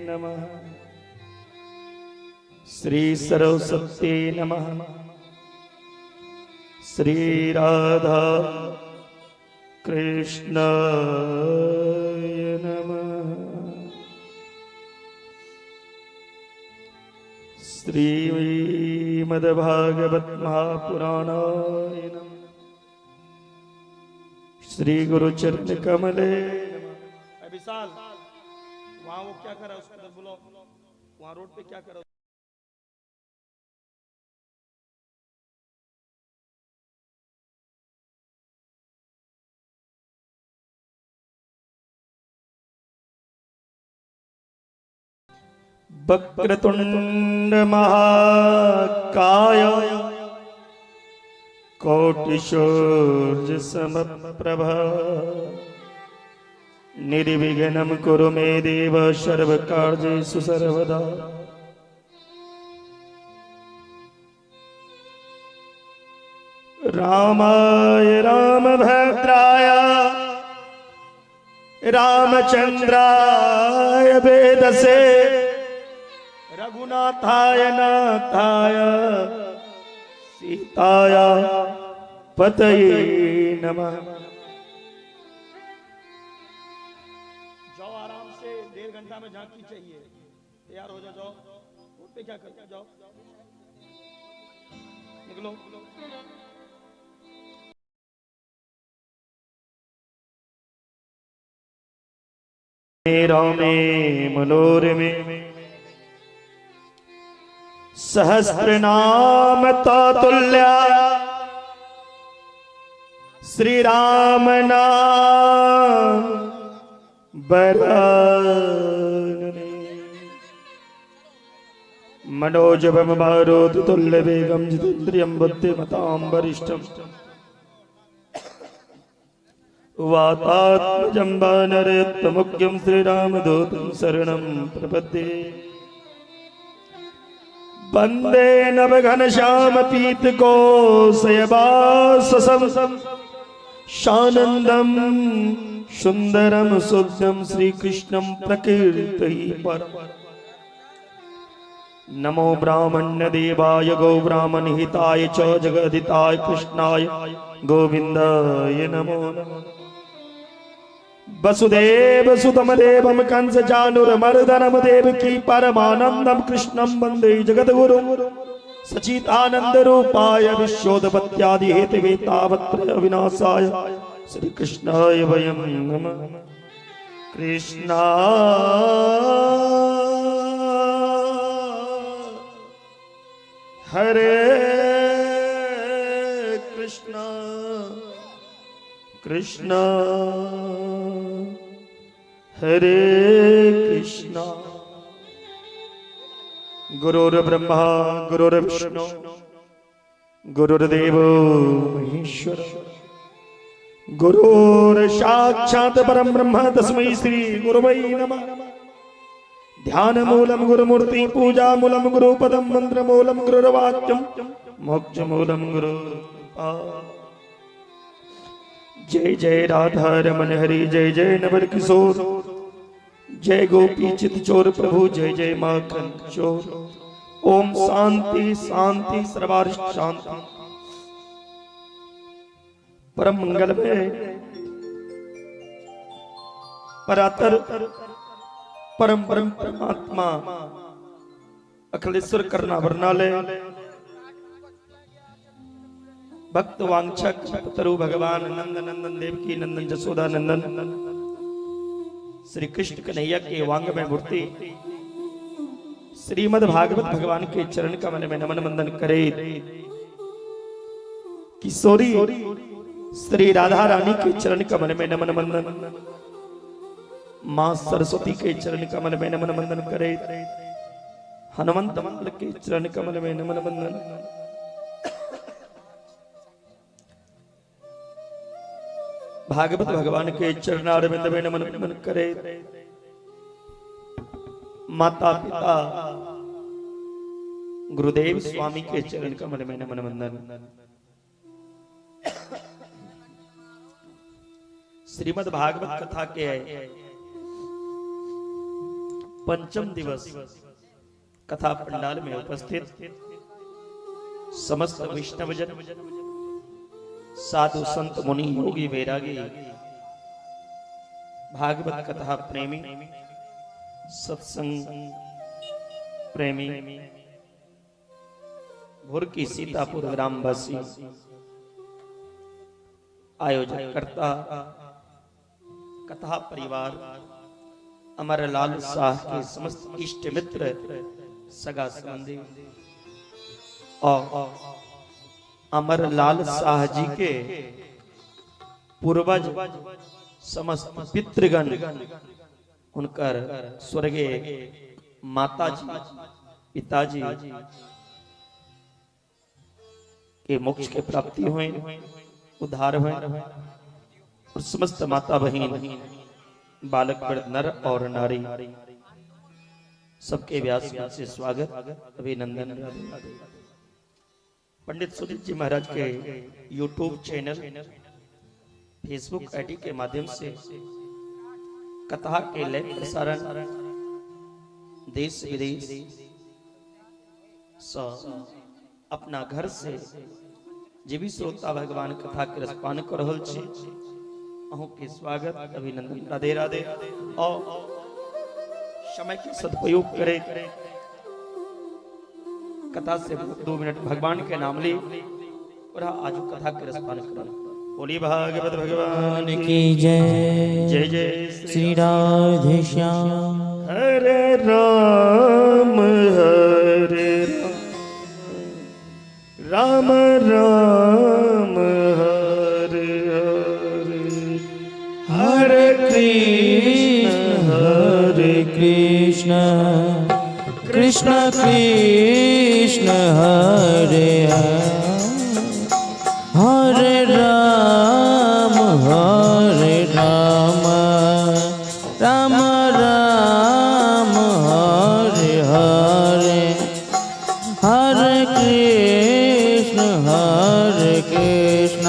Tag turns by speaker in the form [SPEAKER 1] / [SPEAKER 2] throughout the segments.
[SPEAKER 1] नमः। श्री सरस्वती नमः। श्री राधा कृष्णाय नमः। श्रीमद्भागवत महापुराणाय नमः। श्री गुरु चरण कमले।
[SPEAKER 2] विशाल वहां वो क्या करा उसको तो बुलाओ, वहां रोड पे क्या करा।
[SPEAKER 1] वक्रतुंड महाकाय कोटिसूर्य समप्रभ निर्विघ्नं कुरु मे देव सर्वकार्येषु सर्वदा। रामाय रामभद्राय रामचंद्राय वेदसे रघुनाथाय नाथाय सीताय पतये नमः।
[SPEAKER 2] जाओ आराम से, 1.5 घंटा में झांकी चाहिए, तैयार हो जाओ, जाओ रोड पे क्या कर, जाओ निकलो।
[SPEAKER 1] रामे मनोरमे सहस्रनाम ततुल्य श्री राम नाम बरानने। मनोजवम मारुत तुल्य वेगम जितेन्द्रियं बुद्धिमतां वरिष्ठं वातात्मजं वानरयुत्तमुख्यं श्रीरामदूतं शरणं प्रपद्ये। वंदे नवघनश्याम पीतकोशयवाससं शानन्दं सुन्दरं शुद्धं श्रीकृष्णं प्रकीर्तये परम्। नमो ब्राह्मण्य देवाय गौब्राह्मण हिताय च जगदिताय कृष्णाय गोविन्दाय नमो नमः। वसुदेव सुतम देवं कंस चाणूरमर्दनं देवकी परमानन्दं कृष्णं वन्दे जगद्गुरुं सचिदानन्द रूपाय विश्वोत्पत्त्यादि हेतवे तावत्रय विनाशाय श्री कृष्णाय वयं नमः। कृष्णा हरे कृष्णा कृष्णा हरे कृष्णा। गुरुर्ब्रह्मा गुरुर्विष्णु गुरुर्देवो महेश्वर गुरुर्साक्षात् परम ब्रह्म तस्मै श्री गुरुवै नमः। ध्यान मूलम गुरुमूर्ति पूजा मूलम गुरुपदम मंत्र मूलम गुरुर्वाक्यम मोक्ष मूलम गुरु। जय जय राधा रमन हरि जय जय नवर किशोर जय गोपी चित चोर प्रभु जय जय माखन चोर। ओम शांति शांति सर्वारिष्ट शांति। परम मंगल में परातर परम परम परमात्मा अखिलेश्वर करना वर्णालय भक्त वांछक तरु भगवान नंद नंदन देव की नंदन जसोदा नंदन श्री कृष्ण कन्हैया के वांग में मूर्ति श्रीमद् भागवत भगवान के चरण कमल में नमन वंदन करे। किशोरी श्री राधा रानी के चरण कमल में नमन वंदन, मां सरस्वती के चरण कमल में नमन वंदन करे, हनुमंत के चरण कमल में नमन वंदन, भागवत भगवान के चरणारविंद में नमन वंदन करे, माता पिता गुरुदेव स्वामी के चरण कमल में नमन वंदन। श्रीमद् भागवत कथा के पंचम दिवस कथा पंडाल में उपस्थित समस्त वैष्णवजन, साधु संत मुनि योगी वैरागी, भागवत कथा प्रेमी, सत्संग प्रेमी, भुरकी सीतापुर ग्रामवासी, आयोजक कर्ता कथा परिवार अमरलाल शाह के समस्त इष्ट मित्र, सगा संबंधी और अमरलाल शाह जी के पूर्वज समस्त पितृगण, उनकर स्वर्गीय माताजी पिताजी के मोक्ष के प्राप्ति हुए, उद्धार हुए और समस्त माता बहन, बालक वृद्ध नर और नारी सबके व्यास मंच से स्वागत अभिनंदन। पंडित सुजीत जी महाराज के YouTube channel, Facebook ID के माध्यम से कथा के लाइव प्रसारण देश विदेश अपना घर से जे भी श्रोता भगवान कथा के रसपान कर रहल छी, अहूँ के स्वागत अभिनंदन। राधे राधे। और समय के सदुपयोग करे, कथा से 2 मिनट भगवान के नाम ली और आज कथा के रसपान करें। बोली भागवत भगवान
[SPEAKER 3] की जय।
[SPEAKER 1] जय जय
[SPEAKER 3] श्री राधे श्याम।
[SPEAKER 1] हरे राम हरे राम राम हरे हरे,
[SPEAKER 3] हरे कृष्ण हरे कृष्ण कृष्ण कृष्ण हरे हरे, राम हरे राम राम राम हरे हरे, हरे कृष्ण हरे कृष्ण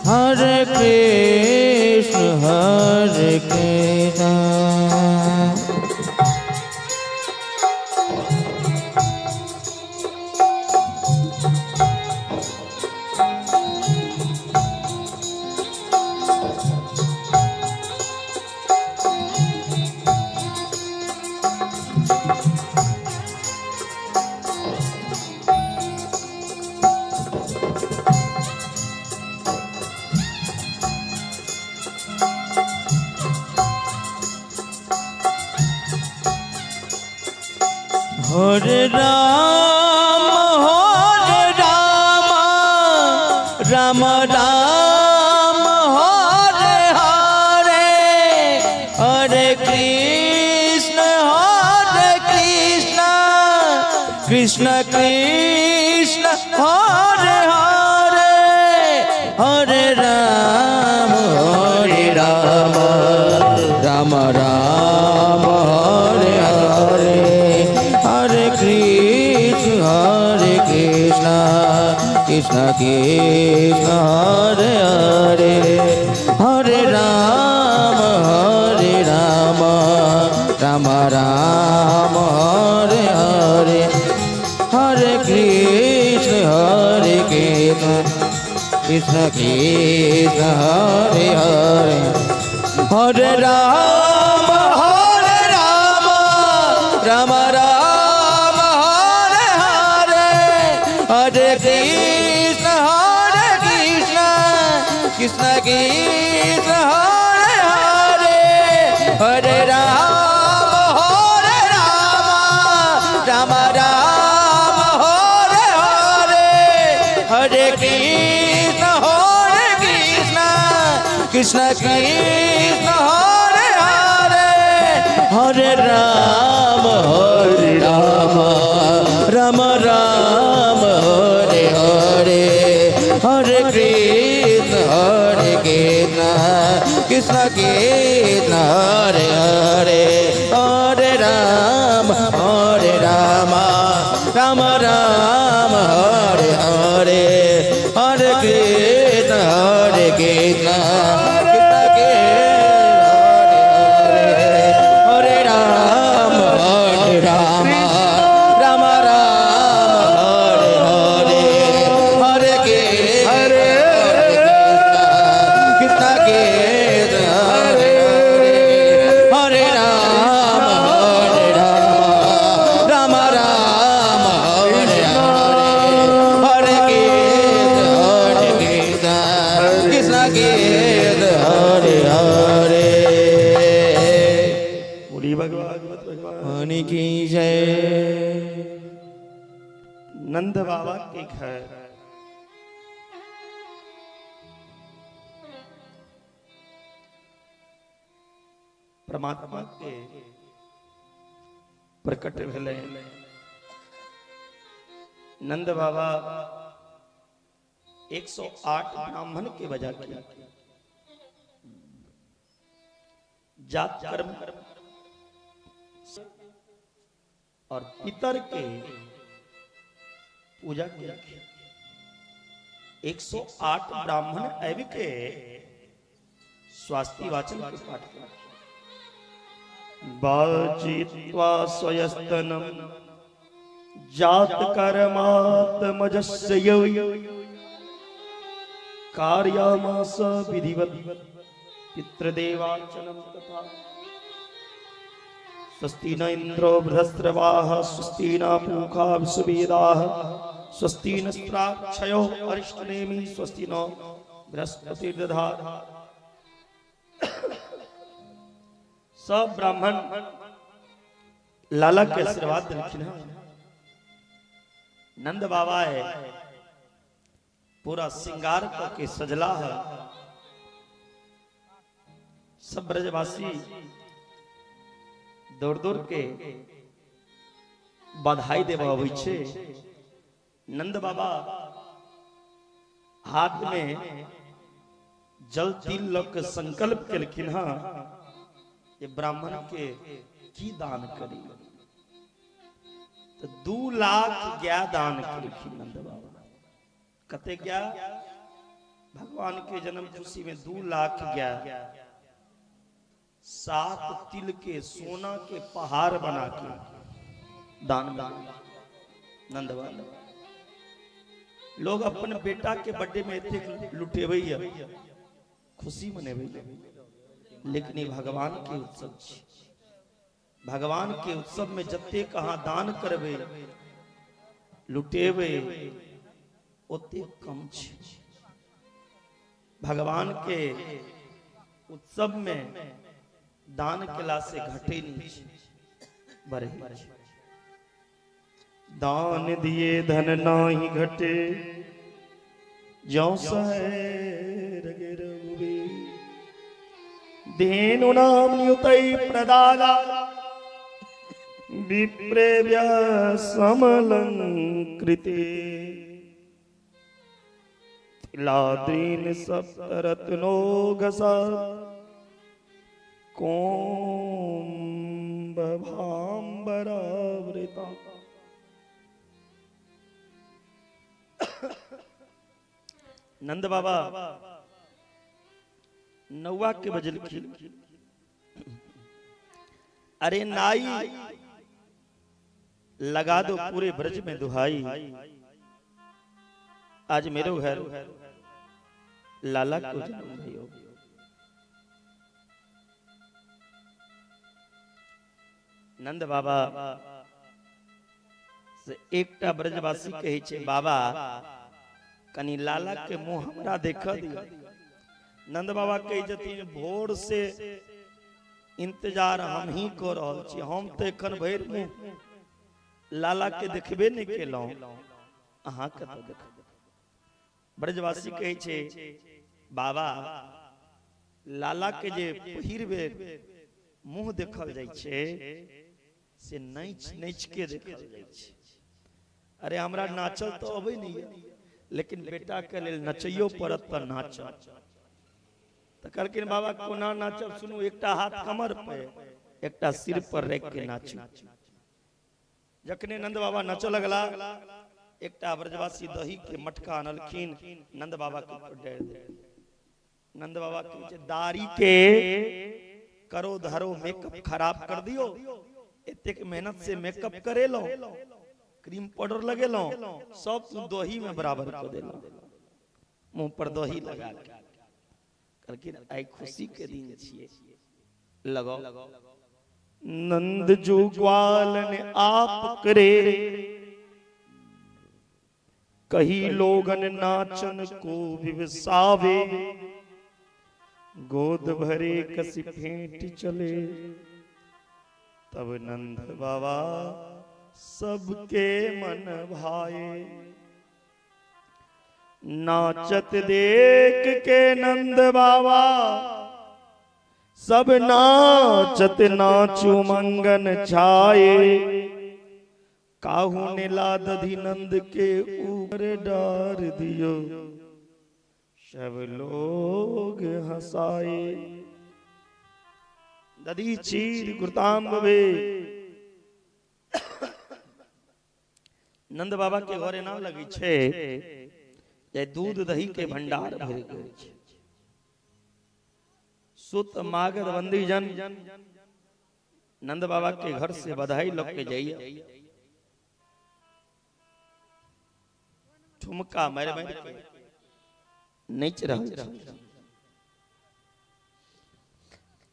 [SPEAKER 3] हरे कृष्ण हरे कृष्ण। हरे राम हरे राम राम राम हरे हरे, हरे कृष्ण कृष्ण कृष्ण हरे हरे, हरे राम राम राम हरे हरे, हरे कृष्ण कृष्ण कृष्ण हरे हरे, हरे राम राम राम हरे हरे, हरे कृष्ण कृष्ण कृष्ण हरे हरे, हरे राम राम राम हरे हरे, हरे कृष्ण कृष्ण कृष्ण हरे हरे, हरे राम राम राम हरे हरे, हरे कृष्ण कृष्ण कृष्ण हरे हरे, हरे राम राम राम हरे हरे, हरे कृष्ण कृष्ण कृष्ण हरे हरे, हरे राम राम राम हरे हरे, हरे कृष्ण कृष्ण हरे हरे, हरे राम
[SPEAKER 1] भागवत भगवान
[SPEAKER 3] की जय।
[SPEAKER 1] नंद बाबा के घर परमात्मा के प्रकट भेलै। नंद बाबा 108 ब्राह्मण के बजा के जात कर्म और पितर के पूजा के 108 ब्राह्मण आबि के स्वास्ति वाचन के पाठ केलखिन। बाजित्वा स्वयस्तनम जात कर्मात्मजस्य कार्यामास विधिवत पितृदेवार्चनम तथा स्वस्ति न इंद्रो बृहस्रवाः स्वस्ति न पूषा विश्ववेदाः स्वस्ति नस्त्राक्षयो अरिष्टनेमि स्वस्ति नो बृहस्पतिर्दधातु। सब ब्राह्मण लाला के आशीर्वाद दिलखिन। नंद बाबा है पूरा श्रृंगार करके सजला है। सब ब्रजवासी दौड़ दौड़ के बधाई देवा अबै छै। नंद बाबा हाथ में जल तिल लऽ के संकल्प केलखिन हँ ये ब्राह्मण के की दान करी, तो 2 लाख गाय दान केलखिन नंद बाबा। कते गाय? भगवान के जन्म खुशी में 2 लाख गाय, 7 तिल के सोना के पहाड़ बना के दान दान नंद बाबा। लोग अपन बेटा के बर्थडे में एतेक लुटेबै, खुशी मनेबै, लेकिन भगवान के उत्सव छी। भगवान के उत्सव में जतेक अहाँ दान करबै, लुटेबै, ओतेक कम छै। भगवान के उत्सव में दान केला से घटे नहीं छै, बढ़े छै। दान दिए धन नाही घटे जौ सहे रघुबीर धेनु नाम नियुतै प्रदाला विप्रेव्य समलंकृते तिलाद्रीन सप्तरत्नोघसा कोम्ब भाम्बरावृता। नंद बाबा नौवा के बजलखिन, अरे नाई लगा दो पूरे ब्रज में दुहाई, आज मेरे घर लाला को जन्म भयो। नंद बाबा से एकटा ब्रजवासी कहै छै, बाबा कनी लाला के मुंह हमरा देख दियो। नंद बाबा कहै छथिन भोर से इंतजार हम ही कऽ रहल छी, हम तऽ एखन भरि मुंह लाला के देखबे नहि केलहुँ, अहाँ कतऽ देखब। ब्रजवासी कहै छै, बाबा लाला के जे पहिल बेर मुंह देखल जाइ छै से नाचि नाचि के देखल जाइ छै। अरे हमरा नाचल तऽ अबै नहि यऽ, लेकिन बेटा के लेल नचैयो पड़त तऽ नाचब। तऽ कहलखिन बाबा कोना नाचब? सुनू, एकटा हाथ कमर पे एकटा सिर पर राखि के नाचू। जखने नंद बाबा नचऽ लगला, एकटा ब्रजवासी दही के मटका अनलखिन, नंद बाबा के ऊपर डालि देलखिन। नंद बाबा के दाढ़ी के करो धरो मेकअप खराब कर दियो, एतेक मेहनत से मेकअप करेलहुँ, क्रीम पाउडर लगेलहुँ, सब तू दही में बराबर कर देलहुँ, मुंह पर दही लगा के। कहलखिन आइ खुशी के दिन छियै, लगाओ। नंद जो ग्वाल ने आप करे कही लोगन नाचन को विवसावे, गोद भरे कसी फेंट चले तब नंद बाबा सबके मन भाए। नाचत देख के नंद बाबा सब नाचत नाचू मंगन छाए। काहू ने ला दधी नंद के ऊपर डार दियो, सब लोग हंसाए। दधी चीर गुरतांब वे नंद बाबा के घरे ना लगी छे जे दूध दही के भंडार भर गए छे। सुत मागध बंदी जन नंद बाबा के घर से बधाई लग के जाइए। ठुमका मार मार के नाच रहल छे।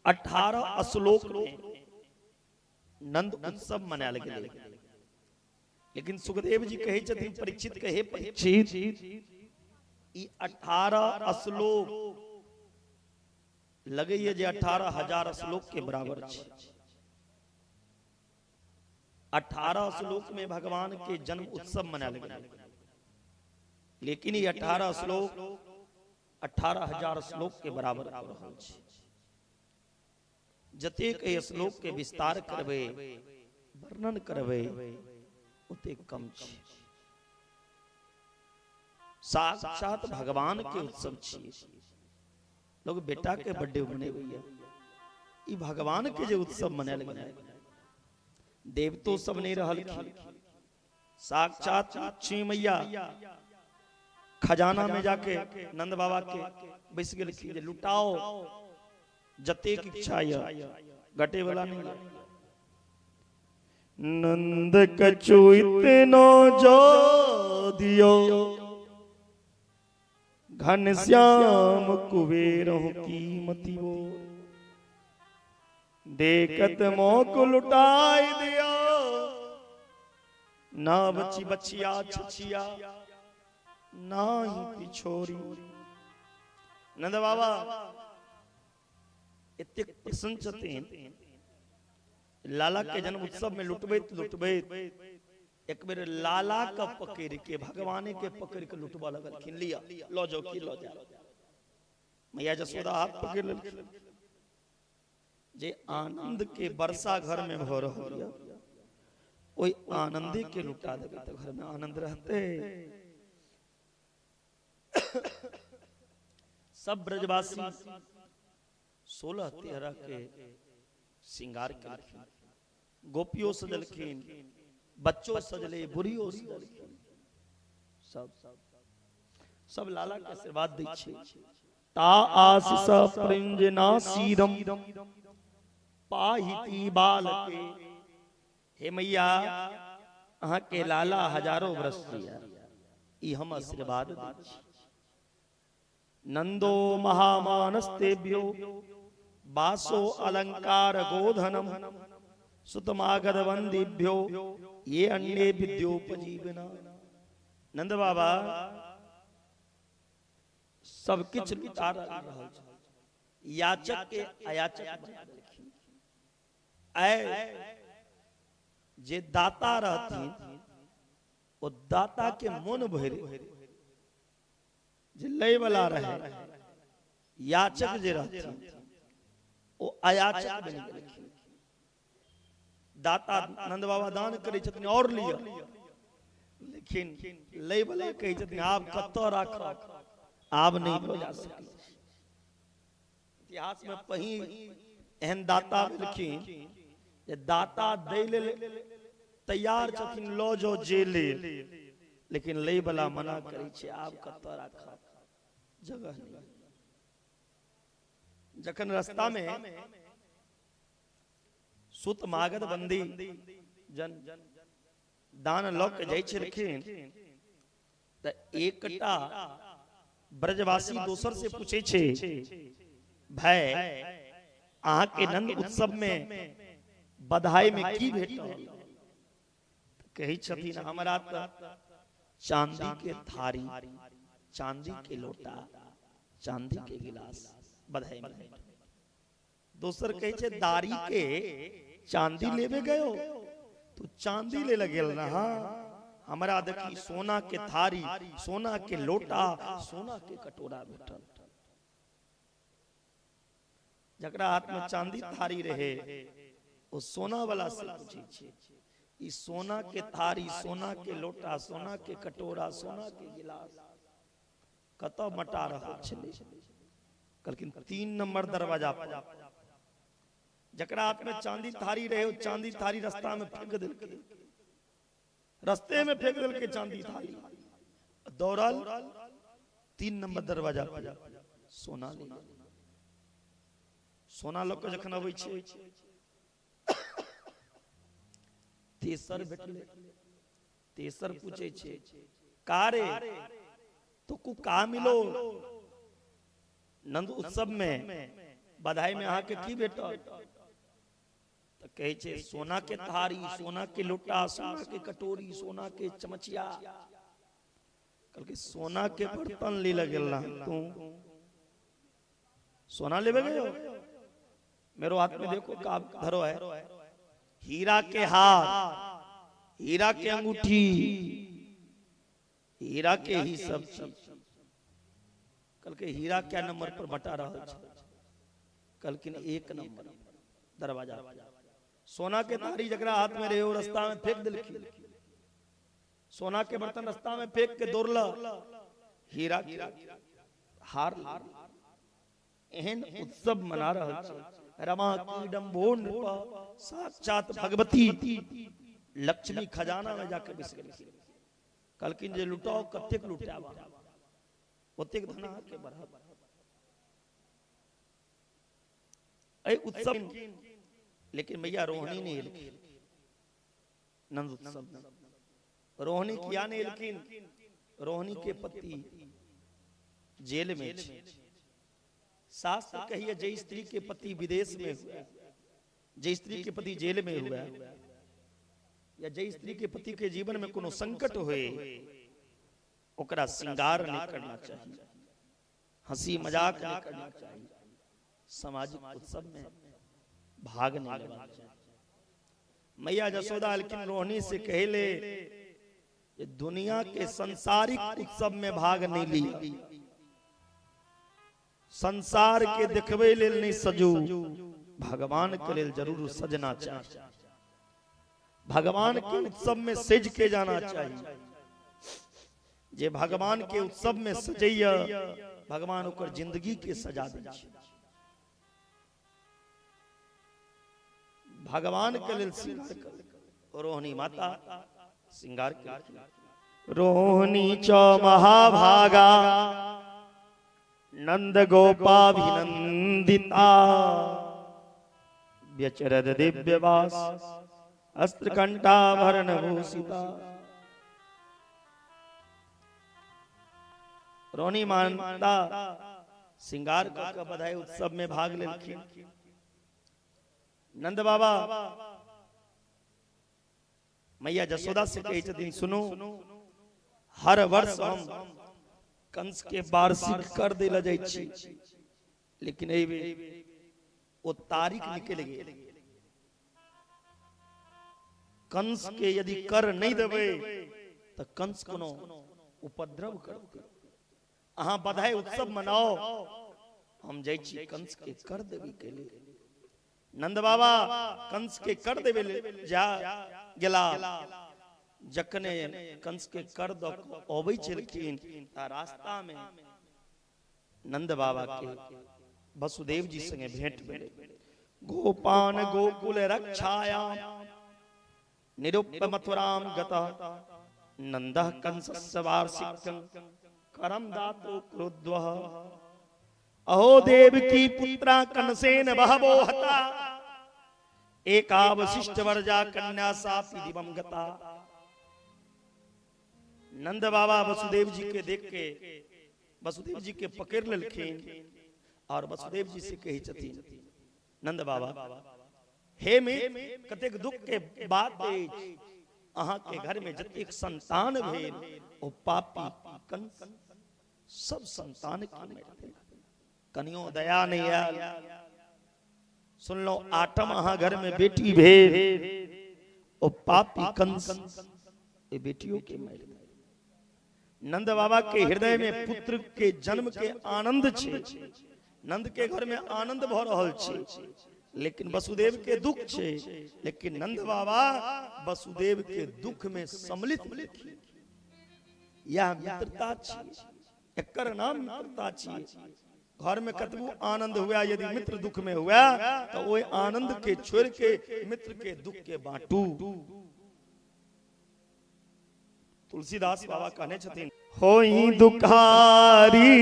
[SPEAKER 1] 18 श्लोक में नंद उत्सव मनायल गेलै। लेकिन सुखदेव जी कहै छथिन परीक्षित के, हे परीक्षित, ई 18 श्लोक लगैया जे 18,000 श्लोक के बराबर छै। 18 श्लोक में भगवान के जन्म उत्सव मनायल गेलै, लेकिन ई 18 श्लोक 18,000 श्लोक के बराबर रहल छै। जतेक एहि श्लोक के विस्तार करबै, वर्णन करबै, ओतेक कम छै। साक्षात भगवान के उत्सव छियै। लोग बेटा के बर्थडे मनेबैया, ई भगवान के जे उत्सव मनायल गेलै, देवतो सब नहीं रहलखिन, साक्षात लक्ष्मी मैया खजाना में जाके नंद बाबा के बैस गेलखिन जे लुटाओ जतेक इच्छा य, घटे वाला नहीं। नंद कछु इतनो जो दियो, घन श्याम कुबेर कीमती वो। देखत मोक लुटाई दियो, ना बची बचिया छछिया ना ही पिछोरी। नंद बाबा एतेक प्रसन्न छथिन, लाला के जन्म उत्सव में लुटबैत लुटबैत एक बेर लाला के पकड़ के, भगवान के पकड़ के लुटबा लगलखिन। लिया लो जाओ की लो जाओ। मैया जसोदा हाथ पकड़ लेलखिन। जे आनंद के वर्षा घर में भ रहल या, ओहि आनंदे के लुटा देबै तऽ घर में आनंद रहते। सब ब्रजवासी 16 तेरह के श्रृंगार केलखिन, गोपियो सजलखिन, बच्चों सजले, बुढ़ियो सजलखिन, सब सब लाला के आशीर्वाद दै छै। ता आशीष प्रंजना सीरम पाहिती बाल के। हे मैया, अहाँ के लाला हजारों वर्ष जिया, ई हम आशीर्वाद दै छी। नंदो महामानस्तेभ्यो बासो अलंकार गोधनम सुतमागध वंदिभ्यो ये अन्य विद्योपजीवना। नंद बाबा सब किछु लुटा रहल छै, याचक के अयाचक बना देलखिन। आय जे दाता रहथिन ओ दाता के मन भरि, जे लै वाला रहे, याचक जे रहथिन ओ अयाचक बनि गेलखिन। दाता नंद बाबा दान करै छथिन और लिअ, लेकिन लै वाला कहै छथिन आब कतऽ राखब, आब नहीं लऽ जा सकै। इतिहास में पही एहन दाता भेलखिन जे दाता दै लेल तैयार छथिन, लऽ जाओ जे ले, लेकिन लै वाला मना करै छै आब कतऽ राखब, जगह नहीं। जखन रास्ता में सुत मागध बंदी जन दान लऽ के जाइ छलखिन तऽ एकटा ब्रजवासी दोसर से पूछे छे, भाई अहाँ के नंद उत्सव में बधाई में की भेटल? कहै छथिन हमरा तऽ चांदी के थारी, चांदी के लोटा, चांदी के गिलास बधाई में। दोसर कहै छै दाढ़ी के चांदी लेबे गयो तू चांदी ले गेल ना, हमरा देखी सोना के थारी, सोना के लोटा, सोना के कटोरा भेटल। जकरा हाथ में चांदी थारी रहे ओ सोना वाला से पूछै छै, ई सोना के थारी, सोना के लोटा, सोना के कटोरा, सोना के गिलास कतऽ मटा रहल छलै? कहलखिन 3 नंबर दरवाजा पर। जकरा हाथ में चांदी थारी रहे ओ चांदी थारी रास्ता में फेंक देलकै, रास्ते में फेंक देलकै चांदी थारी। दौड़ल 3 नंबर दरवाजा पर, सोना ले। सोना लऽ कऽ जखन अबै छै तेसर भेटलै। तेसर पूछै छै, का रे तो कु का मिलो नंद उत्सव में बधाई में अहाँ के की भेटल? तऽ कहै छै सोना के थारी, सोना के लोटा, सोना के कटोरी, सोना के चमचिया। कहलकै सोना के बर्तन ले गेल ना तू, सोना लेबे गयो? मेरो हाथ में देखो का धरो है, हीरा के हार, हीरा के अंगूठी, हीरा के ही सब चीज। कहलकै हीरा क्या नंबर पर बटा रहल छै? कहलखिन 1 नंबर दरवाजा। सोना के थारी जकरा हाथ में रहे ओ रास्ता में फेंक देलखिन, सोना के बर्तन रास्ता में फेंक के दौड़ल, हीरा के हार। एहन उत्सव मना रहल छै रमा कीडम्बो नृप, साक्षात भगवती लक्ष्मी खजाना में जाके बस गेलखिन। कहलखिन जे लुटाओ कतेक लुटाब, ओतेक धन अहाँके बढ़त। एहि उत्सव लेकिन मैया रोहिणी नहीं एलखिन नंद उत्सव में। रोहिणी किया नहीं एलखिन? रोहिणी के पति जेल में छै। शास्त्र कहिए जे स्त्री के पति विदेश में हुआ, जे स्त्री के पति जेल में हुआ, या जे स्त्री के पति के जीवन में कोनो संकट होए, ओकरा श्रृंगार नहीं करना चाहिए, हंसी मजाक नहीं करना चाहिए, सामाजिक उत्सव में भाग नहीं लेना चाहिए। मैया जसोदा लेकिन रोहिणी से कहले दुनिया के संसारिक उत्सव में भाग नहीं लिया, संसार के देखबे लेल नहीं सजू, भगवान के लेल जरूर सजना चाहिए, भगवान के उत्सव में सज के जाना चाहिए। जे भगवान के उत्सव में सजैया भगवान ओकर जिंदगी के सजा दै छै। भगवान के लेल श्रृंगार कर रोहिणी माता श्रृंगार के। रोहिणी च महाभागा नंद गोपाभिनंदिता व्यचरद दिव्यवास अस्त्रकंठाभरण भूषिता। रोहिणी माता श्रृंगार कर बधाई उत्सव में भाग लेलखिन। नंद बाबा मैया जसोदा से कहै छथिन, सुनू हर वर्ष हम कंस के वार्षिक कर दे जाइ छी, लेकिन एहि बेर ओ तारीख निकलि गेल। कंस के यदि कर नहीं देबै तऽ कंस कोनो उपद्रव करतै। अहाँ बधाई उत्सव मनाओ, हम जाइ छी कंस के कर देबी के लेल। नंद बाबा कंस के कर देबे जा गेला। जखने कंस के कर दऽ अबै छलखिन तऽ रास्ता में नंद बाबा के वसुदेव जी संगे भेंट भेलै। गोपान गोकुल रक्षायाम निरूप्य मथुराम गतः नंदः कंसस्य वार्षिकं करम दातु क्रुद्धः। अहो देव की पुत्रा कंसेन बहवो हता एकावशिष्ट वर्जा कन्या सापि दिवं गता। नंद बाबा वसुदेव जी के देख के वसुदेव जी के पकड़ लेलखिन और वसुदेव जी से कहै छथिन, नंद बाबा हे मित्र, कतेक दुख के बात अछि, अहाँ के घर में जतेक संतान भेल ओ पापी कंस सब संतान के मारि देलक, कनियो दया नहीं आयल, सुनलो आठम अहाँ घर में बेटी भेल, ओ पापी कंस ए बेटियों के मारि देलक। नंद बाबा के हृदय में पुत्र के जन्म के आनंद छे, नंद के घर में आनंद भ रहल छे, लेकिन वसुदेव के दुख छे, लेकिन नंद बाबा वसुदेव के दुख में सम्मिलित। यह मित्रता छी, एकर नाम मित्रता छी। घर में कतबो आनंद हुआ, यदि मित्र दुख में हुआ तो ओहि आनंद के छोड़ के मित्र के दुख के बांटू। तुलसीदास बाबा कहने छथिन, होई दुखारी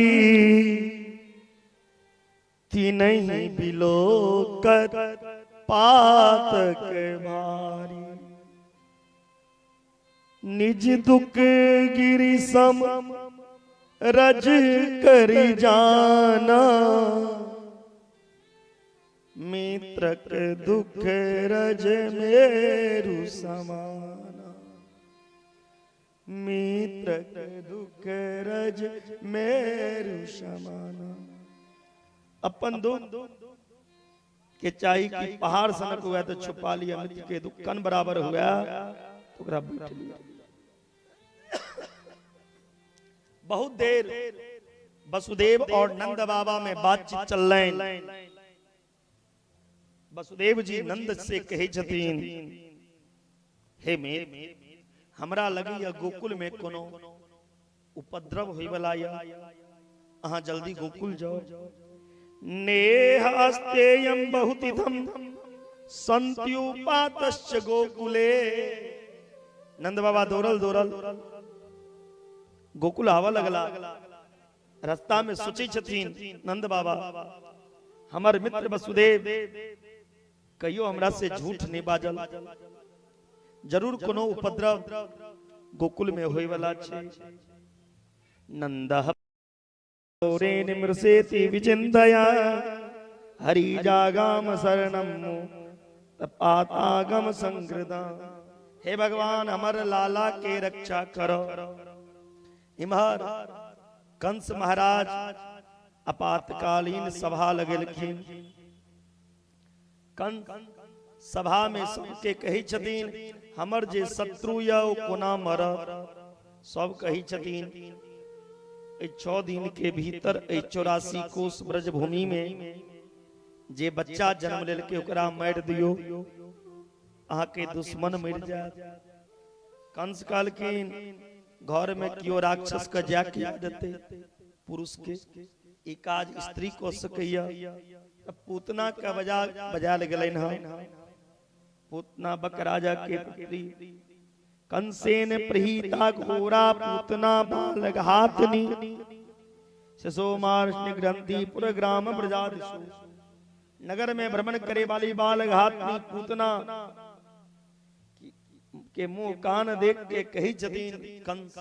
[SPEAKER 1] तीनहि बिलोकत पातक भारी, निज दुख गिरि सम रज करी जाना, मित्रक दुख रज मेरु समाना, मित्रक दुख रज मेरु समाना। अपन दुख के चाही कि पहाड़ सनक हुआ तो छुपा लिया, मित्र के दुख कन बराबर हुआ तो ओकरा बैठ लिया। बहुत देर वसुदेव और नंद बाबा में बातचीत चल रही। वसुदेव जी नंद से कहे छथिन, हे मेर, हमरा लगी गोकुल में कोनो उपद्रव होई वाला या, अहाँ जल्दी गोकुल जाओ। नेहास्तेयम बहुतिथम संत्युपातश्च गोकुले। नंद बाबा दौड़ल दौड़ल गोकुल आवा लगला। रास्ता में सोचे छथिन नंद बाबा, हमर मित्र वसुदेव कहियो हमरा से झूठ नहीं बाजल, जरूर कोनो उपद्रव गोकुल में होय वाला छे। नंद मृसेति विचिन्तया हरि जागाम शरणम पातागम संकृता। हे भगवान, हमर लाला के रक्षा करो। इम्हर कंस महाराज आपातकालीन सभा लगेलखिन। कंस सभा में सबके कहै छथिन, हमर जे शत्रु या ओ कोना मरत। सब कहै छथिन, 6 दिन के भीतर 84 कोस ब्रजभूमि में जे बच्चा जन्म लेलकै ओकरा मारि दियो, अहाँ के दुश्मन मरि जायत। कंस कहलखिन, घर में कियो राक्षस के जाके देते पुरुष के, ई काज स्त्री को सकैया। पूतना के बजा गेलनि हँ। पूतना बकराजा के पुत्री, कंसेन प्रहीता घोरा पूतना बालघातनी, शिशोमार्ष्ण ग्रंथि पुर ग्राम प्रजादिषु। नगर में भ्रमण करे वाली बालघातनी पूतना के मुंह कान देख के कही छथिन कंस,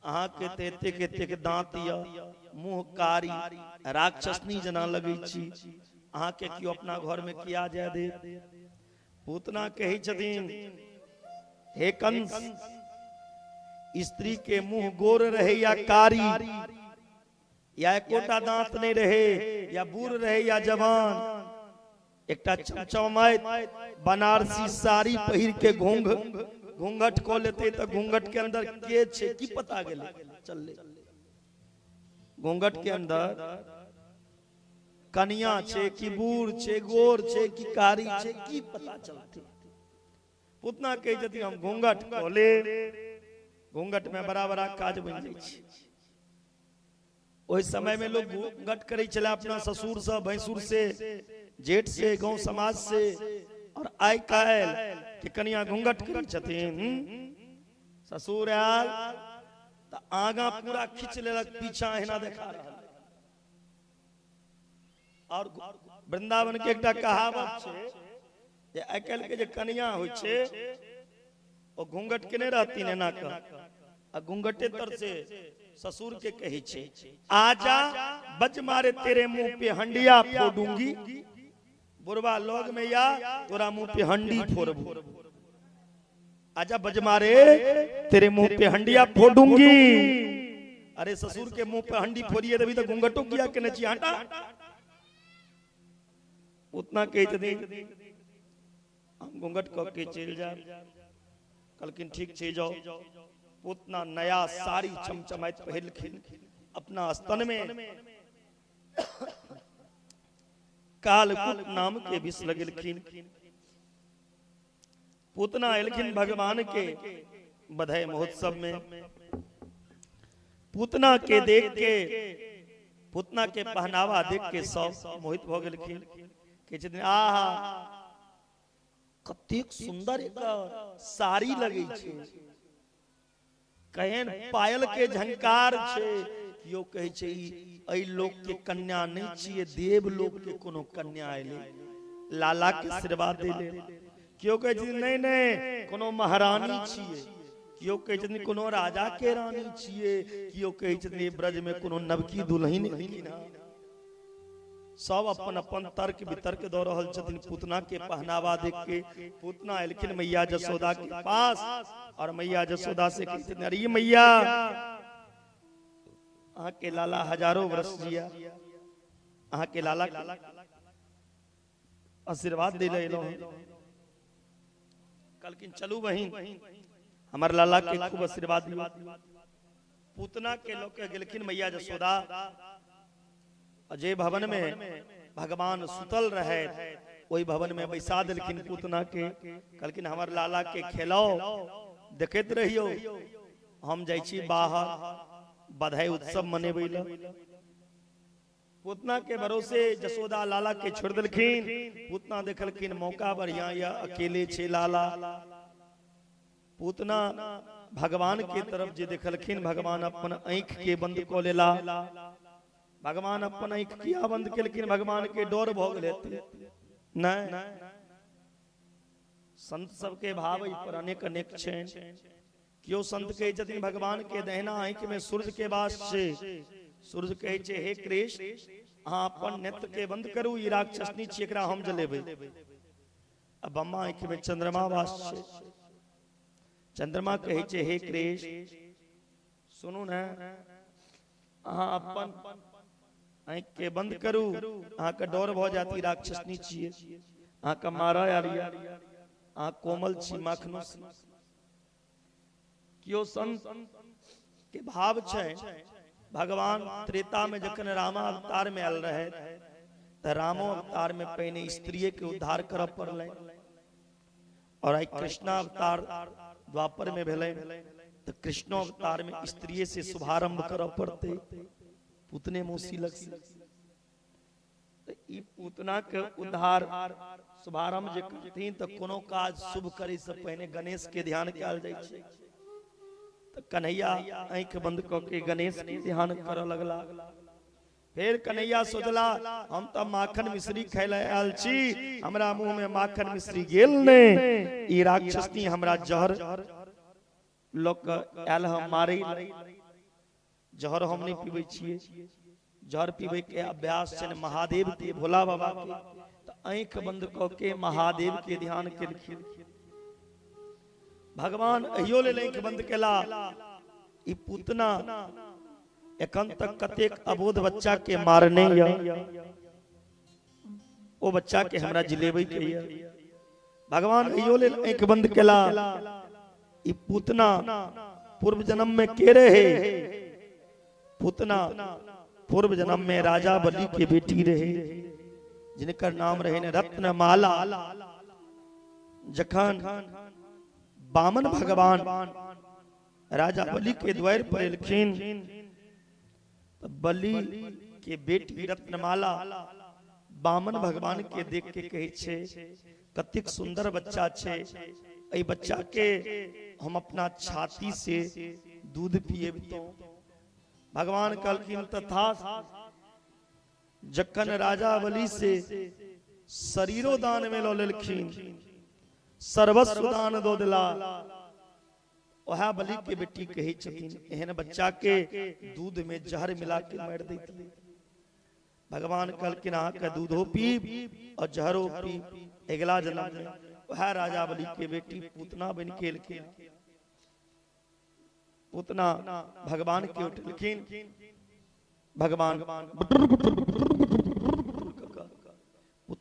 [SPEAKER 1] अहाँ के एतेक एतेक दांत या, मुंह कारी, राक्षसनी जना लगै छी, अहाँ के कियो अपना घर में किया जाय दे। पूतना कही छथिन, हे कंस, स्त्री के मुंह गोर रहे या कारी, या एकोटा दांत नहीं रहे, या बूढ़ रहे या जवान, एकटा चमचमाइत बनारसी साड़ी पहिर के घूंघट को लेते तो घूंघट के अंदर के छे की पता गेले चलले। घूंघट के अंदर कनिया छे कि बूढ़ छे, गोर छे कि कारी छे, की पता चलते। पूतना कहे छथिन, हम घूंघट खोले, घूंघट में बड़ा बड़ा काज बन जाइ छै। ओहि समय में लोग घूंघट करै छलै अपना ससुर से, भैंसुर से, जेठ से, गांव समाज से, और आइ काल्हि के कनिया घूंघट करै छथिन। ससुर आयल तऽ आगा पूरा खींच लेलक, पीछा एना देखा रहल। और वृंदावन के एकटा कहावत छै जे आइ काल्हि के जे कनिया होइ छै ओ घूंघट केने रहथिन एना कऽ, आ घूंघटे तर से ससुर के कहै छै, आजा बज मारे तेरे मुंह पे हंडिया फोड़ूंगी, बुढ़वा लग में या तोरा मुंह पे हंडी फोड़बू, आजा बज मारे तेरे मुंह पे हंडिया फोड़ूंगी। अरे ससुर के मुंह पे हंडी फोड़िए तभी तो घूंघटो किया के नहीं हटा। पूतना कहै छथिन हम घूंघट कऽ के चलि जायब। कहलखिन ठीक छै जाओ। पूतना नया साड़ी चमचमाइत पहिरलखिन, अपना स्तन में कालकूट नाम के विष लगेलखिन। पूतना एलखिन भगवान के बधाई महोत्सव में। पूतना के देख के, पूतना के पहनावा देख के सब मोहित भ गेलखिन। कहै छथिन आहा कतेक सुंदर एकर साड़ी लगै छै, केहन पायल के झंकार छै। केओ कहै छै एहि लोक के कन्या नहि छियै, देव लोक के कोनो कन्या एलै लाला के आशीर्वाद दै लेल। केओ कहै छै नहि नहि कोनो महारानी छियै, केओ कहै छथिन कोनो राजा के रानी छियै, केओ कहै छथिन ब्रज में कोनो नवकी दुल्हन एलखिन हँ। सब अपन अपन तर्क वितर्क दऽ रहल छथिन पूतना के पहनावा देख के। पूतना एलखिन मैया जसोदा के पास और मैया जसोदा से कहै छथिन अरे मैया अहाँ के लाला हजारों वर्ष जिया, अहाँ के लाला के आशीर्वाद दे ले एलहुँ। कहलखिन चलू बहिन हमर लाला के खूब आशीर्वाद दियौ। पूतना के लऽ के गेलखिन मैया जसोदा। अजय भवन में भगवान सुतल रहे, ओहि भवन में बैसा देलखिन पूतना के। कहलखिन हमर लाला के खेलाओ, देखैत रहियो, हम जाइ छी बाहर बधाई उत्सव मनेबै लए। पूतना के भरोसे जसोदा लाला के छोड़ देलखिन। पूतना देखलखिन मौका बढ़िया या अकेले छे लाला। पूतना भगवान के तरफ जे देखलखिन भगवान अपन आँख के बंद कऽ लेला। भगवान अपन आँख किया बंद केलखिन? भगवान के डर भऽ गेल हेतै नहि। संत सबके भाव एहि पर अनेक अनेक छनि। केओ संत कहै छथिन भगवान के दहिना आँखि में सूर्य के वास छै। सूर्य कहै छै हे कृष्ण अहाँ अपन नेत्र के बंद करू, ई राक्षसनी छी एकरा हम जलेबै। आ बम्मा आँखि में चंद्रमा वास छै। चंद्रमा कहै छै हे कृष्ण सुनू ने, अहाँ अपन आँखि के बंद करू, अहाँके डर भऽ जायत, ई राक्षसनी छियै, अहाँके मारय आयल यऽ, अहाँ कोमल छी माखनो। केओ संत के भाव छै भगवान त्रेता में जखन रामा अवतार में आयल रहे तऽ रामो अवतार में पहिने स्त्रीये के उद्धार करऽ पड़लै, और आई कृष्णा अवतार द्वापर में भेलै तऽ कृष्णो अवतार में स्त्रीये से शुभारंभ करऽ पड़तै, पूतने मौसी लग से। तऽ ई पूतना के उद्धार शुभारंभ जे करथिन तऽ कोनो काज शुभ करे से पहिने गणेश के ध्यान कयल जाइ छै। तऽ कन्हैया आँखि बंद कऽ के गणेश के ध्यान करऽ लगला। फेर कन्हैया सोचला हम तऽ माखन मिश्री खाय लए आयल छी, हमरा मुँह में माखन मिश्री गेल ने, ई राक्षसनी हमरा जहर लऽ कऽ आयल हम मारै, जहर हम नहि पीबै छियै, जहर पीबै के अभ्यास छै महादेव के भोला बाबा के। तऽ आँखि बंद कऽ के महादेव के ध्यान केलखिन। भगवान अहियो लेल आँखि बंद केला, ई पूतना एखन तक कतेक अबोध बच्चा के मारने यऽ, ओ बच्चा के हमरा जिलेबै के यऽ। भगवान अहियो लेल आँखि बंद केला, ई पूतना पूर्व जन्म में के रहे? पूतना पूर्व जन्म में राजा बलि के बेटी रहे, जिनकर नाम रहे ने रत्नमाला। जखन बामन भगवान राजा बलि के द्वार पर एलखिन तऽ बलि के बेटी रत्नमाला बामन भगवान के देख के कहै छै कतेक सुंदर बच्चा छै, एहि बच्चा के हम अपना छाती से दूध पिएबतौं। भगवान कहलखिन तथा जखन राजा बलि से शरीरो दान में लऽ लेलखिन, सर्वस्व दान दऽ देला, वएह बलि के बेटी कहै छथिन एहन बच्चा के दूध में जहर मिला के मारि दैतियै। भगवान कहलखिन अहाँके दूधो पीब और जहरो पीब। अगिला जन्म में वएह राजा बलि के बेटी पूतना बनि के एलखिन। पूतना भगवान के उठलखिन, भगवान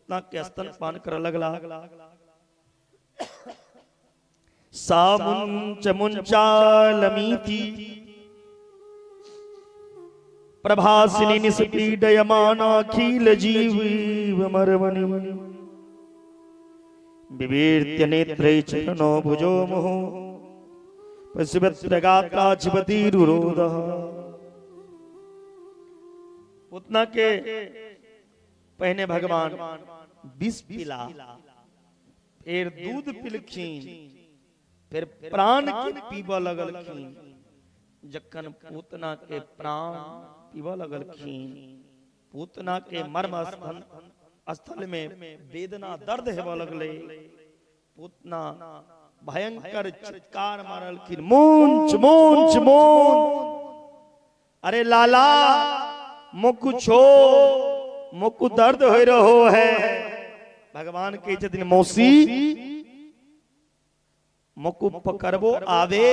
[SPEAKER 1] पूतना के स्तन पान कर लगला। सामुंच मुंचालमीति प्रभासिनी निष्पीडयमानाखिल जीव मरमणि विवीर्त्य नेत्रे चरणो भुजो मुहु पशुपत्र गात्राधिपतिरुरोध। पूतना के पहने भगवान विष पिला, फिर दूध पिलखिन, फिर प्राण के पीबऽ लगलखिन। जखन पूतना के प्राण पीबऽ लगलखिन, पूतना के मर्म स्थल में वेदना दर्द हेबऽ लगले। पूतना भयंकर चित्कार मारलखिन, मुंच मुंच मुंच, अरे लाला मोकु छो, मोकु दर्द हो रहो है। भगवान के छथिन मौसी मोकु पकड़बो आवे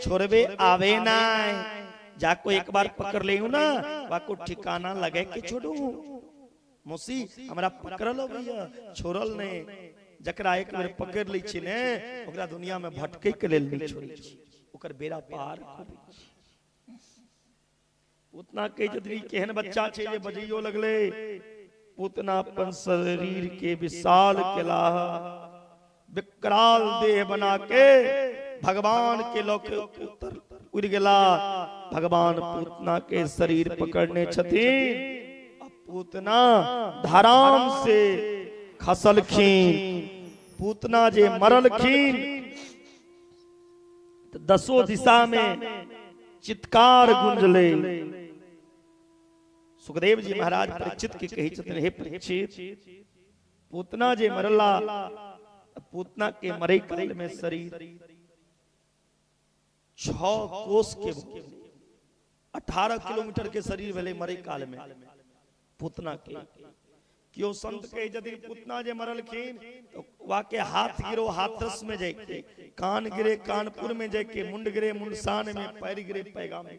[SPEAKER 1] छोड़बे आवे ना, जाको एक बार पकड़ ले ना वाको ठिकाना लगे के छोड़ू। मौसी हमरा पकड़ल भैया छोड़ल नहीं, जकरा एक बेर पकड़ लै छी ने ओकरा दुनिया में भटके के लेल नहीं छोड़ै छी, ओकर बेड़ा पार कर दै छी। पूतना कहै छथिन केहन बच्चा छै जे बजैयो लगले। पूतना अपन शरीर के विशाल केलाह, विकराल देह बना के भगवान के लऽ के उतर उड़ गेला। भगवान पूतना के शरीर पकड़ने छथिन, पूतना धराम से खसलखिन। पूतना जे मरलखिन तऽ दसो दिशा में चित्कार गुंजले। सुखदेव जी महाराज परीक्षित के कहै छथिन, हे परीक्षित, पूतना जे मरला, पूतना के मरे काल में शरीर 6 कोस के 18 किलोमीटर के शरीर भेलै मरे काल में पूतना के। क्यों संत कहे यदि पूतना जे मरलखिन तो वाके हाथ गिरो हाथरस में जाके, कान गिरे कानपुर में जाके, मुंड गिरे मुंडसान में, पैर गिरे पैगाम में।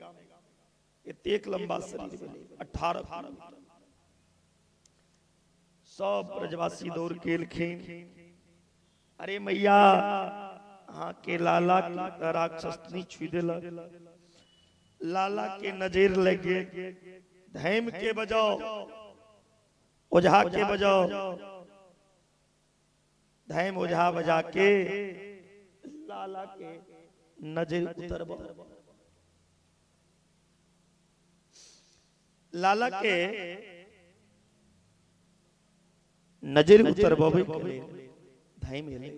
[SPEAKER 1] एतेक लंबा शरीर भेलै 18 किलोमीटर। सब ब्रजवासी दौड़ के एलखिन, अरे मैया अहाँ के लाला के राक्षस नहीं छुई देलक, लाला के नजर लग गेल, धैम के बजाओ ओझा के बजाओ। धैम ओझा बजा के लाला के नजर उतरब। लाला के नजर उतरबे के लेल धैम एलै।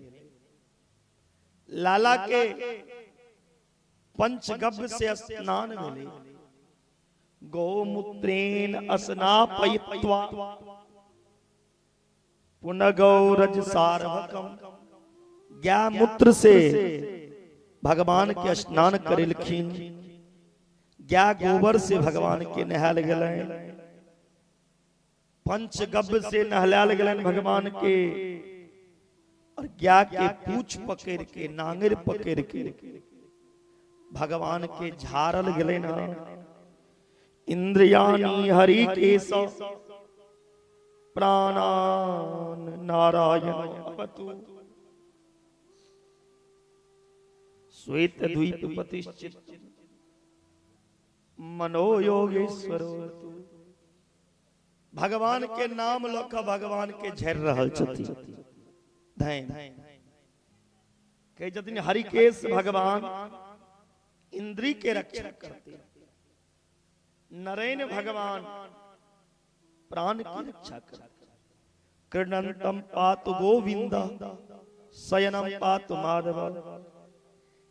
[SPEAKER 1] लाला के पंचगव्य से स्नान भेलै, गौमूत्रेण स्नापयित्वा पुनः गौरज सार्वकम। गाय से भगवान के स्नान करेलखिन, गाय गोबर से भगवान के नहायल गेलनि, पंचगव्य से नहलायल गेलनि भगवान के, और गाय के पूछ पकड़ के नांगर पकड़ के भगवान के झारल गेलनि। इंद्रियाणि हरि केश प्राणान नारायण अवतु श्वेत द्वीप प्रतिष्ठित मनोयोगेश्वर। भगवान के नाम लऽ कऽ भगवान के झेर रहल छथिन। कहै छथिन हरिकेश भगवान इंद्री के रक्षा करते, नरेन भगवान प्राण की रक्षा करते, कृणंतम पातु गोविंद शयनम पातु माधव।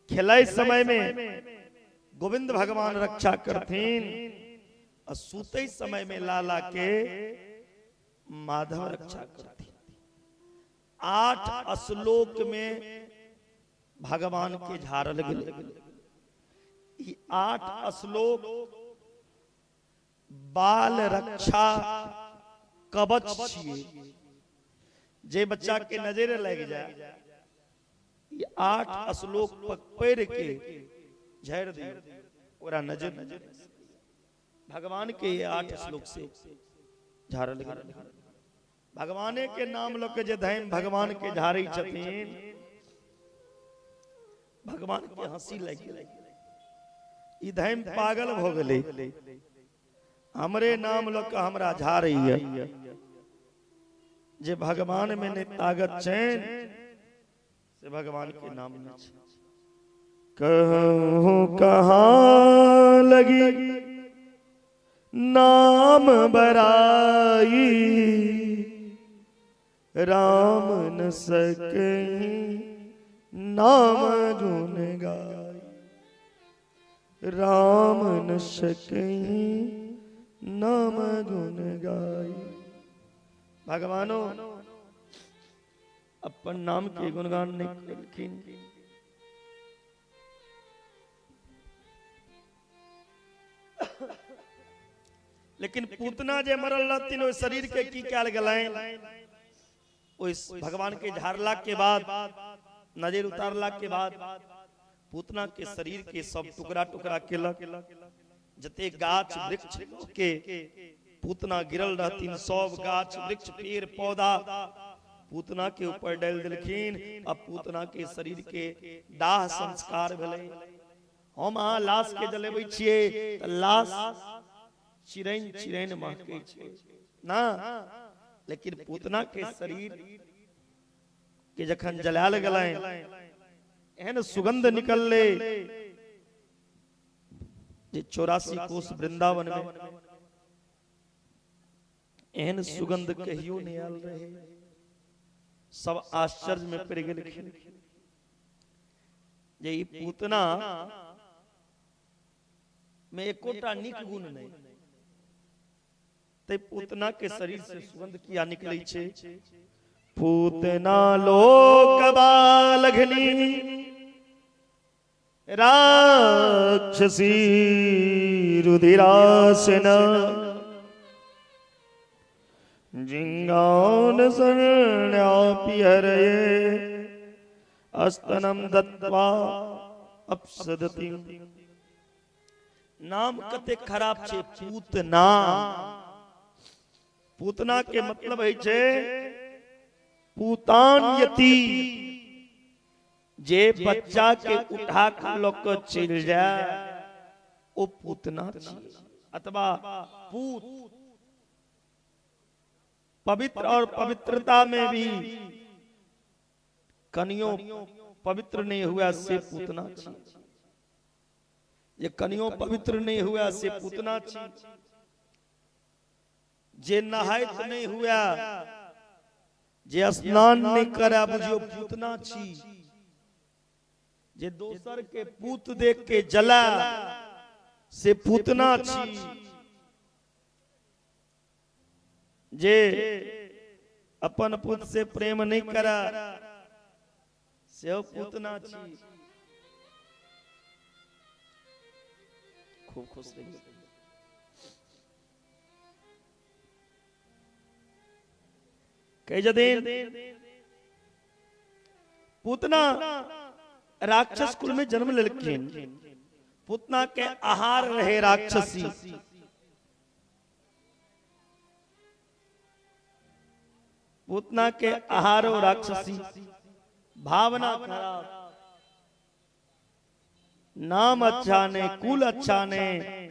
[SPEAKER 1] खेलै समय में गोविंद भगवान रक्षा करथिन और सूते समय में लाला के माधव रक्षा करथिन। 8 श्लोक में भगवान के झारल गेलै। 8 श्लोक बाल रक्षा कवच छियै, जे बच्चा के नजर लग जाए 8 श्लोक पढ़ के झाड़ दियो ओकरा नजर भगवान के 8 श्लोक से झारल गेलै। भगवाने के नाम लऽ के जे धैम भगवान के झाड़ै छथिन, भगवान के हंसी लागि गेलै। ई धैम पागल भऽ गेलै, हमरे नाम लऽ के हमरा झाड़ैया। जे भगवान में नहि ताकत छनि से भगवान के नाम नहि छै। कहूँ कहाँ लगी नाम बराई, राम न सकही नाम गुण गाई, राम न सकही नाम गुण गाई। भगवानो अपन नाम के गुणगान नहीं केलखिन। लेकिन पूतना जे मरल रहथिन ओहि शरीर के की कयल गेलनि? ओहि भगवान के झाड़ला के बाद, नजर उतारला के बाद पूतना के शरीर के सब टुकड़ा टुकड़ा केलक। जते गाछ वृक्ष के पूतना गिरल रहथिन सब गाछ वृक्ष पेड़ पौधा पूतना के ऊपर डालि देलखिन। अब पूतना के शरीर के दाह संस्कार भेलै। हम अहाँ लाश के जलेबै छियै तऽ लाश चिरैन चिरैन महकै छै ना, लेकिन पूतना के शरीर के जखन जलायल गेलनि एहन सुगंध निकललै जे 84 कोस वृंदावन में एहन सुगंध कहियो नहीं आयल रहे। सब आश्चर्य में पड़ गेलखिन जे ई पूतना में एकोटा नीक गुण नहीं, ते पूतना के शरीर से सुगंध किया निकलै छै। पूतना लोक बालघनी राक्षसी रुधिरासन जिंगान शरण्यापि हरये अस्तनम दत्वा अपसदति। नाम कते खराब छे पूतना। पूतना के मतलब है छे पूतान यति, जे बच्चा के उठा के लऽ के चलि जाय ओ पूतना छी। अथवा पूत पवित्र और पवित्रता में भी कनियो पवित्र नहीं हुआ से पूतना छी। जे कनियो पवित्र नहीं हुआ से पूतना छी। जे नहाइत नहीं हुआ, जे स्नान नहीं करे बुझियो पूतना छी। जे दोसर के पूत देख के जला से पूतना छी। जे अपन पुत से प्रेम नहीं करा से पूतना छी। खूब खुश रहिए। कही जदिन पूतना राक्षस कुल में जन्म लेलखिन, पूतना के आहार रहे राक्षसी। पूतना के आहारो राक्षसी, भावना खराब, नाम अच्छा नहीं, कुल अच्छा नहीं,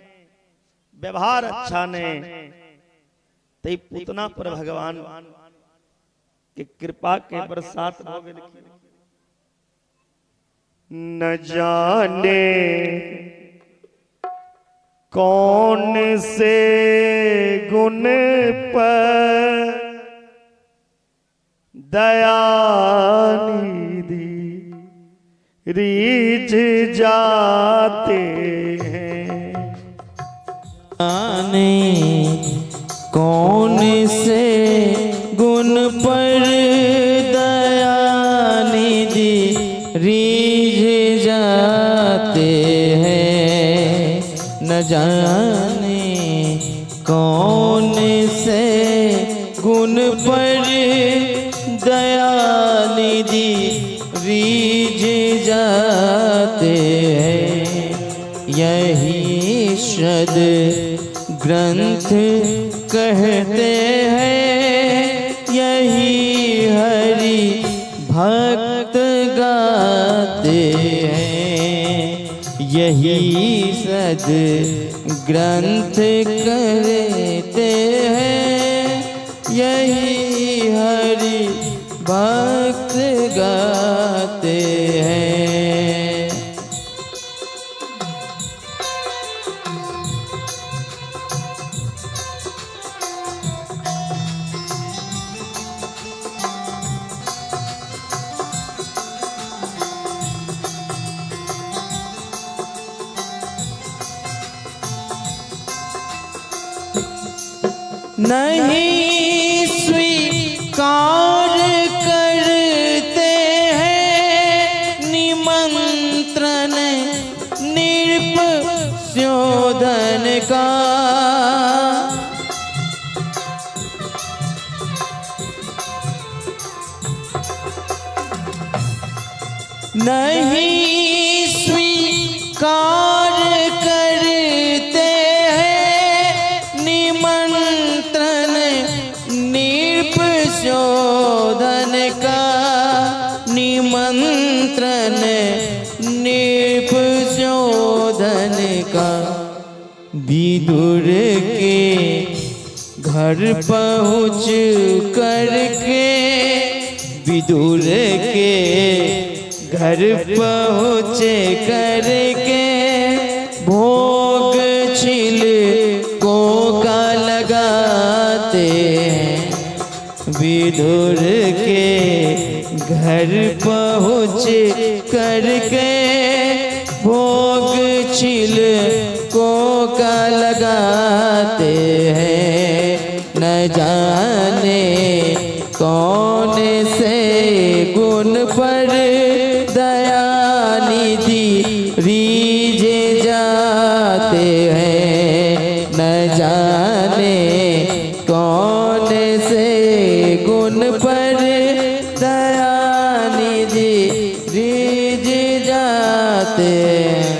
[SPEAKER 1] व्यवहार अच्छा नहीं, ते पूतना पर भगवान के कृपा के बरसात हो गेलखिन। न जाने कौन से गुण पर दया निधि रीझ जाते हैं।
[SPEAKER 3] जाने कौन से गुण पर दया निधि रीझ जाते हैं। न जाने कौन से गुण पर दया निधि रीझ जाते हैं। यही शब्द ग्रंथ कहते हैं, यही सद ग्रंथ करते हैं, यही हरि भक्त गाते हैं। नहीं स्वीकार करते हैं निमंत्रण नृप शोधन का। नहीं स्वीकार करते हैं निमंत्रण नृप शोधन का, निमंत्रण नृप शोधन का। विदुर के घर पहुँच करके, विदुर के घर पहुँच करके भोग छिल को का लगाते हैं। विदुर के घर पहुँच करके भोग छिल को का लगाते हैं। न जाने कौन से गुण पर दयानिधि रीझे जाते हैं। न जाने कौन से गुण पर दयानिधि रीझ जाते हैं।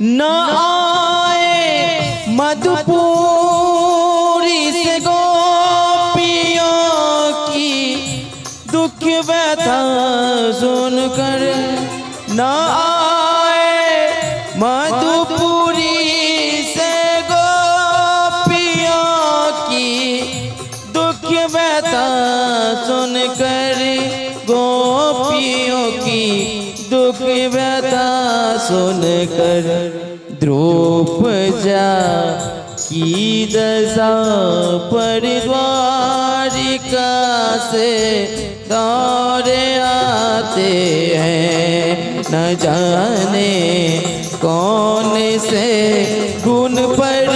[SPEAKER 3] न आए मधुपुरी से गोपियों की दुख व्यथा सुनकर, न आए मधुपुरी से गोपियों की दुख व्यथा सुनकर, गोपियों की दुख व्यथा सुनकर। द्रौपदा की दशा पर द्वारिका से दौड़े आते हैं। न जाने कौन से गुण पर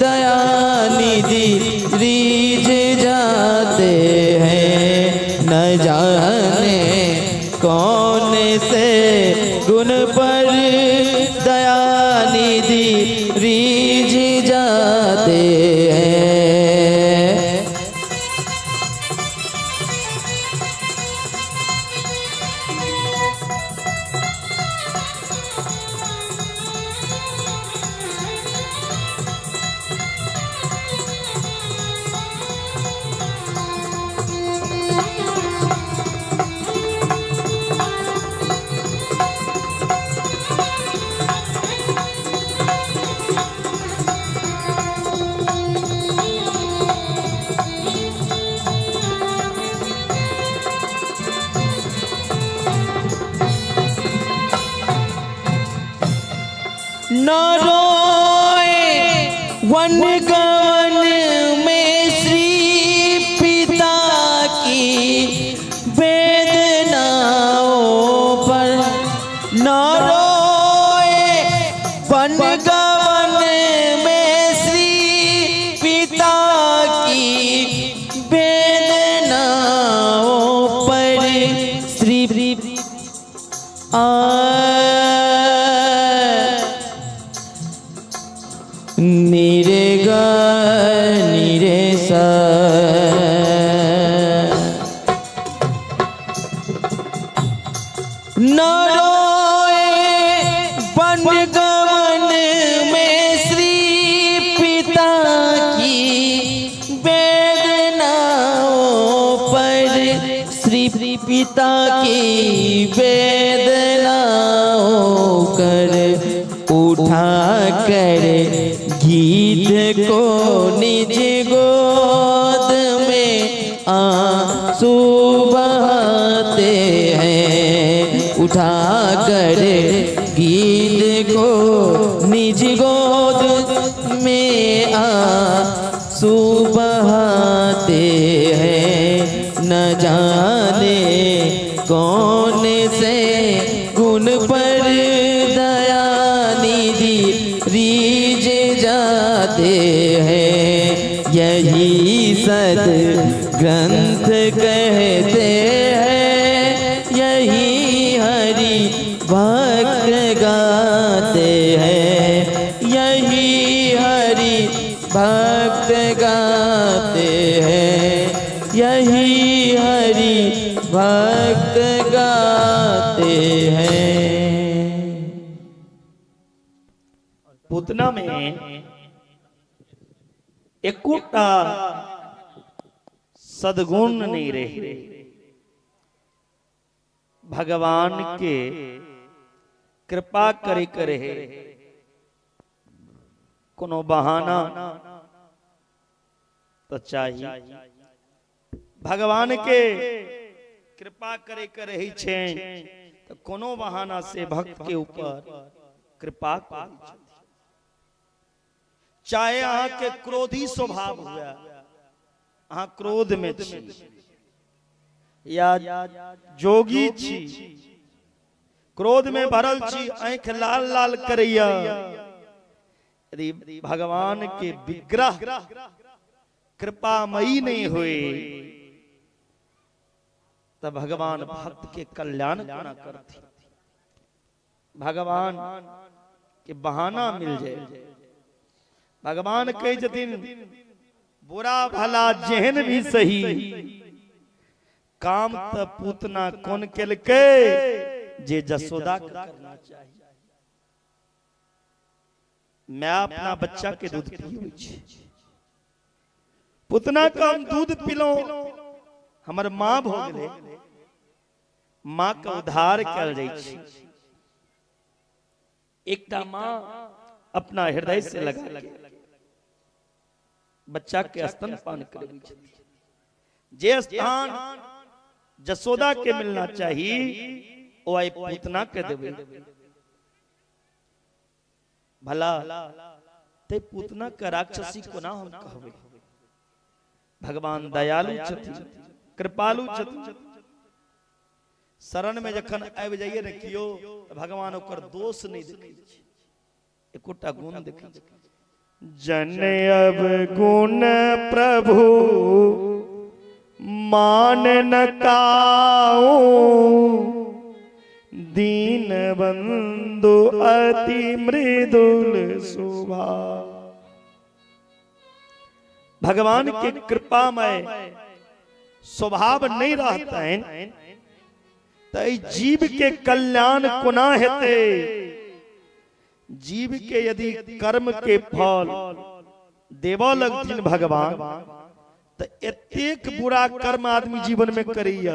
[SPEAKER 3] दयानिधि रीझ जाते हैं। न जाने कौन से गुण पर दयानिधि रीझ जाते हैं। न रोए वन गवन में श्री पिता की वेदनाओं पर, न रोए वन गवन में श्री पिता की वेदनाओं पिता की वेदनाओं कर उठा कर गीत को निज गोद में आंसू बहाते हैं। उठा कर गीत को निज गोद में आंसू बहाते हैं। न जाने कौन से गुण पर दया निधि रीझ जाते हैं। यही सद ग्रंथ कहते हैं, यही हरि भक्त गाते हैं, यही हरि भक्त गाते हैं, यही हरि भक्त गाते हैं।
[SPEAKER 1] पूतना में एकोटा सद्गुण नहीं रहे। भगवान के कृपा करे करे कोनो बहाना तो चाहिए। भगवान के कृपा करे करे ही छे तो कोनो बहाना से भक्त के ऊपर कृपा करै। चाहे अहाँ के क्रोधी स्वभाव हुआ, अहाँ क्रोध में छी या जोगी छी, क्रोध में भरल छी, आँख लाल लाल करैया, यदि भगवान के विग्रह कृपामयी नहीं हुए तब भगवान भक्त के कल्याण कोना करती। भगवान के बहाना मिल जाए। भगवान कहै छथिन बुरा भला जेहन भी सही, काम त पूतना कोन केलकै जे जसोदा के करना चाहिए। मैं अपना बच्चा के दूध पिबै छी, पूतना के हम दूध पिलौं, हमर माँ भ गेलै, माँ के उद्धार कयल जाइ छै। एकटा माँ अपना हृदय से लगा के बच्चा के स्तनपान करबै छथिन। जे स्थान जसोदा के मिलना चाहिए ओ आई पूतना के देबै। भला ते पूतना के राक्षसी कोना हम कहबै। भगवान दयालु छथिन, कृपालु छथिन। शरण में जखन आबि जाइए ने कियो, भगवान ओकर दोष नहीं देखै छै, एकोटा गुण देखै छै। जन अब गुण प्रभु मान न काऊ, दीन बंधु अति मृदुल स्वभाव। भगवान के कृपामय स्वभाव नहीं रहता है तो जीव के कल्याण कोना हेतै। जीव के यदि कर्म के फल देव लगथिन भगवान तो एतेक बुरा कर्म आदमी जीवन में करैया,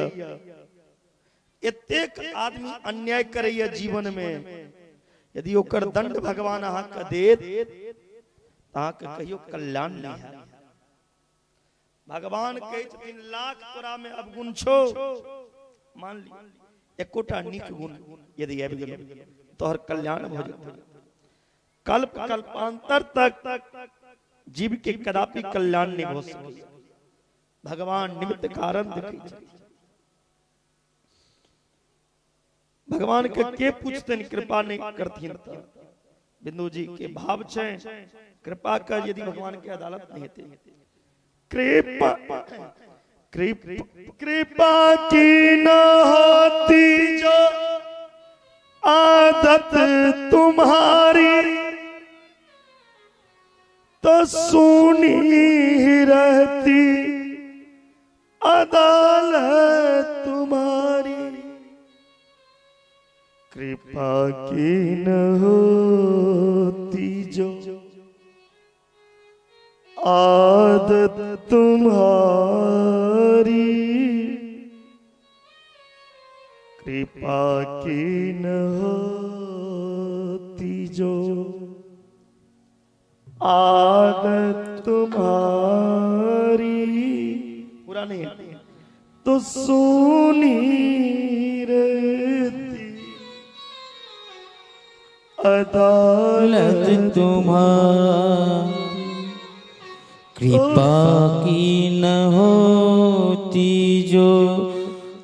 [SPEAKER 1] एतेक आदमी अन्याय करैया जीवन में, यदि ओकर दंड भगवान अहाँ के देत अहाँ के कहियो कल्याण नहीं है। भगवान कहै छथिन लाख तोरा में अवगुण छो, मान ली एकोटा नीक गुण यदि आबि गेलो तोहर कल्याण भ जेतौ। कल्प कल्पांतर तक जीव के कदापि कल्याण नहीं हो सके। भगवान निमित्त कारण देखै छथिन। भगवान के पूछतनि कृपा नहीं करथिन। बिंदु जी के भाव छै कृपा कर यदि भगवान के अदालत नहीं हेतै। कृपा कृपा कृपा की न होती जो आदत तुम्हारी, तो सुनी ही रहती अदालत तुम्हारी। कृपा की न होती जो आदत तुम्हारी, कृपा की न होती जो आदत तुम्हारी, पूरा नहीं तो सुनी रहती अदालत
[SPEAKER 3] तुम्हारी। कृपा की न होती जो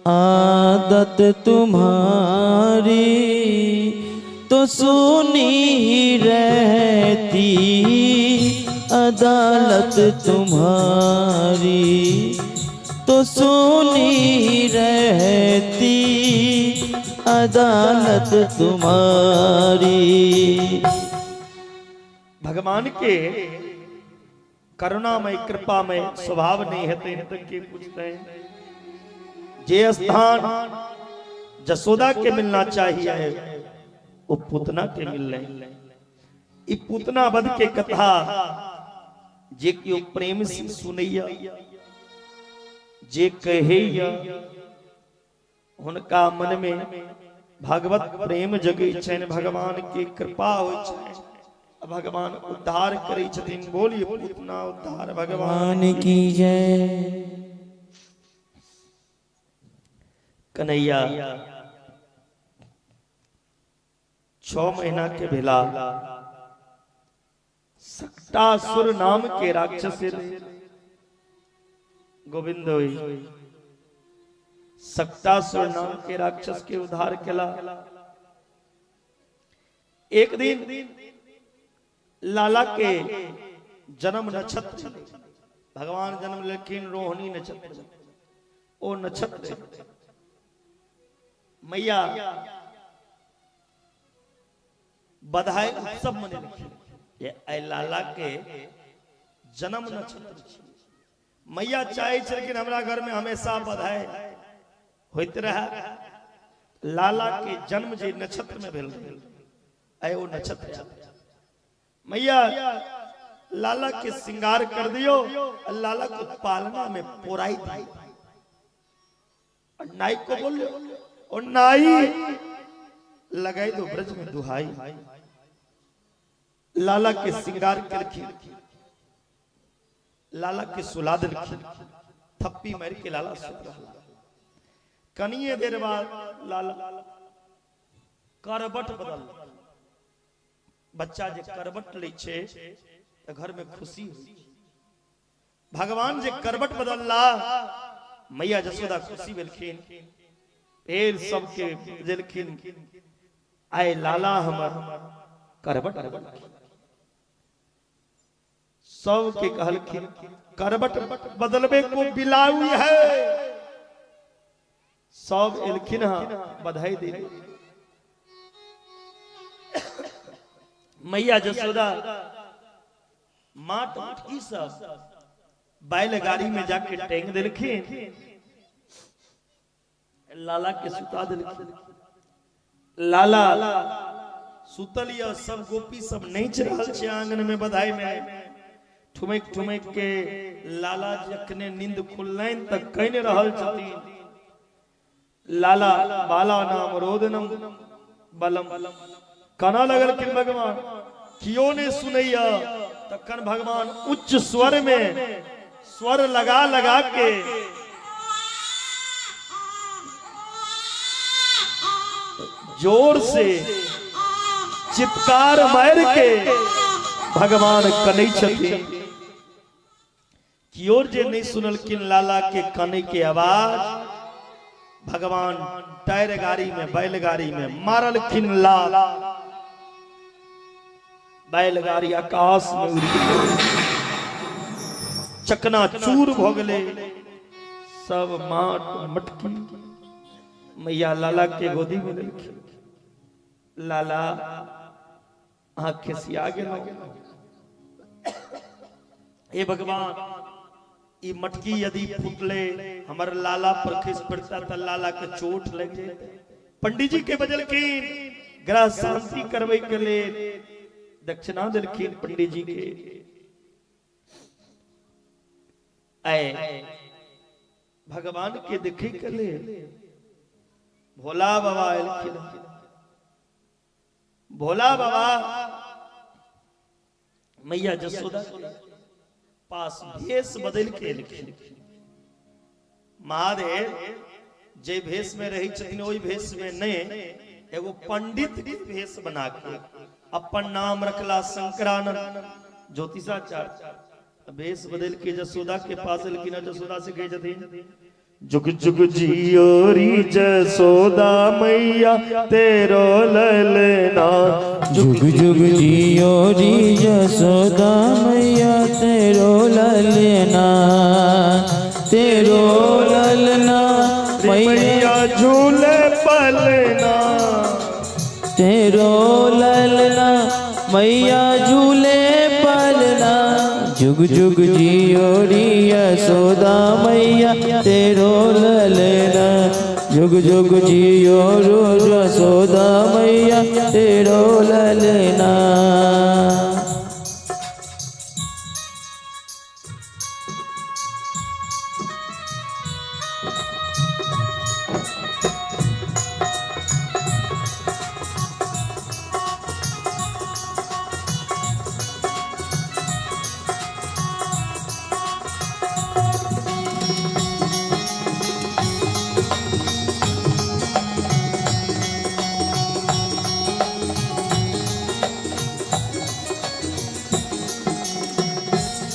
[SPEAKER 3] आदत तुम्हारी, तो सुनी रहती अदालत तुम्हारी, तो सुनी रहती अदालत तुम्हारी।
[SPEAKER 1] भगवान के करुणामय कृपामय स्वभाव नहीं है तो के पूछते हैं। जे स्थान जसोदा के मिलना चाहिए वो पूतना के मिल रहे। पूतना वध के कथा जे क्यों प्रेम से सुनैया, जे कहेया, हुनका मन में भगवत प्रेम जगै छनि, भगवान के कृपा होइ छनि, भगवान उद्धार करै छथिन। बोलिए पूतना उद्धार भगवान
[SPEAKER 3] की जय।
[SPEAKER 1] कन्हैया 6 महीना के भेला सकटासुर नाम के राक्षस गोविंद होई सकटासुर नाम के राक्षस के उद्धार केला। एक दिन लाला के जन्म नक्षत्र, भगवान जन्म लेकिन रोहिणी नक्षत्र, ओ नक्षत्र मैया बधाई उत्सव मनेलखिन। ये लाला के जन्म नक्षत्र मैया चाहे छलखिन हमरा घर में हमेशा बधाई होइत रहे। लाला के जन्म जे नक्षत्र में भेल रहे ओ नक्षत्र मैया लाला के श्रृंगार कर दियो, लाला को पालना में पोराई दी। और नाई को बोलियो और नाई लगाई दो ब्रज में दुहाई। लाला के श्रृंगार केलखिन, लाला के सुला देलखिन, थप्पी मार के लाला सुत रहला। कनिए देर बाद लाला करबट बदल, बच्चा जे करबट लै छै त घर में खुशी हुई। भगवान जे करबट बदलला, मैया जसोदा खुशी भेलखिन, फिर सबके बजेलखिन आए लाला हमर करबट बदलखिन। सबके कहलखिन करबट बदलबे को बिलाउई है। सब एलखिन हाँ बधाई दे। मैया जसोदा माट मटकी सब बैलगाड़ी में जाके टेंग देलखिन, लाला के सुता देलखिन। लाला सुतल या सब गोपी सब नाचि रहल छै आंगन में बधाई में। ठुमक ठुमक के लाला जखने नींद खुललनि त कहि रहल छथिन, लाला बाला नाम रोदनम बलम। कना लगलखिन भगवान, कियो ने सुनैया। तखन भगवान उच्च स्वर में स्वर लगा लगा के जोर से चित्कार मार के भगवान कनै छथिन। कियो जे नहीं सुनलखिन लाला के कनै के आवाज, भगवान टायर गाड़ी में बैलगाड़ी में मारलखिन लाल, बैलगाड़ी आकाश में उड़ गेलै, चकना चूर भ गेलै, सब माट मटकी मैया लाला के गोदी में देलखिन। लाला अहाँ खिसिया गेलहुँ, हे भगवान ई मटकी यदि फूटले हमर लाला पर खिस पड़ता त लाला के चोट लग जेतै। पंडित जी के बजलखिन ग्रह शांति करबै के लेल दक्षिणा देलखिन पंडित जी के। आए भगवान के देखे के लेल भोला बाबा एलखिन। भोला बाबा मैया जसोदा पास भेष बदल के एलखिन। महादेव जे भेष में रही छथिन ओहि भेष में नहीं, एगो पंडित के भेष बना के अपन नाम रखला शंकरानंद ज्योतिषाचार्य। भेष बदल के जसोदा के पास एलखिन। जसोदा से कहे छथिन जुग जुग जियो री जसोदा मैया तेरो ललना,
[SPEAKER 3] जुग जुग जियो री जसोदा मैया तेरो ललना, तेरो ललना
[SPEAKER 1] मैया झूले पलना,
[SPEAKER 3] तेरो ललना मैया झूले पलना, जुग जुग जियो री यशोदा मैया तेरो ललना, जुग जुग जियो रो यशोदा मैया तेरो ललना।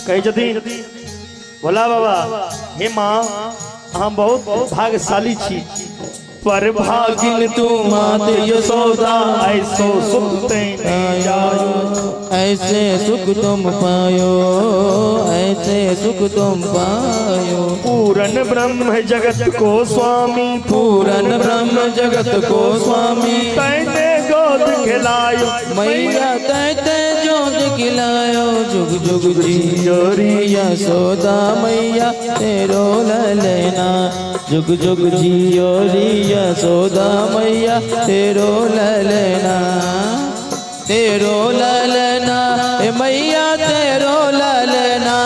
[SPEAKER 1] कहे छथिन भोला बाबा हे माँ हम बहुत बहुत भाग्यशाली छी, पर भागिन तू मात यशोदा ऐसो सुख तेने जायो,
[SPEAKER 3] ऐसे सुख तुम पायो, ऐसे सुख तुम पायो।
[SPEAKER 1] पूरन ब्रह्म जगत को स्वामी,
[SPEAKER 3] पूरन ब्रह्म जगत को स्वामी,
[SPEAKER 1] तैने गोद खिलायो
[SPEAKER 3] मैया तैने गोद खिलायो, जुग जुग जियो री यशोदा मैया तेरो ललना, जुग जुग जियो री यशोदा मैया तेरो ललना, तेरो ललना ए मैया तेरो ललना,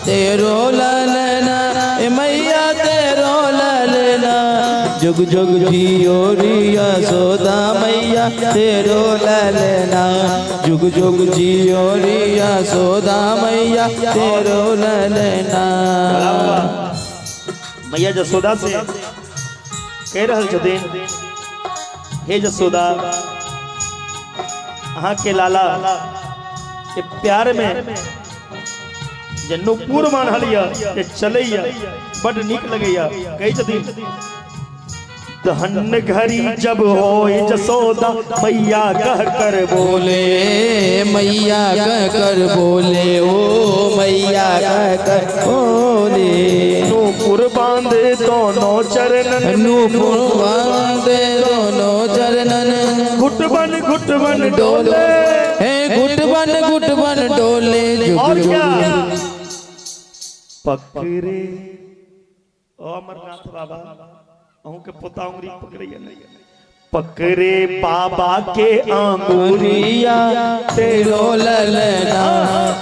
[SPEAKER 3] तेरो ललना ए मैया तेरो ललना, जुग जुग जियो री यशोदा मैया तेरो ललना, जुग जुग जियो री यशोदा मैया तेरो ललना।
[SPEAKER 1] मैया जसोदा से कह रहल छथिन हे जसोदा अहाँ के लाला के प्यार में जे नूपुर बान्हल या जे चलैया बड नीक लगैया। कहै छथिन दहन घड़ी जब होय जसोदा मैया कह कर
[SPEAKER 3] बोले, मैया कह कर बोले, ओ मैया कह कर बोले,
[SPEAKER 1] नूपुर बांधे दोनों चरणन,
[SPEAKER 3] नूपुर बांधे दोनों चरणन,
[SPEAKER 1] घुटबन घुटबन डोले,
[SPEAKER 3] हे घुटबन घुटबन डोले,
[SPEAKER 1] और क्या पकड़े ओ अमरनाथ बाबा अहूँ के पोता उंगली पकड़ैया नहीं, पकड़े बाबा के आंगुरिया
[SPEAKER 3] तेरो ललना,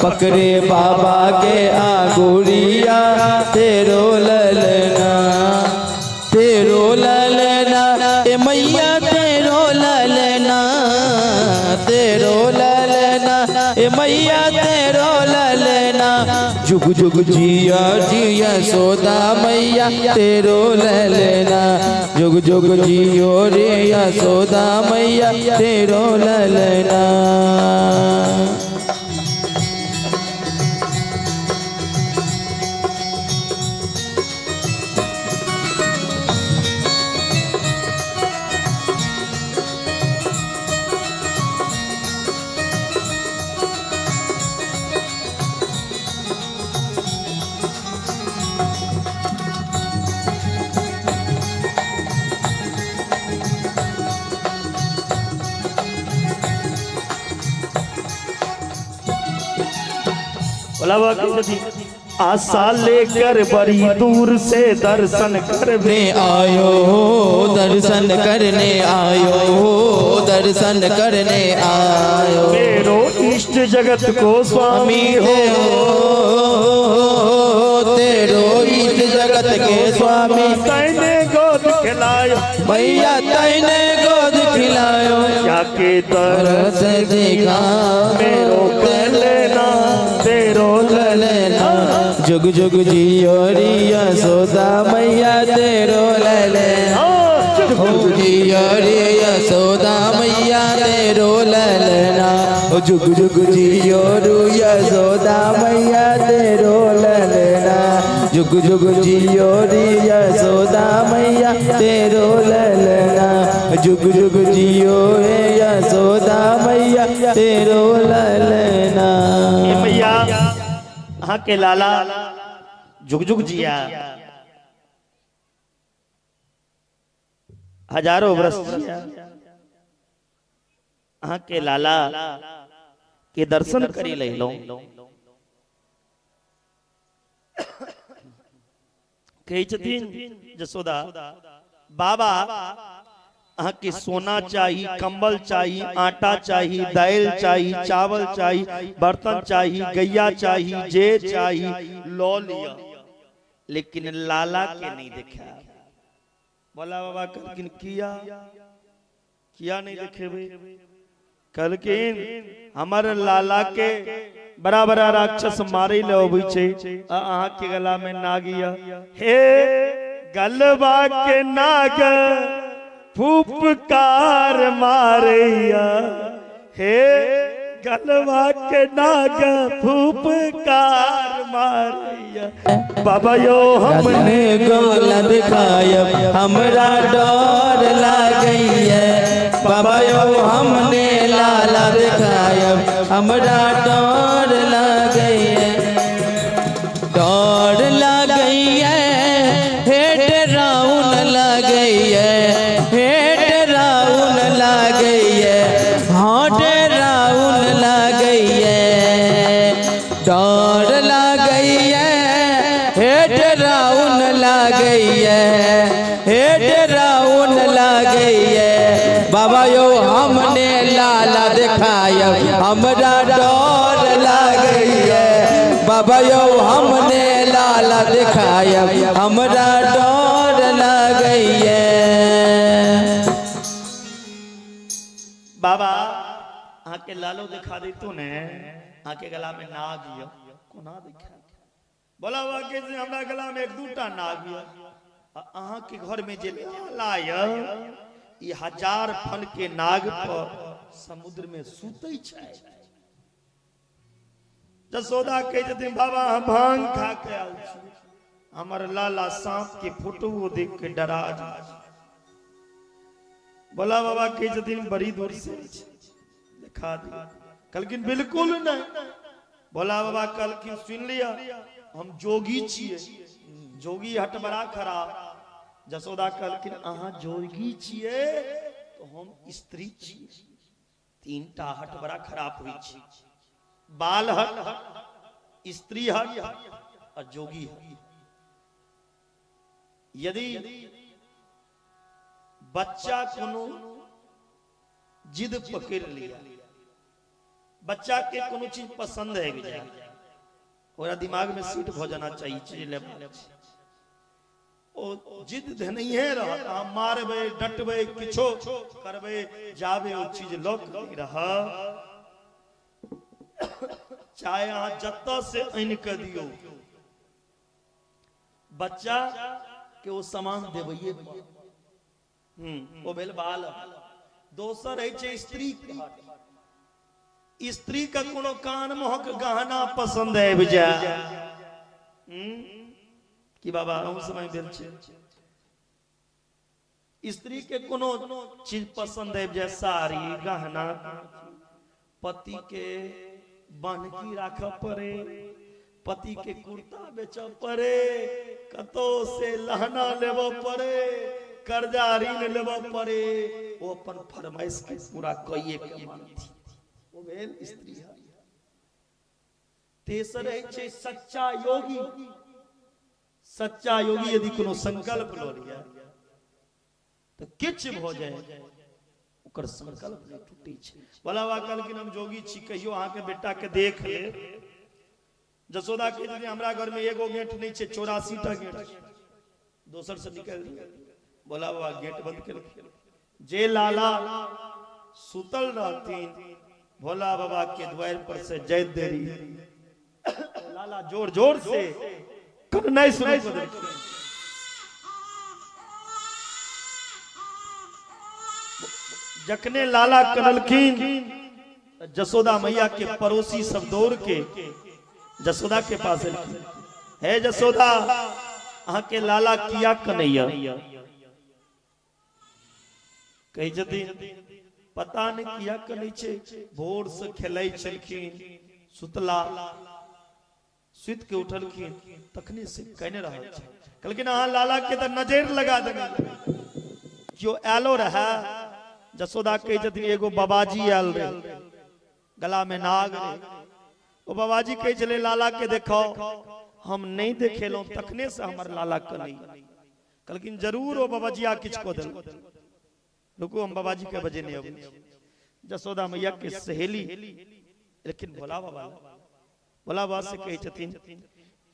[SPEAKER 3] पकड़े बाबा के आंगुरिया तेरो ललना, तेरो ललना ए मैया तेरो ललना, तेरो ललना ए मैया तेरो ललना, जुग जुग जिया जिया यशोदा मैया तेरो ललना, जुग जुग जियो रे यशोदा मैया तेरो ललना।
[SPEAKER 1] आशा लेकर बड़ी दूर से दर्शन करने
[SPEAKER 3] आयो, दर्शन करने आयो, दर्शन करने आयो,
[SPEAKER 1] मेरो इष्ट जगत को स्वामी हो,
[SPEAKER 3] तेरो इष्ट जगत के स्वामी,
[SPEAKER 1] तैने गोद खिलायो,
[SPEAKER 3] मैया तैने गोद खिलायो,
[SPEAKER 1] जाके
[SPEAKER 3] दरस दिखा
[SPEAKER 1] मेरो लेना तेरो
[SPEAKER 3] लेना, जुग जुग जियो री यशोदा मैया तेरो लेना, जियो री यशोदा मैया तेरो लेना, जुग जुग जियो रू यशोदा मैया तेरो लेना, जुग जुग जियो री यशोदा मैया तेरो लेना, जुग जुग जियो हे यशोदा मैया तेरो लेना।
[SPEAKER 1] मैया अहाँ के लाला जुग जुग जिया, हजारों वर्ष जिया, अहाँ के लाला के दर्शन करी लो। कहै छथिन जसोदा बाबा अहाँ के सोना चाही, कंबल चाही, आटा चाही, दाल चाही, चावल चाही, बर्तन चाही, गैया चाही, जे चाही लो लिया, लेकिन लाला के नहीं देखा। बोला बाबा कहलखिन किया किया नहीं देखेबे? कहलखिन हमर लाला के बड़ा बड़ा राक्षस मारे ले अबै छै, अहाँ के गला में नाग या, हे गलबा के नाग फुफकार मारैया, हे गलबा के नाग फुफकार मारैया, बाबा यो
[SPEAKER 3] हमने गोला दिखायब हमरा डर लागैया, बाबा यो हमने लाला दिखायब हमरा डर लागैया, डर लागैया हे डराउन लागैया, हे डराउन लागैया, हाँ डराउन लागैया, डर लागैया हे डराउन लागैया, हे डराउन लागैया, बाबा यो हमने लाला दिखायब हमरा डर लागैया, बाबा यो हमने लाला दिखायब हमरा डर लागैया।
[SPEAKER 1] बाबा अहाँ के लालो दिखा देतू ने, अहाँ के गला में नाग या, कोना देखा? बोला बाबा के हमरा गला में एक दूटा नाग या, अहाँ के घर में जे लाला या ई हजार फन के नाग पर समुद्र में सुतै छै। जसोदा कहै छथिन बाबा हम भांग खा के आयल छी, हमर लाला सांप के फोटो देख के डरा जाइ। बोला बाबा कहै छथिन बड़ी दूर से देखा दी, कहलखिन बिल्कुल नहीं। बोला बाबा कहलखिन सुन लिया हम जोगी छियै, जोगी हट बड़ा खराब। जसोदा कहलखिन अहाँ जोगी छियै तो हम स्त्री छियै, तीन टा हट बड़ा खराब होइ छै, बाल हट, स्त्री हट और जोगी हट। यदि बच्चा कोनो जिद पकड़ लिया, बच्चा के कोनो चीज पसंद है ओकरा दिमाग में सीट भ जाना चाहिए, चीज लेबाक छै, ओ जिद धनैहे रहत, अहाँ मारबै डटबै किछो करबै जाबे ओ चीज लऽ के नहि रहत, चाहे अहाँ जतऽ से आनि कऽ दियौ बच्चा के ओ सामान देबैये। ओ भेल बाल। दोसर होइ छै स्त्री। स्त्री के कोनो कान महक गहना पसंद आबि जाय कि बाबा अहूँ समय भेल छै, स्त्री के कोनो चीज पसंद आबि जाय, साड़ी गहना, पति के बन्हकी राखऽ पड़े, पति के कुर्ता बेचऽ पड़े, कतौ से लहना लेबऽ पड़े, कर्जा ऋण लेबऽ पड़े, ओ अपन फरमाइश के पूरा कइए के मानथि, ओ भेल स्त्री। तेसर होइ छै सच्चा योगी। सच्चा योगी यदि कोनो संकल्प लऽ लिअ तऽ किछु भऽ जाय ओकर संकल्प नहि टूटै छै। भोला बाबा कहलखिन हम जोगी छी, कहियो अहाँके बेटा के देख ले। जसोदा के हमरा घर में एगो गेंठ नहीं छै, 84 टा गेंठ, दोसर से निकल दिया। भोला बाबा गेट बंद केलखिन। जे लाला सुतल रहथिन भोला बाबा के द्वार पर से जाइत देरी लाला जोर जोर से कननाइ शुरू कऽ देलखिन। जखने लाला कनलखिन जसोदा मैया के पड़ोसी सब दौड़ के जसोदा के पास एलखिन। हे जसोदा, अहाँ के लाला किया कनैया? कहै छथिन पता नहीं किया कनै छै, भोर से खेलै छलखिन, सुतला, सुति के उठलखिन तखने से कहने रहल छै। कहलखिन अहाँ लाला के तऽ नजर लगा देने, केओ आयलो रहे? जसोदा कहै छथिन एगो बाबाजी आयल रहे, गला में नाग रहे। ओ बाबाजी कहै छलै लाला के देखो, हम नहीं देखेलहुँ तखने से हमर लाला कनै। कहलखिन जरूर ओ बाबाजी आ किछु कऽ देलक, रुकू हम बाबाजी के बजे नहीं अबै। जसोदा मैया के सहेली लेकिन भोला बाबा, भोला बाबा से कहै छथिन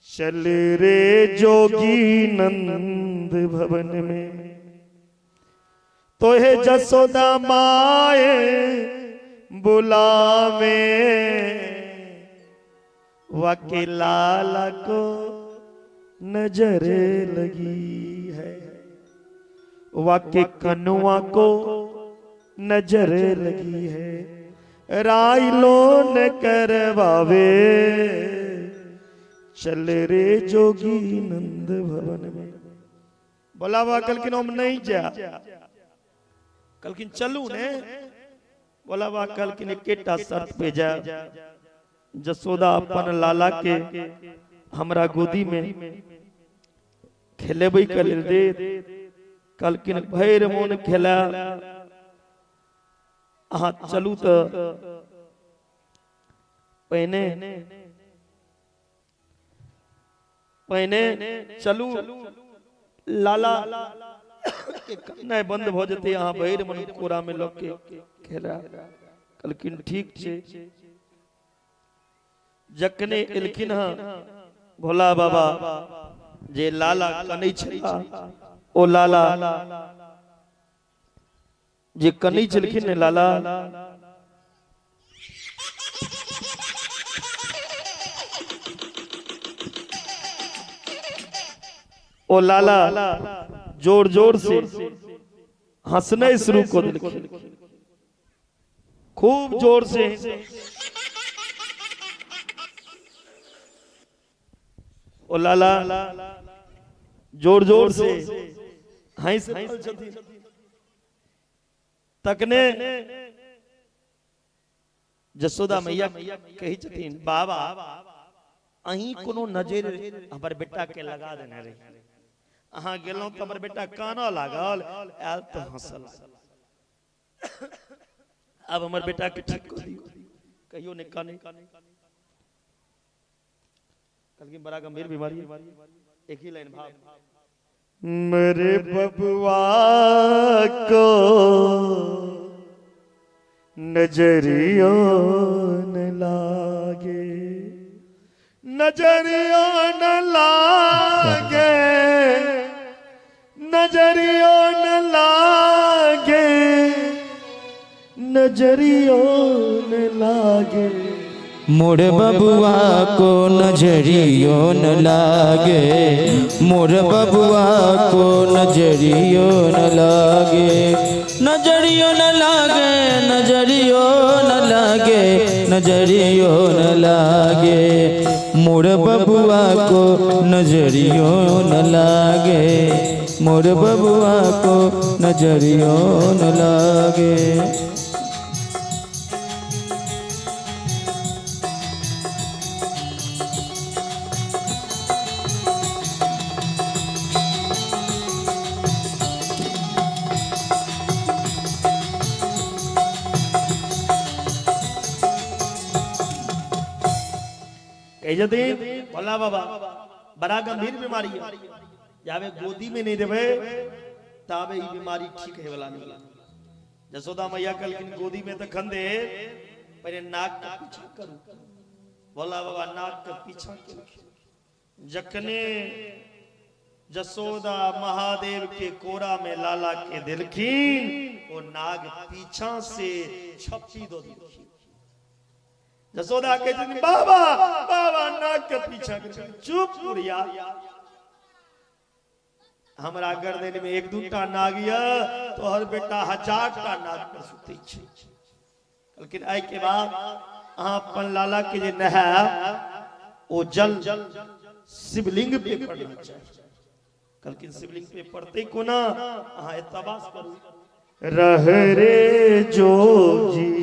[SPEAKER 1] चल रे जोगी नंद भवन में, तोहे जसोदा माए बुलावे, वाके लाला को नजर लगी है, वाके कनुआ को नजर लगी है, राय लोन करवावे, चल रे जोगी नंद भवन में। भोला बाबा कहलखिन हम नहीं जा। कहलखिन चलू ने। भोला बाबा कहलखिन एकेटा शर्त पे जा, जसोदा अपन लाला के हमरा गोदी में खेलेबै के लेल दे। कहलखिन भरि मोन खेला, अहाँ चलू तऽ पहिने पहिने चलू, लाला के कननाइ बंद भऽ जेतै, अहाँ भरि मन कोरा में लऽ के खेला। कहलखिन ठीक छै। जखने एलखिन हँ भोला बाबा, जे लाला कनै छला ओ लाला जे कनै छलखिन ने लाला, ओ लाला जोर जोर से हंसनाइ शुरू कऽ देलखिन, खूब जोर से। ओ लाला जोर जोर से हंस रहल छथिन। तखने जसोदा मैया कहै छथिन बाबा अहीं कोनो नजर हमर बेटा के लगा देने रही, अहाँ गेलहुँ तऽ हमर बेटा कानऽ लागल, आयल तऽ हंसऽ लागल, आब हमर बेटा के ठीक कऽ दियौ, कहियो नहि काने। कहलखिन बड़ा गंभीर बीमारी है, एक ही लाइन भाव। मेरे बबुआ को नजरियो न लागे, नजरियो न लागे, नजरियो न लागे, नजरियो न लागे,
[SPEAKER 3] मोर बबुआ को नजरियो न लागे, मोर बबुआ को नजरियो न लागे, नजरियो न लागे, नजरियो न लागे, नजरियो न लागे, मोर बबुआ को नजरियो न लागे, मोर बबुआ को नजरियो न लागे।
[SPEAKER 1] भोला बाबा बड़ा गंभीर बीमारी है, जाबे गोदी में नहीं देवे ताबे ई बीमारी ठीक है वाला नहीं। जसोदा मैया कहलखिन गोदी में तखन दे, पहले नाक के पीछा करू। भोला बाबा नाक के पीछा केलखिन, जखने जसोदा महादेव के कोरा में लाला के दिलखिन, वो नाग पीछा से छप्पी दो दिलखिन। जसोदा के बाबा बाबा नाग के पीछा, चुप बुढ़िया, हमरा गर्दन में एक दूटा नाग य तोहर बेटा हजार टा नाग पर सुतै छै। लेकिन आइ के बाद अहाँ अपन लाला के जे नहायब ओ जल शिवलिंग पे पड़ना चाही। कहलखिन शिवलिंग पे पड़ते कोना, अहाँ एतबास करू। रह रे जोगी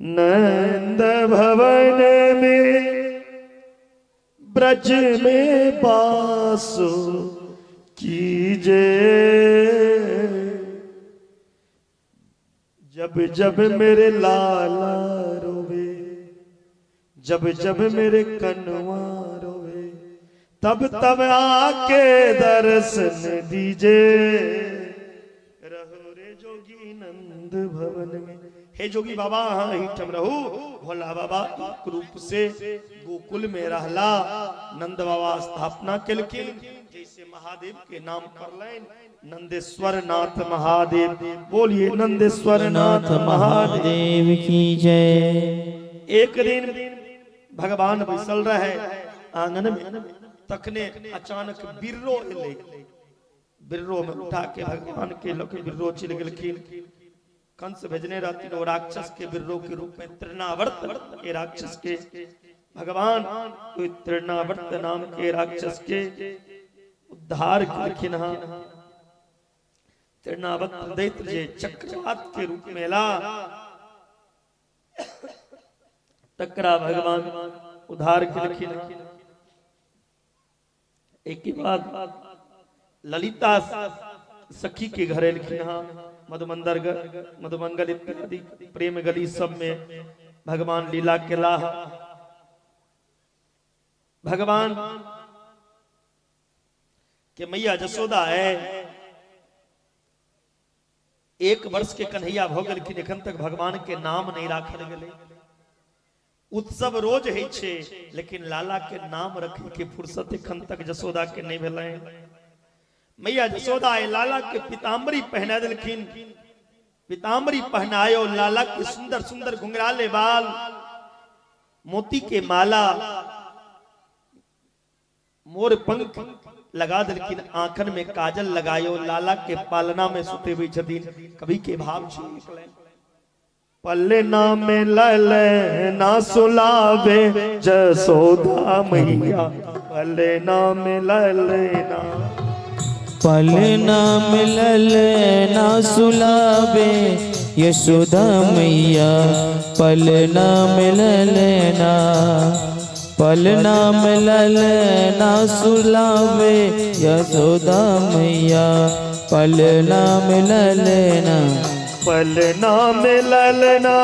[SPEAKER 1] नंद भवन में ब्रज में बासो कीजे, जब जब मेरे लाला रोवे, जब जब मेरे कनवा रोवे, तब तब आके दर्शन दीजे, रहो रे जोगी नंद भवन में। हे जोगी बाबा हाँ ही ठम रहू। भोला बाबा एक रूप से गोकुल में रहला, नंद बाबा स्थापना केलखिन, जैसे महादेव के नाम पड़लनि नंदेश्वर नाथ महादेव। बोलिए नंदेश्वर नाथ महादेव
[SPEAKER 3] की जय।
[SPEAKER 1] एक दिन भगवान बैसल रहे आंगन में, तखने अचानक बिर्रो एलै। बिर्रो में उठा के भगवान के लोग बिर्रो चलि गेलखिन। कंस भेजने रहथिन ओ राक्षस के बिर्रो के रूप में, तृणावर्त के राक्षस के। भगवान कोई तृणावर्त नाम के राक्षस के उद्धार केलखिन। हाँ तृणावर्त दैत्य जे चक्रवात के रूप में ला, तकरा भगवान उद्धार केलखिन। एक के बाद ललिता सखी के घर एलखिन। हाँ मधुमंदर मधुमंगल इत्यादि प्रेम गली सब में भगवान लीला केला। भगवान के मैया जसोदा है, 1 वर्ष के कन्हैया भ गेलखिन, एखन तक भगवान के नाम नहीं राखल गेलै। उत्सव रोज होइ छै, लेकिन लाला के नाम रखे के फुर्सत एखन तक जसोदा के नहीं भेलै। मैया जसोदा लाला के पीताम्बरी पहना दिलखिन। पीताम्बरी पहनायो, लाला के सुंदर सुंदर घुंघराले बाल, मोती के माला, मोर पंख लगा दिलखिन, आंखन में काजल लगायो, लाला के पालना में सुते हुए छथिन। कवि के भाव छै, पलना में ललना सुलावे जसोदा मैया, पलना में ललना,
[SPEAKER 3] पलना में ललना सुलावे यशोदा मैया, पलना में ललना, पलना में ललना सुलावे यशोदा मैया, पलना में ललना,
[SPEAKER 1] पलना में ललना,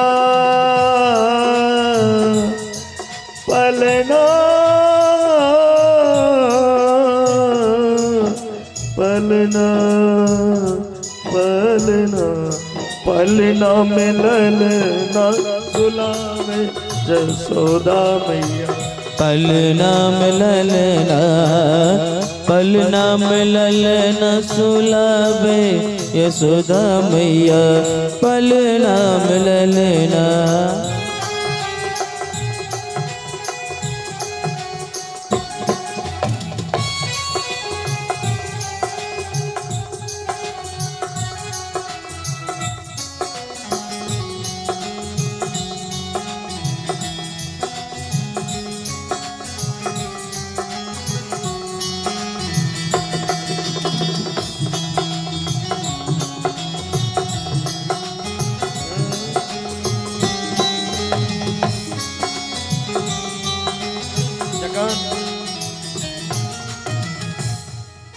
[SPEAKER 1] पलना पलना पलना पलना में ललना सुलावे जसोदा मैया,
[SPEAKER 3] पलना में ललना, पलना में ललना सुलावे यशोदा मैया, पलना में ललना।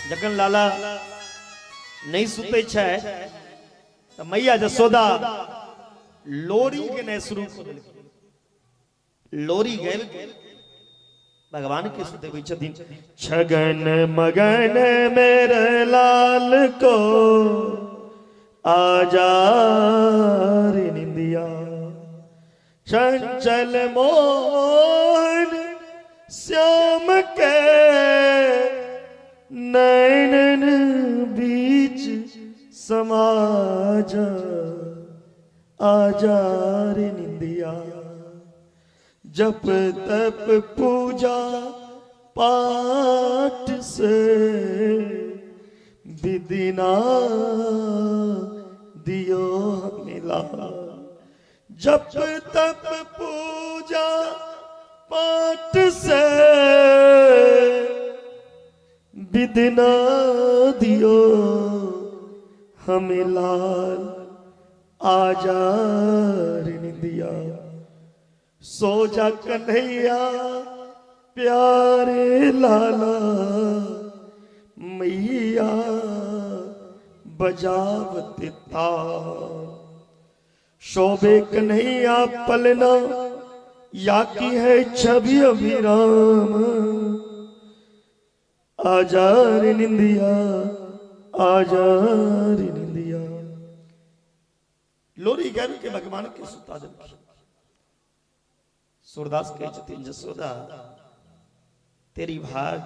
[SPEAKER 1] जखन लाला नहीं सुते छै त मैया जसोदा लोरी गेनाइ शुरू कऽ देलखिन। लोरी गेल भगवान के सुतेबै छथिन। छगन मगन मेरे लाल को आजा रे निंदिया, चंचल मोहन श्याम के नैनन बीच समाजा, आजा रे निंदिया। जप तप पूजा पाठ से विदिना दियो मिला। जप तप पूजा पाठ से विदिना दियो हमें लाल, आजा रे निंदिया। सो जा कन्हैया प्यारे लाला, मैया बजावत ताल। शोभे कन्हैया पलना या की है छवि अभिराम, आजा रे निंदिया, आजा रे निंदिया।
[SPEAKER 2] लोरी गाबि के भगवान के सुता देलखिन। सूरदास कहै छथिन, जसोदा तेरी भाग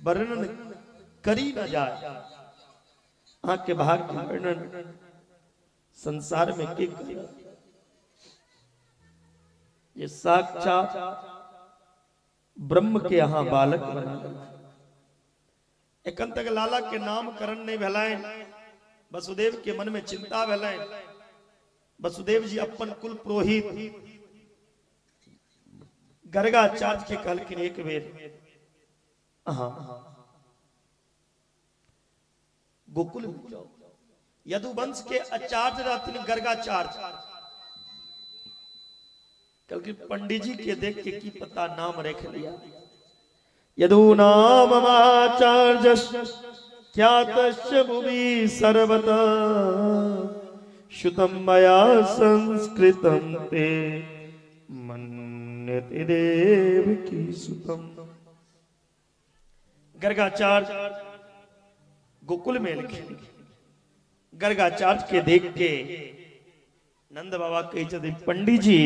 [SPEAKER 2] वर्णन करी न जाए, अहाँ के भाग के वर्णन संसार में के करे। ये साक्षात ब्रह्म के यहाँ बालक बना। एखन तक लाला के नामकरण नहीं भेलनि। वसुदेव के मन में चिंता भेलनि। वसुदेव जी अपन कुल पुरोहित गर्गाचार्य के कहलखिन, एक बेर अहाँ गोकुल में जाओ। यदुवंश के आचार्य रहथिन गर्गाचार्य। कहलखिन पंडित जी के देख के की पता नाम रख लिया।
[SPEAKER 1] यदूनाम आचार्य ख्यातस्य भुवि सर्वदा, श्रुतं मया संस्कृतं ते मन्यते देवकी सुतम।
[SPEAKER 2] गर्गाचार्य गोकुल में लिखे। गर्गाचार्य के देख के नंद बाबा कहै छथिन, पंडित जी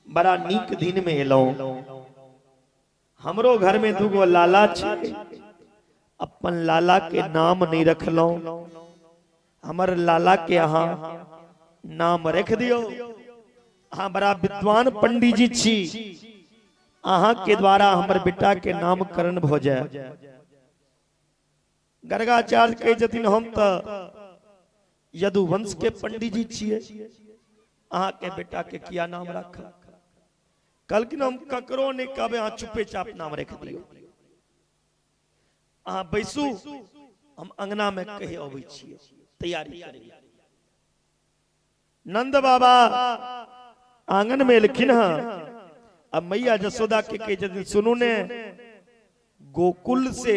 [SPEAKER 2] बड़ा नीक दिन में एलहुं। हमरो घर में दूगो लाला छै, अपन लाला के नाम नहीं रखलहुं, हमर लाला के अहाँ नाम रख दियो। अहाँ बड़ा विद्वान पंडित जी छी, अहाँ के द्वारा हमर बेटा के नामकरण भ जाए। गर्गाचार्य कहै छथिन, हम तऽ यदुवंश के पंडित जी छियै, अहाँ के बेटा के किया नाम राखब। कहलखिन हम ककरो नहीं कहबै, अहाँ चुपे चाप नाम रख दियौ। अहाँ बैसू, हम अंगना में कहि अबै छियै, तैयारी करी।
[SPEAKER 1] नंद बाबा आंगन में एलखिन हँ। अब मैया जसोदा के कहै छथिन, सुनू ने, गोकुल से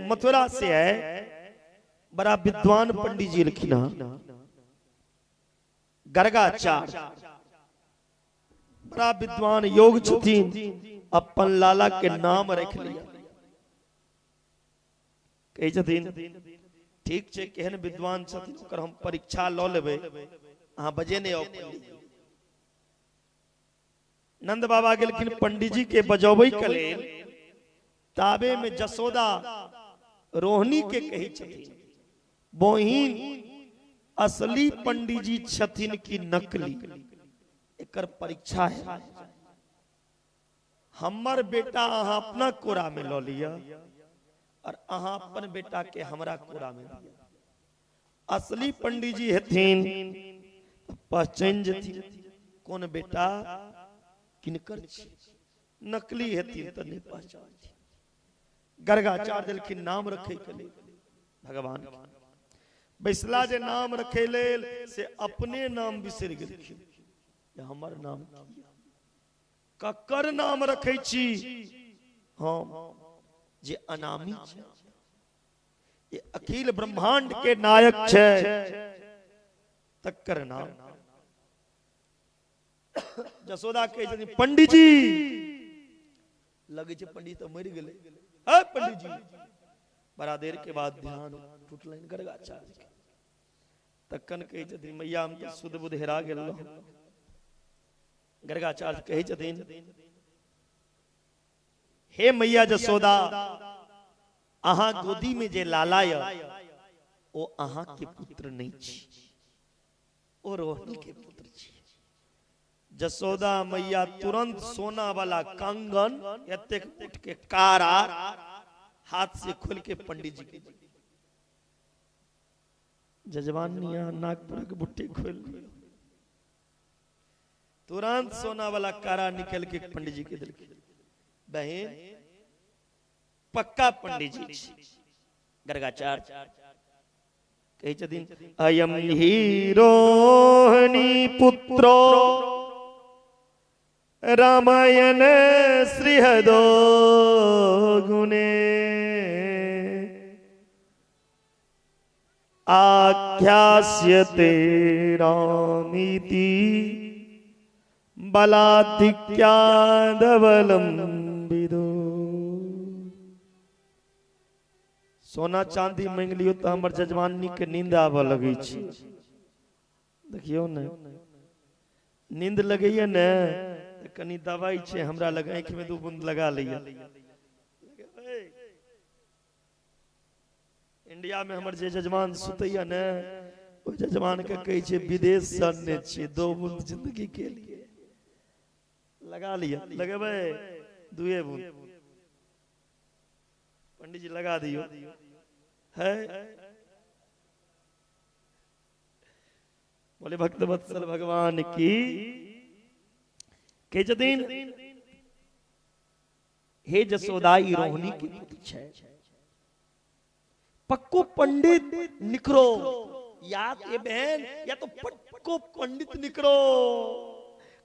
[SPEAKER 1] मथुरा से है बड़ा विद्वान पंडित जी एलखिन हँ, गर्गाचार्य, बड़ा विद्वान योग छथिन, अपन लाला के नाम रख लिया। कहै छथिन ठीक छै, केहन विद्वान छथिन ओकर हम परीक्षा लऽ लेबै, अहाँ बजेने आउ पंडित जी। नंद बाबा गेलखिन पंडित जी के बजबै के लेल। ताबे में जसोदा रोहिणी के कहै छथिन, बहिन असली पंडित जी छथिन कि नकली, एकर परीक्षा है। हमर बेटा अहाँ अपना कोरा में लऽ लिअ और अहाँ अपन बेटा के हमरा कोरा में दिअ। असली पंडित जी हेथिन पहचान जेथिन कोन बेटा किनकर छी, नकली हेथिन तऽ नहीं पहचान। गर्गाचार्य देलखिन नाम रखे के लेल भगवान के। बैसला जे नाम रखे लेल से अपने नाम बिसरि गेलखिन, हमर नाम ककर नाम रखे छी हम, जे अनामी छै, ये अखिल ब्रह्मांड के नायक छै, तकर नाम। जसोदा कहै छथिन, पंडित जी, लगै छै पंडित तऽ मरि गेलै। पंडित जी, बड़ा देर के बाद ध्यान टूटलनि गर्गाचार्य के। तखन कहै छथिन, मैया हम तऽ शुद्ध बुद्ध हेरा गेल रहौं। गर्गाचार्य कहै छथिन,
[SPEAKER 2] हे मैया जसोदा, अहाँ गोदी में जे लाला य ओ अहाँ के पुत्र नहीं छी, ओ रोहिणी के पुत्र छी। जसोदा मैया तुरंत सोना वाला कंगन एतेक उठ के कारा हाथ से खोल के पंडित जी के जजवान नागपुर के बुट्टी खोल लियो, तुरंत सोना वाला कारा निकल के पंडित जी के दिल। बहन पक्का पंडित जी गर्गाचार्य कहे छथिन अयम ही रोहिणी पुत्रो रामायण श्रीहदो गुणे आख्यास्यते रामीति बलाधिक्यादवलंबिदो। सोना चांदी मांगि लियो तो हमर जजमानी के नींद आबऽ लगै छै। देखियो ने नींद लगैया ने त कनी दवाई छै हमरा लग, आँखि में 2 बूंद लगा लैया। इंडिया में हमर जे जजमान सुतैया ने ओ जजमान के कहै छै विदेश से अनने छियै 2 बूंद जिंदगी के लिए लगा लिया, लगेबै 2 बूंद पंडित जी लगा दियो है। बोले भक्त वत्सल भगवान की। के दिन हे जसोदाई रोहिणी के पुत्र छै, पक्को पंडित निकरो, या ये बहन या तो पक्को पंडित निकरो,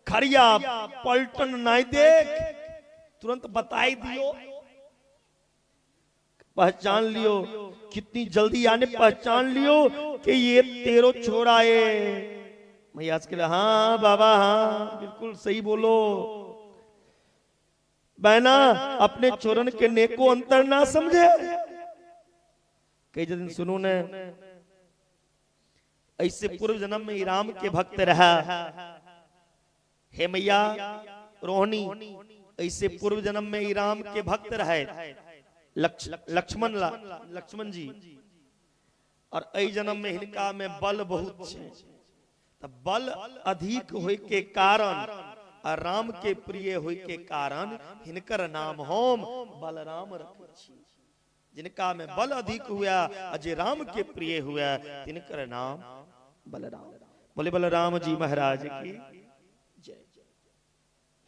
[SPEAKER 2] खरिया पलटन नहीं देख तुरंत बताई दियो, पहचान लियो कितनी जल्दी आने पहचान लियो कि ये तेरो छोरा है। मैया के लिए हाँ बाबा हाँ बिल्कुल सही बोलो बहना, अपने छोरन के नेको अंतर ना समझे। कई दिन सुनो ने ऐसे पूर्व जन्म में राम के भक्त रहा। हे मैया रोहिणी ऐसे पूर्व जन्म में राम के भक्त रहे लक्ष्मण लक्ष्मण जी, और एहि जन्म में हिनका में बल बहुत छै, त बल अधिक होय के कारण और राम के प्रिय होय के कारण हिनकर नाम हम बलराम रखै छी। जिनका में बल अधिक हुआ और जे राम के प्रिय हुआ तिनकर नाम बलराम। बोले बलराम जी महाराज की जय।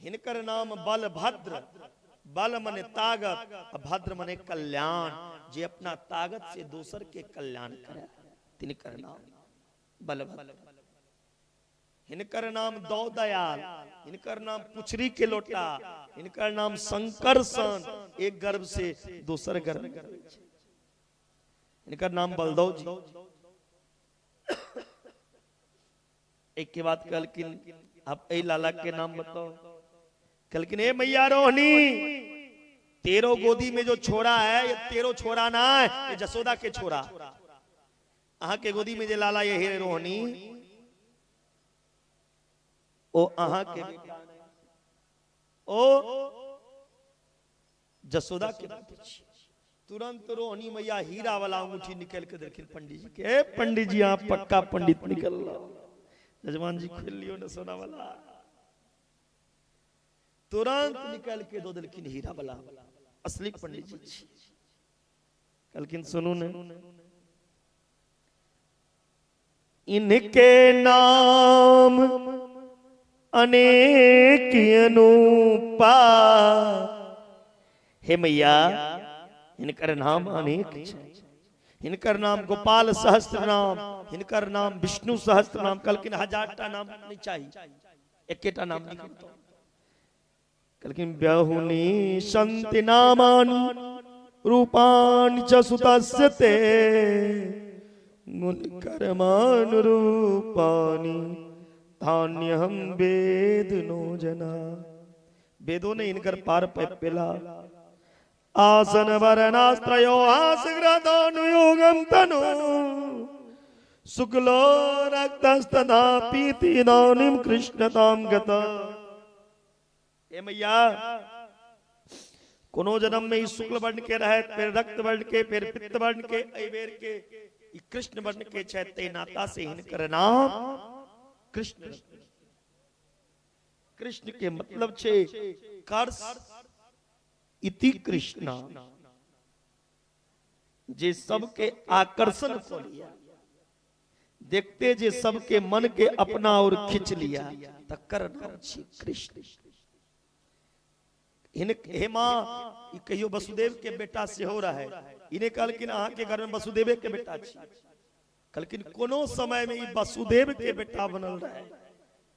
[SPEAKER 2] हिनकर नाम बलभद्र, बल मने ताकत, भद्र मने कल्याण, जे अपना ताकत से दोसर के कल्याण करे तिनकर नाम बलभद्र। हिनकर नाम दौदयाल, हिनकर नाम पुछरी के लोटा, हिनकर नाम शंकर सन, एक गर्भ से दोसर गर्भ, हिनकर नाम बलदौ जी। एक के बाद कहलखिन आप ए लाला के नाम बताओ। कहलखिन ए मैया रोहिणी तेरो गोदी में जो छोरा है ये तेरो छोरा ना है, ये जसोदा के छोरा। अहा के गोदी में जे लाला ये हे रोहिणी ओ अहा के बेटा ओ जसोदा के बेटा। तुरंत रोहिणी मैया हीरा वाला अंगूठी निकल के देखिन पंडित जी के, पंडित जी आप पक्का पंडित निकल लो, यजमान जी खोल लियो ना सोना वाला। तुरंत निकल के दो दिलखिन हीरा वाला असली पंडित जी। कहलखिन सुनू ने इनके नाम अनेक अनूपा। हे मैया इनकर नाम अनेक छै, हिनकर नाम गोपाल सहस्त्र नाम, हिनकर नाम विष्णु सहस्त्र नाम। कहलखिन 1000 टा नाम नहीं चाहिए, एकेटा नाम निकलतो। कहलखिन बहुनी संति नामानि रूपाणि च सुतस्य ते गुण कर्मानुरूपाणि धान्यहं वेद नो जना। वेदों ने इनकर पार पेला। आसन वरणास्त्रयो आसग्रदानुयोगम तनु शुक्लो रक्तस्तदा पीतिदानीं कृष्णतां गता। ए मैया
[SPEAKER 1] कोनो जन्म में ई शुक्ल वर्ण के रहे, फिर रक्त वर्ण के, फिर पित्त वर्ण के, एहि बेर के ई कृष्ण वर्ण के छथि, तै नाता से हिनकर नाम कृष्ण। कृष्ण के मतलब छे कर्ष इति कृष्णा, जे सबके आकर्षण क लिया, देखते जे सबके मन के अपना और खींच लिया, तकर नाम छी कृष्ण। हे माँ, कहियो वसुदेव के बेटा सेहो रहे, इने कहलखिन अहाँ के घर में वसुदेवे के बेटा छी, कहलखिन कोनो समय में ई वसुदेव के बेटा बनल रहे,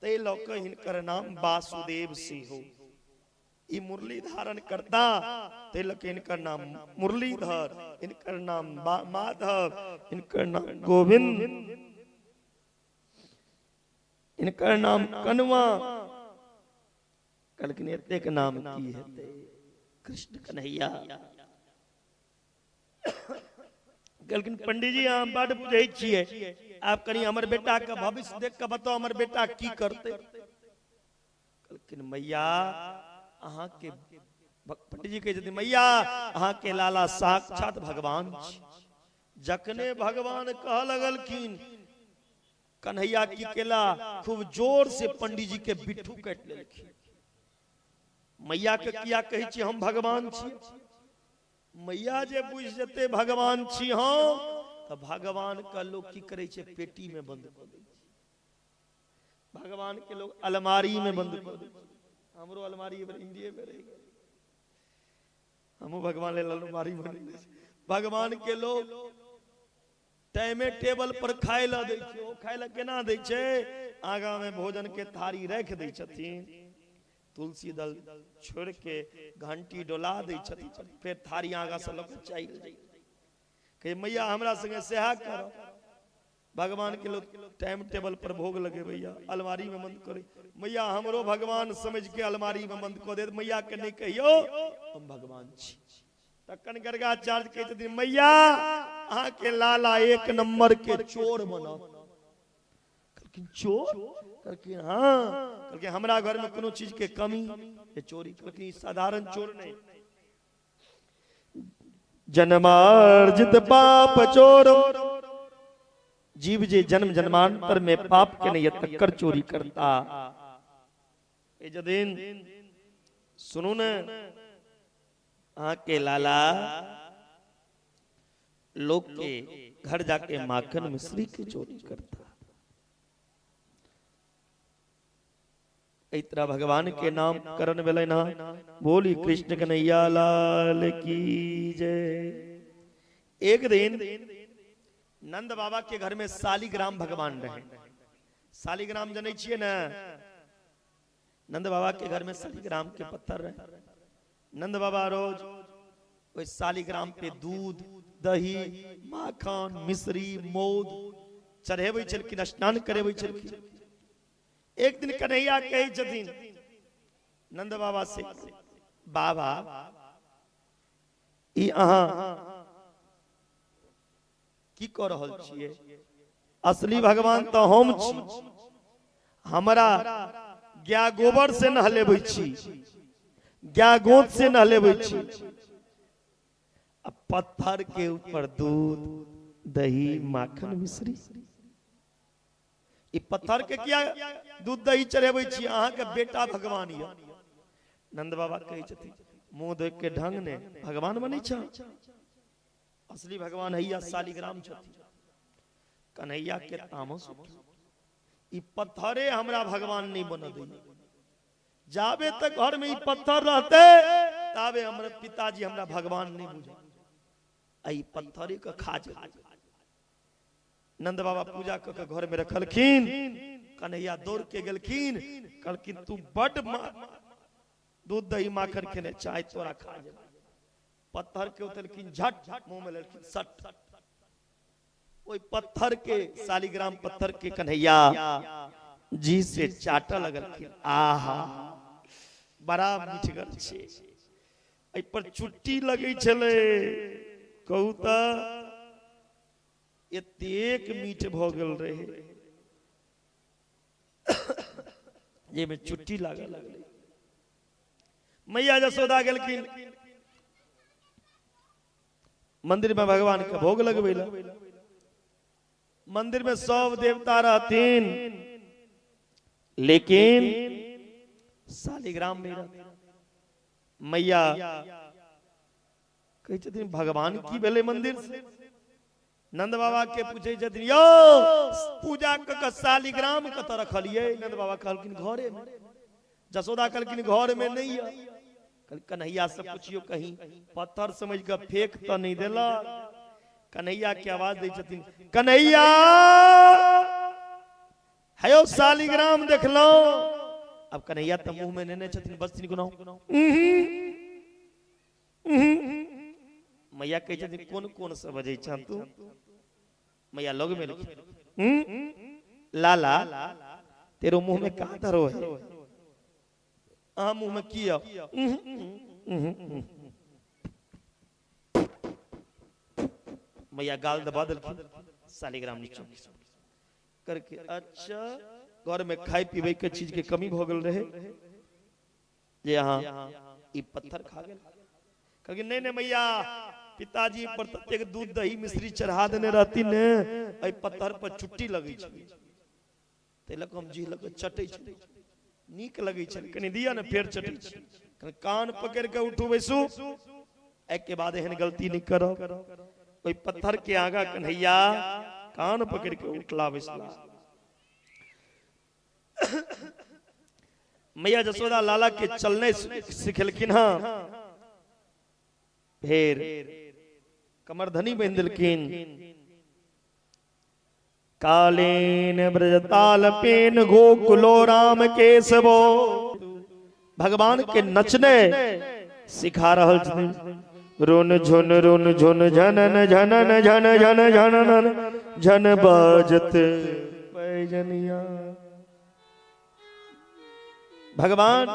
[SPEAKER 1] तै लऽ कऽ हिनकर नाम वासुदेव सेहो। ई मुरली धारण करता, तै लऽ कऽ हिनकर नाम मुरलीधर, हिनकर नाम माधव, हिनकर नाम गोविंद, हिनकर नाम कनवा। कहलखिन एतेक नाम की हेतै, कृष्ण कन्हैया। कहलखिन पंडीजी अहाँ बड बुझै छियै, आप कनी हमर बेटा के भविष्य देख के बताओ हमर बेटा की करतै। कहलखिन मैया अहाँ के, पंडीजी कहै छथिन मैया अहाँ के लाला साक्षात भगवान छी। जखने भगवान कह लगलखिन, कन्हैया की केला, खूब जोर से पंडीजी के बिट्ठू काटि लेलखिन। मैया के किया कहै छी हम भगवान छी? मैया जे बुझि जेतै भगवान छी हम, तऽ भगवान के लोग की करै छै, पेटी में बंद कऽ दै छै। भगवान के लोग अलमारी में बंद कऽ दै छै। हमरो अलमारी इंडिये में रहि गेल, हमहूँ भगवान लेल अलमारी बनेने छी। भगवान के लोग टाइमे टेबल पर खाय लए दै छै, ओ खाय लए केना दै छै, आगा में भोजन के थारी राखि दै छथिन, तुलसी दल छोड़ के घंटी डोला दै छथिन, फेर थारी आगा से लऽ कऽ चलि जाइ। कहे मैया हमरा संगे सएह कर। भगवान के लोग टाइम टेबल पर भोग लगेबैया, अलमारी में बंद करे। मैया हमरो भगवान समझ के अलमारी में बंद कऽ देत, मैया के नहीं कहियो हम भगवान छी। तखन गर्गाचार्य कहै छथिन मैया अहाँ के लाला एक नंबर के चोर बनत। कहलखिन चोर? कहलखिन हाँ। कहलखिन हमरा घर में कोनो चीज के कमी ये चोरी? कहलखिन साधारण चोर नहीं, जन्मार्जित पाप चोर, जीव जे जन्म जन्मांतर में पाप के नहीं तक्कर चोरी करता। ए जदिन सुनू ने, अहाँ के लाला लोग के घर जाके माखन मिश्री के चोरी करता। तरह भगवान के नाम करण भेलै ना। बोली कृष्ण कन्हैया लाल की जय। एक दिन नंद बाबा के घर में शालिग्राम भगवान रहे। शालिग्राम जनै छियै ने, नंद बाबा के घर में शालिग्राम के पत्थर रहे। नंद बाबा रोज ओहि शालिग्राम पे दूध दही माखन मिश्री मौध चढ़ेबै छलखिन, स्नान करेबै छलखिन। एक दिन कन्हैया कहै छथिन नंद बाबा से, बाबा ई अहाँ की कऽ रहल छियै? असली भगवान तऽ हम छी, हमरा गाय गोबर से नहलेबै छी, गाय गोत से नहलेबै छी, आ पत्थर के ऊपर दूध दही माखन मिश्री, ई पत्थर के किया दूध दही चढ़ेबै छी? अहाँ के बेटा भगवान यऽ। नंद बाबा कहै छथिन मुंह देख के ढंग ने भगवान बनै छ, असली भगवान हैया शालिग्राम छथिन। कन्हैया के तामस उठल, ई पत्थरे हमरा भगवान नहीं बन दै, जाबे तक घर में ई पत्थर रहते ताबे हमर पिताजी हमरा भगवान नहीं बुझे, आ ई पत्थरे के खा जेतै। नंद बाबा पूजा कऽ के घर में रखलखिन। कन्हैया दौड़ के गेलखिन, कहलखिन तू बड दूध दही माखन खेने चाहे तोरा खा जेबै। पत्थर के उतलखिन झट मुंह में लेलखिन सट, ओहि पत्थर के शालिग्राम पत्थर के कन्हैया जी से चाटऽ लगलखिन। आहा बड़ा मीठगर छै, एहि पर चुट्टी लगै छलै। कहू तऽ एतेक मीठ भऽ गेल रहे जाहिमे चुट्टी लागऽ लगलै। मैया जसोदा गेलखिन, मंदिर में भगवान के भोग लगबै ला। मंदिर में सब देवता रहथिन, लेकिन शालिग्राम नहीं रहथिन। मैया कहै छथिन भगवान की भेलै मंदिर से? नंद बाबा के पूछै छथिन, यौ पूजा क के शालिग्राम कतऽ रखलियै? नंद बाबा कहलखिन घरे में। जसोदा कहलखिन घर में नहीं है। कन्हैया से पूछियो कहीं पत्थर समझ के फेंक तो नहीं देलक। कन्हैया के आवाज दै छथिन, कन्हैया हयो शालिग्राम देखलो। अब कन्हैया तो मुंह में नेने छथिन, बस गुना। मैया कहै छथिन कोन कोन से बजै छह तू? मैया लग में लाला तेरो मुंह में का धरो है? अहाँ मुंह में की? मैया गाल दबा देलखिन, शालिग्राम नीचे करके। अच्छा, घर में खाए पीबे के चीज के कमी भ गेल रहे जे अहाँ ई पत्थर खा गेल। कहलखिन नहीं नहीं मैया, पिताजी पर ततेक दूध दही मिश्री चढ़ा देने रहती ने, एहि पत्थर पर चुट्टी लगै छै, ताहि लऽ कऽ हम जीह लऽ कऽ चटै छी, नीक लगै छै, कनि दिअ ने फेर चटै छी। कान पकड़ि कऽ उठू बैसू, एहिके बाद एहन गलती नहि करब। ओहि पत्थर के आगा कन्हैया कान पकड़ि कऽ उठला बैसला। मैया जसोदा लाला के चलने सिखेलखिन हँ, फेर कमरधनी बांधि देलखिन। कालीन ब्रजताल पेन गोकुलो राम केशवो। भगवान के नचने सिखा रहल छथिन। रुन झुन रुन झुन झनन झनन झन झन झनन झन बाजत पैजनिया। भगवान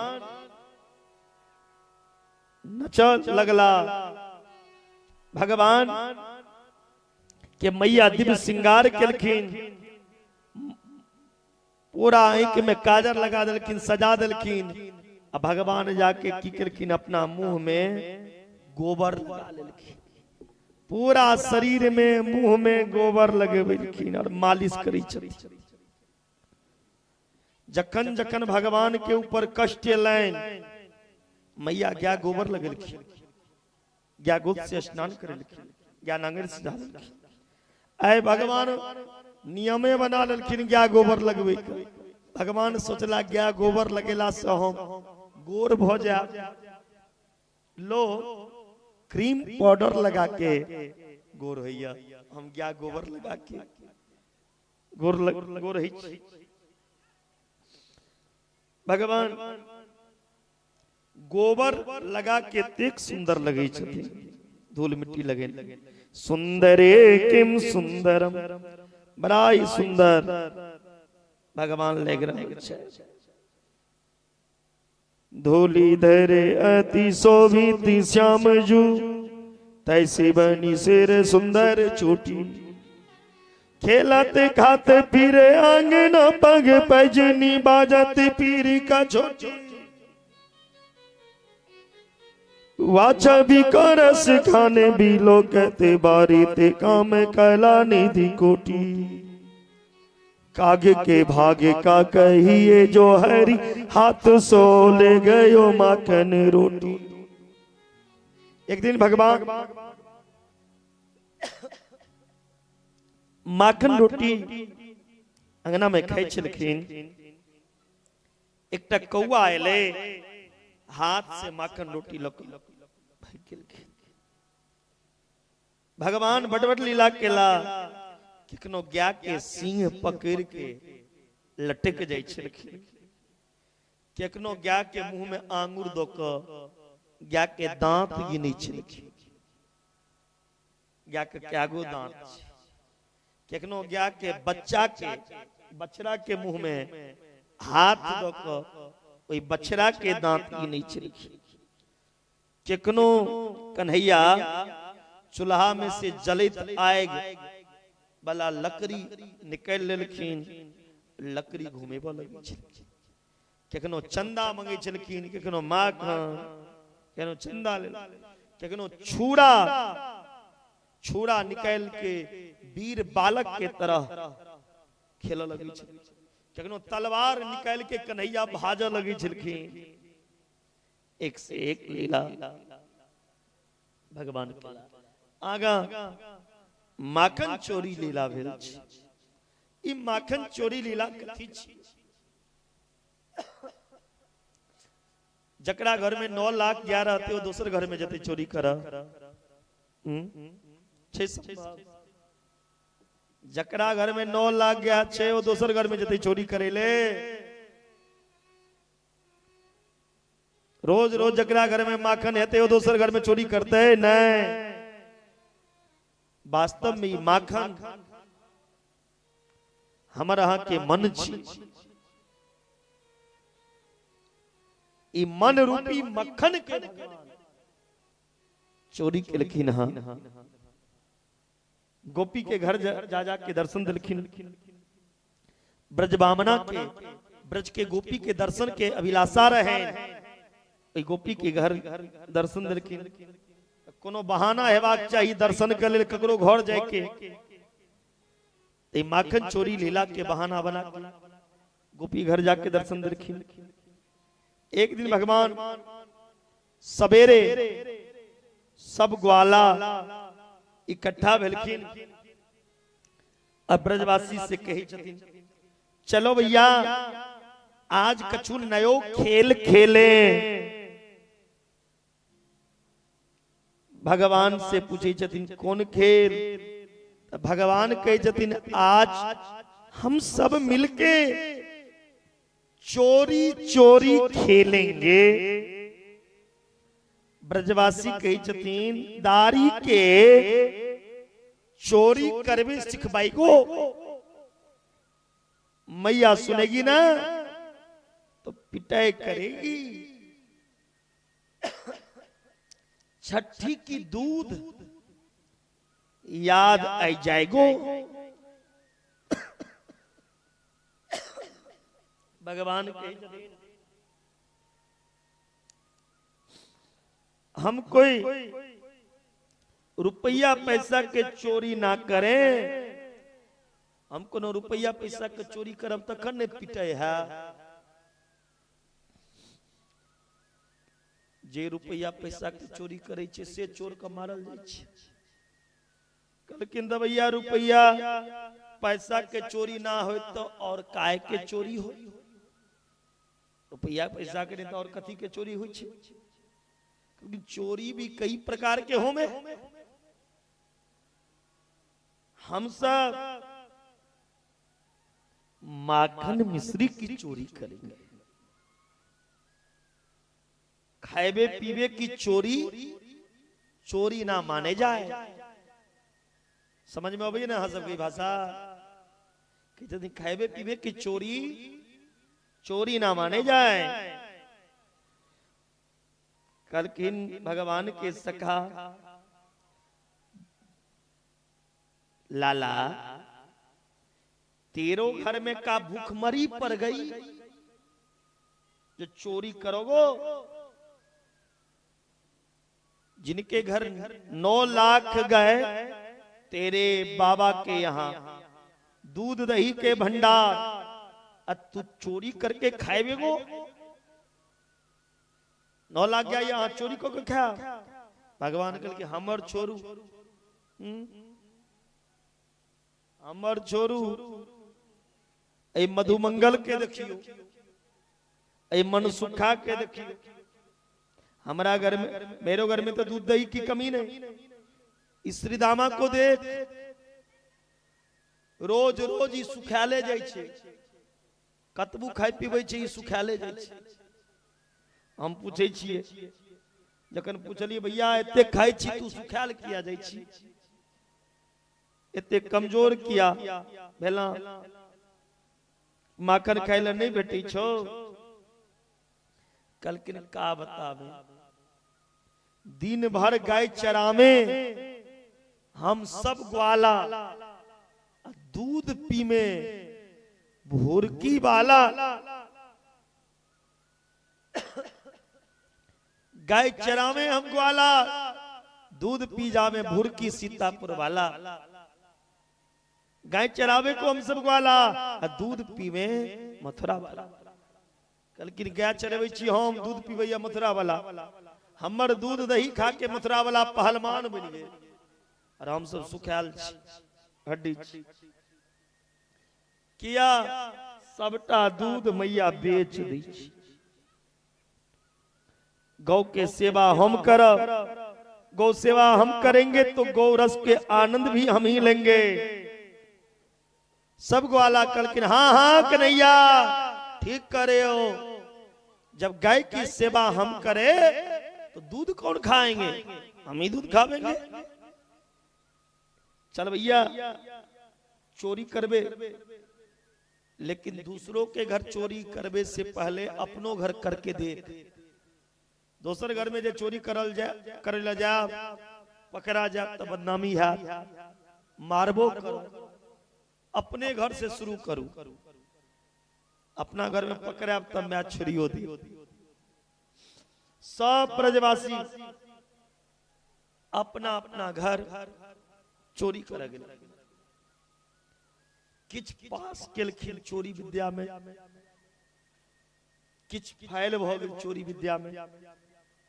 [SPEAKER 1] नच लगला। भगवान के मैया दिव्य श्रृंगार केलखिन, पूरा आंख में काजर लगा देलखिन, सजा देलखिन। आ भगवान जाके की केलखिन, अपना मुंह में गोबर लगा लेलखिन, पूरा शरीर में मुंह में गोबर लगेलखिन और मालिश करै छथिन। जखन जखन भगवान के ऊपर कष्ट एलनि, मैया गाय गोबर लगेलखिन, गाय गोद से स्नान करेलखिन, गाय नांगरि से झाड़लखिन। आय भगवान नियमे बना लेलखिन गाय गोबर लगबे के। भगवान सोचला गाय गोबर लगेला से हम गोर भ जायब। लो क्रीम पाउडर लगा के गोर होइया, हम गाय गोबर लगा के गोर गोर होइ छी। भगवान गोबर लगा के तेक सुंदर लगे छथिन, धूल मिट्टी लगे। सुंदरे किम सुंदरम, बड़ा ही सुंदर भगवान लग रहे छे। धूली धरे अति शोभित श्याम जू, तैसी बनी सिर सुंदर चोटी। खेलत खाते फिरे आंगना पग पैजनी बाजत पीर का छोटी। वाचा भी करस खाने भी लोकते बारी ते काम कला निधि कोटी। काग के भागे का कहिए जो हरी, हाथ सो ले गयो माखन रोटी। एक दिन भगवान माखन रोटी अंगना में खाइ छलखिन। एकटा कौआ एलै, हाथ से माखन रोटी लऽ कऽ भागि गेलखिन। भगवान बड बड लीला केला, कखनो गाय के सिंह पकड़ के लटक जाइ छलखिन, कखनो गाय के मुंह में आंगुर दऽ कऽ गाय के दांत गिनै छलखिन। गाय के कएगो दांत छै। कखनो गाय के बच्चा के बछड़ा के मुंह में हाथ दऽ कऽ ओहि बछड़ा के दांत गिनै छलखिन। कखनो कन्हैया चूल्हा में से जलैत आगि वाला लकड़ी निकालि लेलखिन, लकड़ी घुमेबऽ लगै छलखिन। कखनो चंदा मंगै छलखिन, कखनो माखन, कखनो चंदा लेल, कखनो छुरा
[SPEAKER 2] छुरा निकालि के वीर बालक के तरह खेलऽ लगै छलखिन। कखनो तलवार निकालि के कन्हैया भाजऽ लगै छलखिन। एक से एक लीला भगवान के। आगा माखन चोरी लीला भेल छै। ई माखन चोरी लीला कथी छी? जकरा घर में 9 लाख गाय रहते ओ दोसर घर में जते चोरी कर छै। जकरा घर में 9 लाख गाय छै ओ दोसर घर में जते चोरी करे ले। रोज रोज जकरा घर में माखन हेतै ओ दोसर घर में चोरी करते नहीं। वास्तव में ई माखन हमर अहाँ के मन छी। ई मन रूपी मक्खन के चोरी केलखिन हँ। गोपी के घर जा जा के दर्शन दिलखिन। ब्रजबामना के ब्रज के गोपी के दर्शन के अभिलाषा रहे, गोपी के घर दर्शन दिलखिन। कोनो बहाना हेबाक चाही दर्शन के लेल ककरो घर जाय के। ते माखन चोरी लीला के बहाना बना गोपी घर जाके दर्शन दिलखिन। एक दिन भगवान सवेरे सब ग्वाला इकट्ठा भेलखिन आ ब्रजवासी से कहै छथिन, चलो भैया आज कछु नयो खेल खेले। भगवान से पूछै छथिन कौन खेल? भगवान कहै छथिन आज हम सब मिलके चोरी चोरी खेलेंगे। ब्रजवासी कहै छथिन दारी के चोरी करबे सिखबाई को, मैया सुनेगी ना तो पिटाई करेगी। छठी की दूध याद आई जाएगो। भगवान के हम कोई रुपया पैसा के चोरी ना करें, हम कोनो रुपया पैसा के चोरी करब तखन ने पिटे है। जे रुपया पैसा के चोरी करे छे से चोर के मारल जाय छे। कहलखिन दबैया रुपया पैसा के चोरी ना हो तो और काय के चोरी हो? रुपया पैसा के नहीं तो और कथी के चोरी हो छे? क्योंकि चोरी भी कई प्रकार के हो में। हम सब माखन मिश्री की चोरी करेंगे, खाएबे पीबे की चोरी चोरी ना माने जाए। समझ में आवे ना सबकी भाषा? कि खाएबे पीबे की चोरी चोरी ना माने जाए। कलकिन भगवान के सखा लाला तेरो घर में का भूखमरी पड़ गई जो चोरी करोगो? जिनके घर 9 लाख गए तेरे बाबा के यहाँ दूध दही के भंडार, तू चोरी करके खाएगो? 9 लाख गया यहाँ चोरी को खा। भगवान कल के हमर छोरू, हमर छोरू, ए मधुमंगल के देखियो, ए मनसुखा के देखियो। हमारा घर में, मेरे घर में तो दूध दही की कमी नहीं। श्रीदामा को देख रोज रोज ई सुखाले जाय छे, कतबू खाइ पीबै छे ई सुखाले जाय छे। हम पूछै छियै, जखन पूछलियै भैया एते खाइ छी तू सुखाल किया जाइ छी, एते कमजोर किया भेला, माखन खाइ ले नहीं भेटै छौ? कलकिन का बतावे, दिन भर गाय चरामे हम सब ग्वाला, दूध पीमे भोरकी वाला। गाय चरामे हम ग्वाला, दूध पी जावे भुरकी सीतापुर वाला। गाय चरावे को हम सब ग्वाला आ दूध पीवे मथुरा वाला। कहलखिन गाय चरबै छी हम, दूध पीबैया मथुरा वाला। हमर दूध दही खा के मथुरा वाला पहलवान बनि गेल और हम सब सुखायल छी हड्डी छी। किया सबटा दूध मैया बेच दै छी। गौ के सेवा हम करब, गौ सेवा हम करेंगे तो गौ रस के आनंद भी हम ही लेंगे। सब ग्वाला कहलखिन हाँ हाँ कन्हैया ठीक करे हो, जब गाय की सेवा हम करे तो दूध कौन खाएंगे, हम ही दूध खावेंगे। चल भैया चोरी करबे, लेकिन दूसरों के घर चोरी करबे से पहले अपनो घर करके देख। दोसर घर में जे चोरी करल जाए करे ला जा पकड़ा जा तो बदनामी है, मारबो करो। अपने घर से शुरू करू, अपना घर में पकड़ा तब मैं छुरियो दी। सब ब्रजवासी अपना अपना घर चोरी कर गेल। किछ पास केलखिन चोरी विद्या में, किछ फैल भ गेल चोरी विद्या में।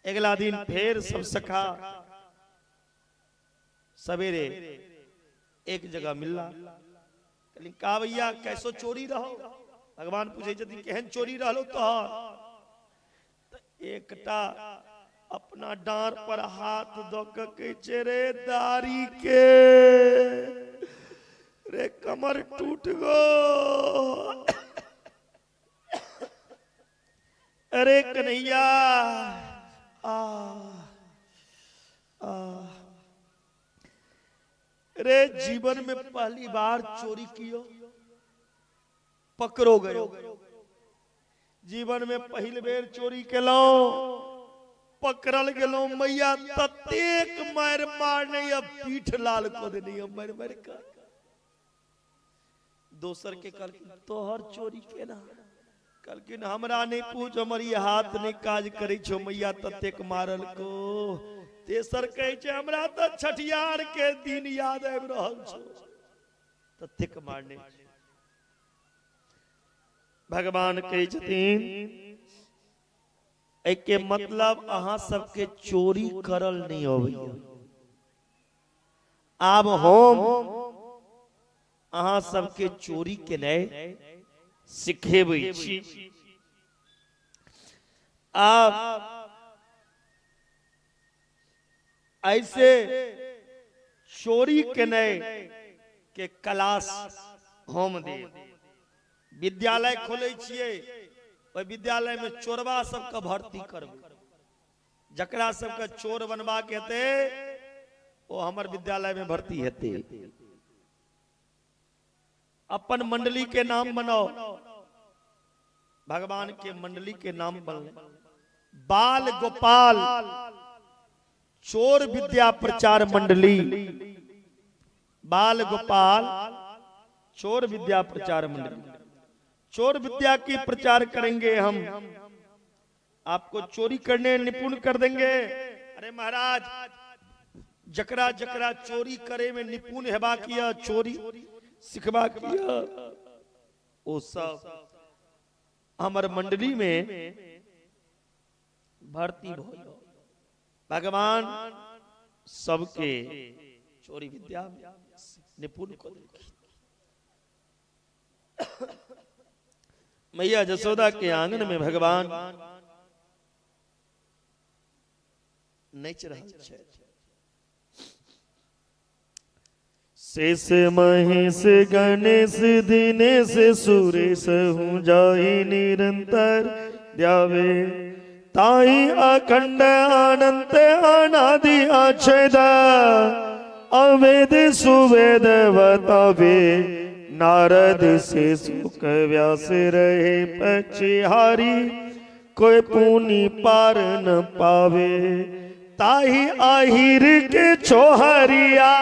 [SPEAKER 2] अगला दिन फिर सब सखा सवेरे एक जगह मिलला। का भैया कैसो चोरी रहो? भगवान पूछे छथिन केहन चोरी रहलो तोहर? एकटा अपना डांर पर हाथ द के कहै छै रे दारी के रे कमर टूट गो, अरे कन्हैया आ आ रे जीवन में पहली बार चोरी कियो पकड़ो गयो। जीवन में पहिल बेर चोरी केलौं पकड़ल गेलौं, मैया ततेक मारि मारने अब पीठ लाल कऽ देने मारि मारि कऽ। दोसर के कहलखिन तोहर चोरी केना? कहलखिन हमरा नहीं पूछ, हमर ई हाथ नहीं काज करै छौ मैया ततेक मारल को। तेसर कहै छै हमरा तऽ छठियार के दिन याद आबि रहल छौ, ततेक मारने। भगवान कहै छथिन एके मतलब अहाँ सबके चोरी करल नहीं अबैया। आब हम अहाँ सबके चोरी केनाइ सिखेबै छी। आब ऐसे चोरी केनाइ के क्लास हम देब। विद्यालय खोलै छियै, ओहि विद्यालय में चोरबा सबके भर्ती करबै। जकरा सबके चोर बनबाक हेतै ओ हमर विद्यालय में भर्ती हेतै। अपन मंडली के नाम बनाओ, भगवान के मंडली के नाम बनले बाल गोपाल चोर विद्या प्रचार मंडली। बाल गोपाल चोर विद्या प्रचार मंडली, चोर विद्या की प्रचार करेंगे हम, आपको चोरी करने निपुण कर देंगे। अरे महाराज जकरा जकरा चोरी करे में निपुण हेबाक या चोरी सिखबाक या ओ सब हमर मंडली में भर्ती भ जाओ। भगवान सबके चोरी विद्या में निपुण कर देलखिन। मैया जसोदा के आंगन में भगवान नाचि रहल छथि।
[SPEAKER 3] शेष महेश गणेश दिनेश सुरेश हूँ जाहि निरंतर ध्यावे, ताहि अखंड अनंत अनादि अछेद अवेद सुवेद बतावे। नारद से सुख व्यास रहे पछिहारी, कोई पुनि पार न पावे। ताहि आहिर के छोहरिया,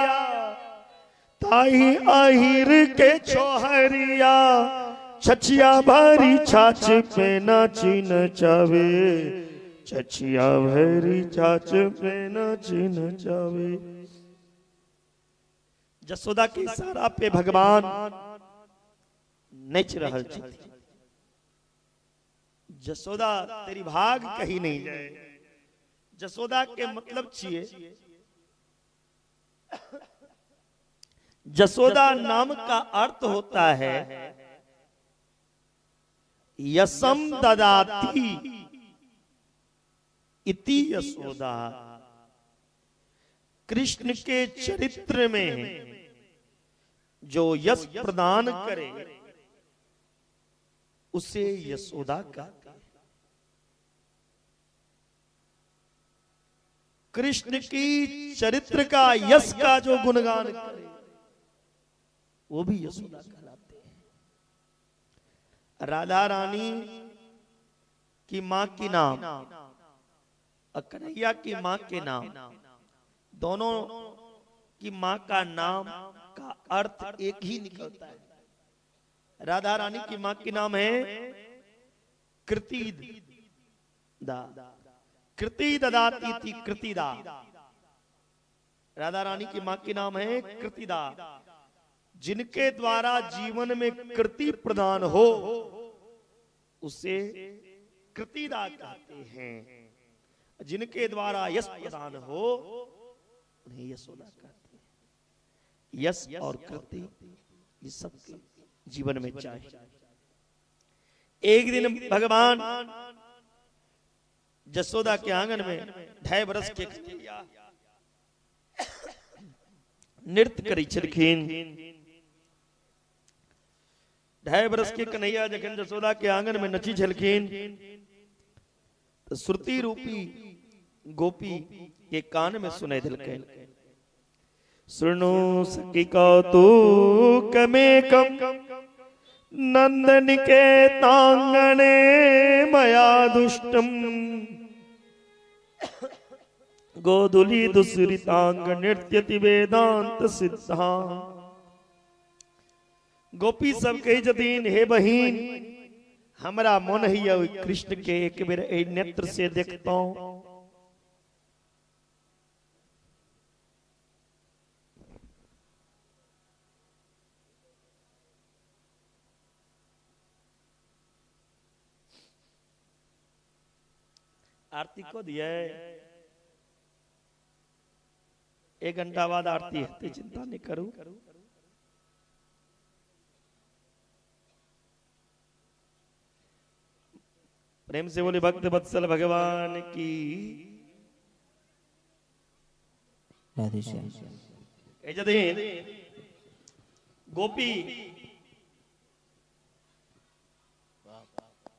[SPEAKER 3] ताहि आहिर के छोहरिया, छछिया भारी छाछ पे नाची नचावे। चचिया भरी चाच पे नाच नचावे।
[SPEAKER 2] जसोदा के इशारा पे भगवान नच रहल छथिन। जसोदा तेरी भाग कहीं नहीं जाए। जसोदा के मतलब छिए, जसोदा नाम का अर्थ होता है यसम ददाती इति यशोदा। कृष्ण के चरित्र में जो यश प्रदान करे उसे यशोदा कहते हैं। कृष्ण की चरित्र का यश का जो गुणगान करे वो भी यशोदा कहलाते हैं। राधा रानी की मां की नाम और कन्हैया की मां के नाम, दोनों की मां का नाम का अर्थ एक ही निकलता है। राधा रानी की मां की नाम है कृति दा, कृति ददाती थी कृतिदा। राधा रानी की मां की नाम है कृतिदा, जिनके द्वारा जीवन में कृति प्रदान हो उसे कृतिदा कहते हैं। जिनके द्वारा यश प्रदान हो उन्हें यशोदा कहते हैं। यश और कृति ये सबके जीवन में चाहिए। एक दिन भगवान जसोदा के आंगन में 2.5 बरस के नृत्य करी छलखिन। 2.5 बरस के कन्हैया जखन जसोदा के आंगन में नची छलखिन तो श्रुति रूपी गोपी के कान में सुनाई दिलकैन,
[SPEAKER 3] सुनो सखी कौतुकमेकम नंदन के तांगणे मया दुष्टम गोधुली दुसरितांग नृत्यति वेदांत सिद्धा।
[SPEAKER 2] गोपी सब कही छथिन, हे बहिन, हमरा मन है कृष्ण के एक बेर एहि नेत्र से देखतौं। आरती को दिया 1 घंटा बाद आरती है, चिंता नहीं करू। प्रेम से बोले भक्त वत्सल भगवान की। गोपी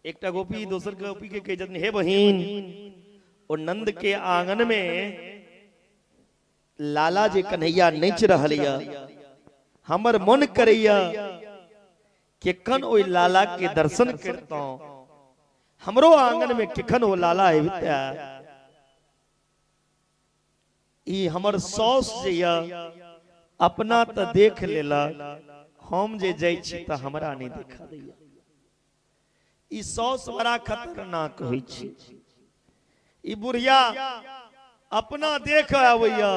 [SPEAKER 2] एकटा गोपी दोसर गोपी के कहे छथिन, हे बहिन, और नंद के आंगन में लाला जे कन्हैया नच रहल या, हमर मन करैया केखन ओहि लाला के दर्शन करतौं, हमरो आंगन में केखन ओ लाला अबिता। ई हमर सौस जे या अपना त देख लेला, हम जे जाइ छी त हमरा नहीं देखा दैया। ई सौस बड़ा खतरनाक होइ छै। ई बुढ़िया अपना देख आबैया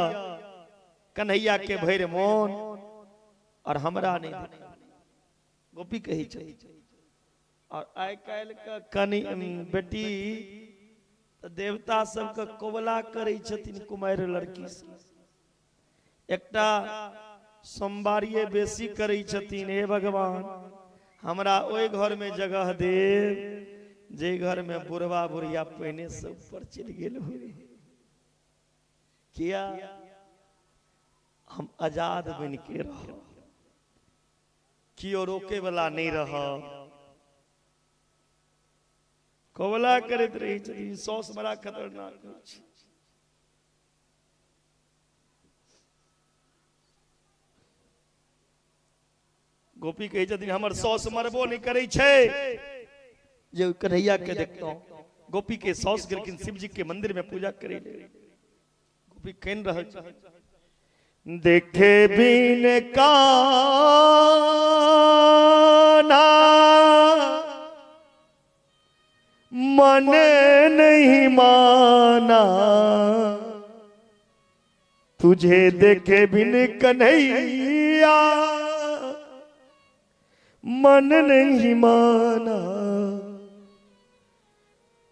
[SPEAKER 2] कन्हैया के भरि मोन और हमरा नहीं देखा। गोपी कहै छै। और आइ काल्हि के कनि बेटी देवता सबके कोबला करै छथिन कुमारि लड़की सब। एकटा सोमवारिये बेसी करै छथिन, हे भगवान हमरा ओहि घर में जगह देव जे घर में बुढ़वा बुढ़िया पहिने से ऊपर चलि गेल होय। किया हम आजाद बन के रह, कियो रोके वाला नहीं रह। कोबला करैत रहै छथिन। सौस बड़ा खतरनाक होइ छै। गोपी कहै छथिन, हमर सौस मरबो नहीं करै छै जे कन्हैया के देखतौं। गोपी के सौस गेलखिन शिव जी के मंदिर में पूजा करै ले। गोपी कानि रहल छै,
[SPEAKER 3] देखे बिन काना मन मन नहीं माना, तुझे देखे बिन कन्हैया मन नहीं माना।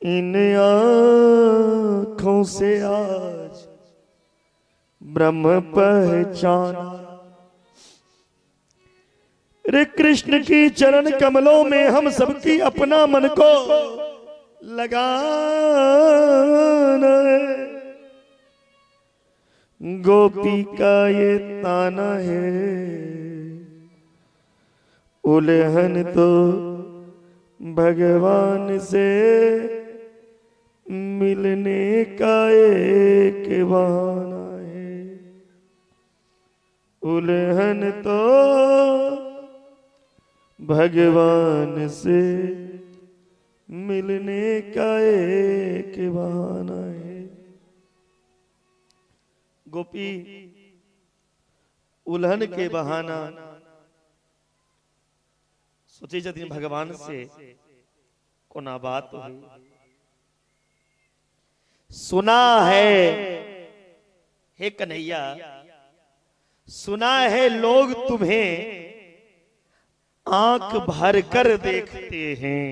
[SPEAKER 3] इन आँखों से आज ब्रह्म पहचाना। रे कृष्ण की चरण कमलों में हम सबकी अपना मन को लगाना है। गोपी का ये ताना है, उल्हन तो भगवान से मिलने का एक बहाना है। उल्हन तो भगवान से मिलने का एक बहाना है।
[SPEAKER 2] गोपी उल्हन के बहाना सोचे जतिन भगवान से कोना बात हुई। सुना है हे कन्हैया, सुना है लोग तुम्हें आंख भर कर देखते हैं।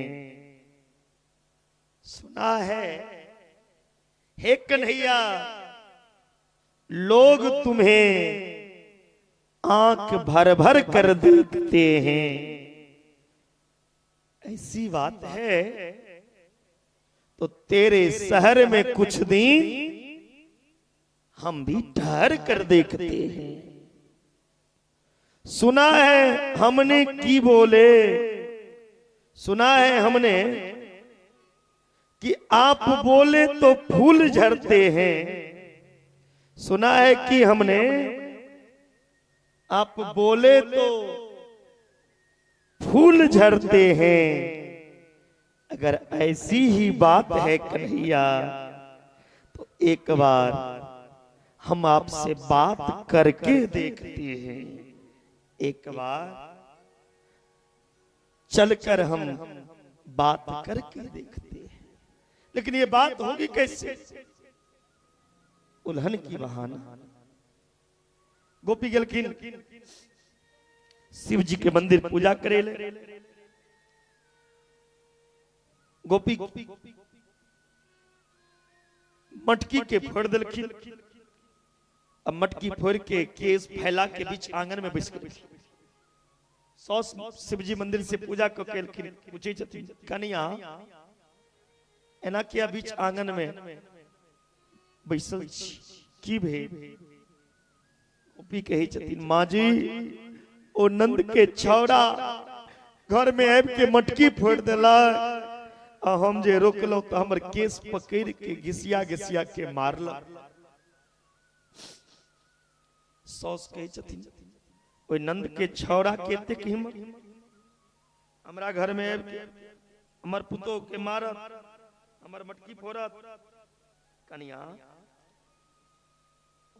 [SPEAKER 2] सुना है हे कन्हैया, लोग तुम्हें आंख भर भर कर देखते हैं। ऐसी बात है तो तेरे शहर में कुछ दिन हम भी ठहर कर देखते हैं। सुना है हमने की बोले, सुना है हमने कि आप बोले तो फूल झड़ते हैं। सुना है कि हमने आप बोले तो फूल झड़ते हैं। अगर ऐसी ही बात है कन्हैया तो एक बार हम आपसे बात करके देखते हैं। एक बार चलकर हम बात करके देखते हैं। लेकिन ये बात होगी कैसे? उल्हन की बहाना। गोपी गेलखिन शिव जी के मंदिर पूजा करे ले। गोपी मटकी के फोड़ दिलखिन। अब मटकी फोड़ के केस फैला के बीच आंगन में बैस गेलखिन। सौस शिवजी मंदिर से पूजा क केलखिन। पूछै छथिन कनिया एना किया बीच आंगन में बैसल छी, की भेल? गोपी कहै छथिन माँ जी ओ नंद के छौड़ा घर में आबि के मटकी फोड़ देलक आ हम जे रोकलहुं तो हमर केस पकड़ के घिसिया घिसिया के मारलक। सौस कहै छथिन ओहि नंद के छौड़ा के एतेक हिम्मत हमरा घर में आबि के हमर पुतोह के मारत, हमर मटकी फोड़त। कनिया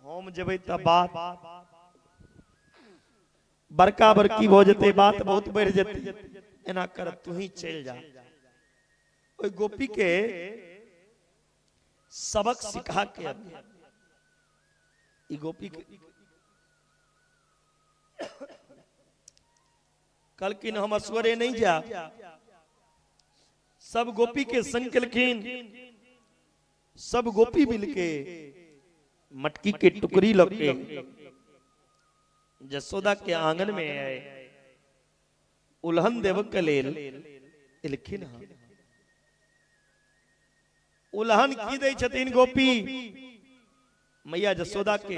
[SPEAKER 2] हम जेबै त बात बड़का बड़की भ जेतै, बात बहुत बढ़ि जेतै। एना कर तू ही चलि जा। ओहि गोपी के सबक सिखा के ई गोपी के कहलखिन हम असगरे नहीं जा। सब गोपी के संग केलखिन। सब गोपी मिलके मटकी के टुकड़ी लग के जसोदा के आंगन में आए। उल्हन देव के लेल एलखिन। उल्हन की दै छथिन गोपी मैया जसोदा के।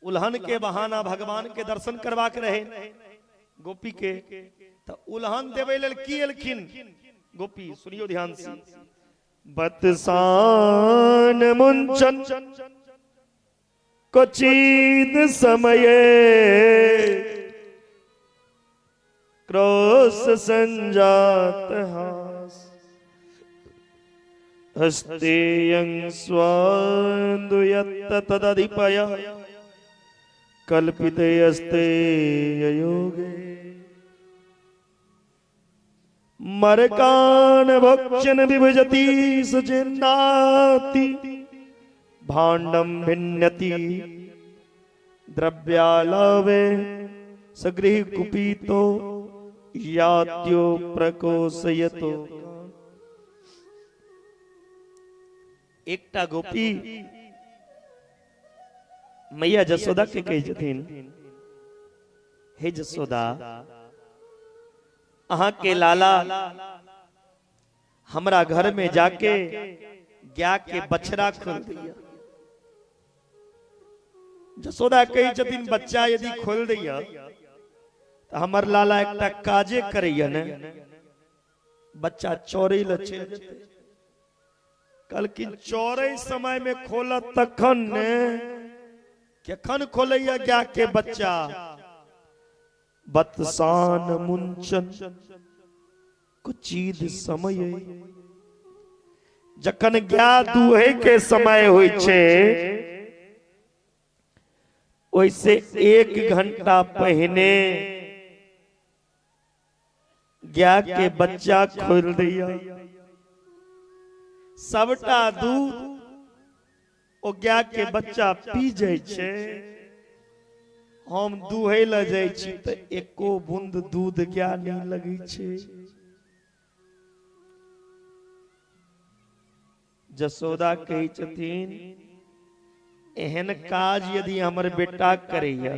[SPEAKER 2] उल्हन के बहाना भगवान के दर्शन करवा के रहे गोपी के। तो उल्हन देवे लेल की एलखिन गोपी? सुनियो ध्यान से।
[SPEAKER 3] बतसान मुंचन क्वचित समय क्रोश संजात हास हस्तेयं स्वान्दुयत्त तदधिपय कल्पिते अस्तेय योगे। मरकान भक्षण विभजति सचिन्नाति भाण्डम भिन्नति द्रव्यालवे सगृह कुपीतो यात्यो प्रकोशयतो।
[SPEAKER 2] एकटा गोपी मैया जसोदा के कहै छथिन, हे जसोदा, अहाँ के लाला हमरा घर में जाके गाय के बछड़ा खोल दिया। जसोदा कहै छथिन बच्चा यदि खोल दिया तो हमर लाला एकटा काजे करैया ने, बच्चा चोरी ल चलि जेतै। कहलखिन चोरै समय में खोलत तखन ने, केखन खोलैया गाय के बच्चा? बतसान मुंचन कुचीद समय, जखन गाय दुहे के समय होइ छै ओइसे 1 घंटा पहिने गाय के बच्चा खोल दिया, सबटा दूध ओ गाय के बच्चा पी जाइ छै। हम दुहै ल जाइ छी तऽ एको बूंद दूध गाय नहीं लगै छै। जसोदा कहै छथिन एहन काज यदि हमर बेटा करैया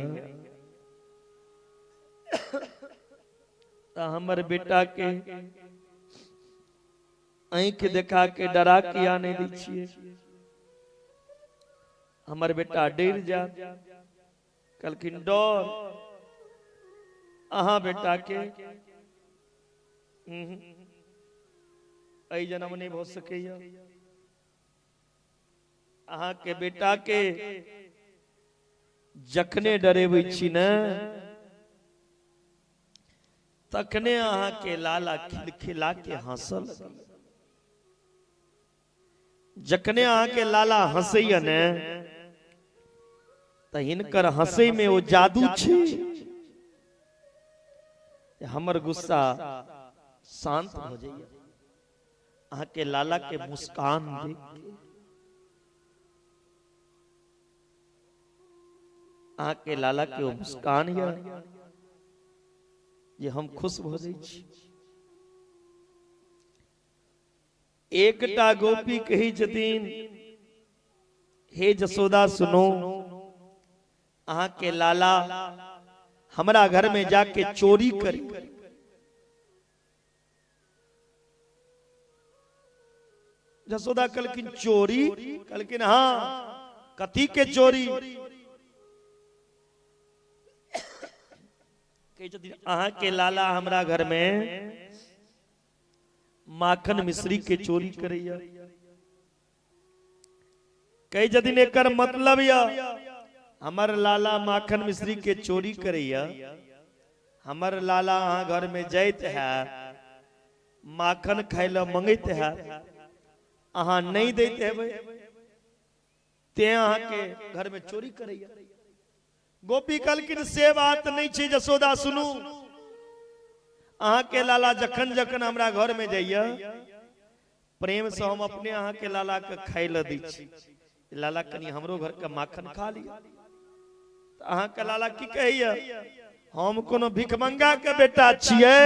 [SPEAKER 2] तऽ हमर बेटा के आँखि देखा के डरा किया नहीं दै छियै, हमर बेटा डर जात। कहलखिन डर अहाँ बेटा के एहि जन्म नहीं भऽ सकैया, अहाँ के बेटा के जखने डरेबै छी ने तखने अहाँ के लाला खिलखिला के हंसल। जखने अहाँ के लाला हंसैया ने तऽ हिनकर हंसै में ओ जादू छै, हमर गुस्सा शांत भऽ जाइए अहाँ के लाला के मुस्कान देख के। अहाँ के लाला के ओ मुस्कान यऽ जे हम खुश भऽ जाइ छी। एकटा गोपी कहै छथिन, हे जसोदा सुनो, अहाँ के लाला हमरा घर में जाके चोरी करी। जसोदा कहलखिन चोरी? कहलखिन हाँ। कथी के चोरी? अहाँ के लाला हमरा घर में माखन मिश्री के चोरी करैया। कहै छथिन एकर मतलब या हमर लाला माखन मिश्री के चोरी करैया, हमर लाला अहाँ घर में जाइत है, माखन खाय ल मंगैत है, अहाँ नहीं दैत हेबै, तें अहाँ के घर में चोरी करैया। गोपी कहलखिन से बात नहीं छै जसोदा सुनू, अहाँ के लाला जखन जखन हमरा घर में जाइया प्रेम से हम अपने अहाँ के लाला के खाय ल दै छी, लाला कनी हमरो घर के माखन खा लिया। अहाँ के लाला की कहैया, हम कोनो भिखमंगा के बेटा छियै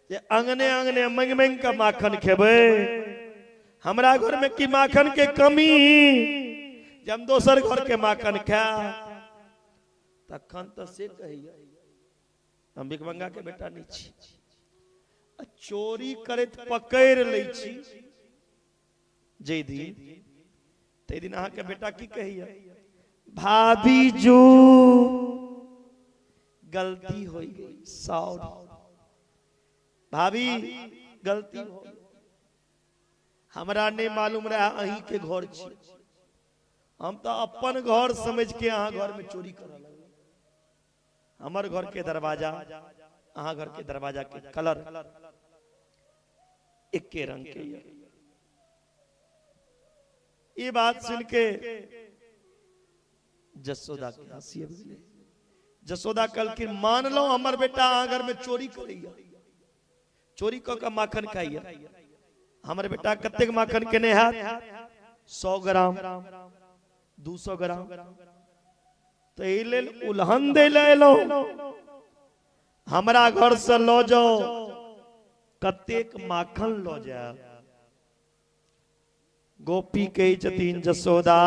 [SPEAKER 2] जे अंगने अंगने मंग मंग के माखन खेबै, हमरा घर में की माखन के कमी जे हम दोसर घर के माखन खाय? तखन तऽ से कहैया हम भिखमंगा के बेटा नहीं छी। चोरी करैत पकड़ि लै छी जै दिन, तै दिन अहाँ के बेटा की कहैया, भाभी जो गलती हो गई, सॉरी भाभी गलती हो, हमरा नहीं मालूम रहा अहीं के घर छी, हम तो अपन घर समझ के अहाँ घर में चोरी कर लगलहुं। हमर घर के दरवाजा अहाँ घर के दरवाजा के कलर एके रंग के। ये बात सुन के जसोदा के हंसी आबि गेलै। जसोदा कहलखिन मान लो हमर बेटा अहाँ घर में चोरी करैया, चोरी क के माखन खाइया। हमर बेटा कतेक माखन केने हैत? 100 ग्राम 200 ग्राम। तो एहि लेल उलहन दै लए एलहुं, हमरा घर से लऽ जाओ, कतेक माखन लऽ जायब। गोपी कहै छथिन जसोदा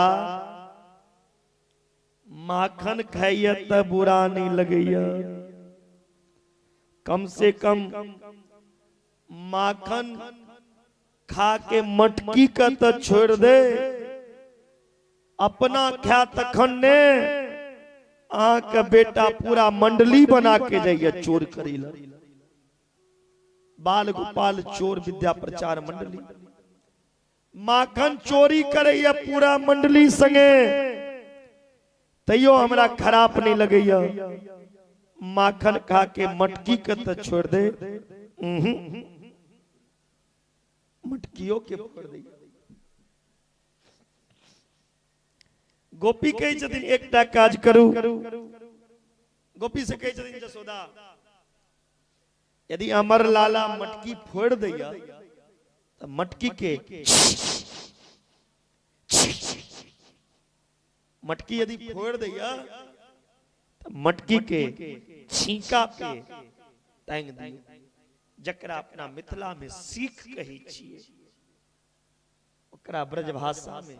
[SPEAKER 2] माखन खाइया त बुरा नहीं लगैया, कम से कम माखन खा के मटकी का तो छोड़ दे, अपना खा तखन ने अहाँ के बेटा पूरा मंडली बना के जाइए चोर करी ला। बाल गोपाल चोर विद्या प्रचार मंडली माखन चोरी करैया पूरा मंडली संगे, तैयो हमरा खराब नहीं लगैया, माखन खा के मटकी के तो छोड़ दे, मटकियों के फोड़ दे। गोपी कहै छथिन एकटा काज करू। गोपी से कहै छथिन जसोदा यदि अमर लाला मटकी फोड़ दैया तो मटकी के मटकी यदि फोड़ दैया तो मटकी के छींका पे टांग दियौ, जकरा अपना मिथिला में सीख कहै छियै ओकरा ब्रजभाषा में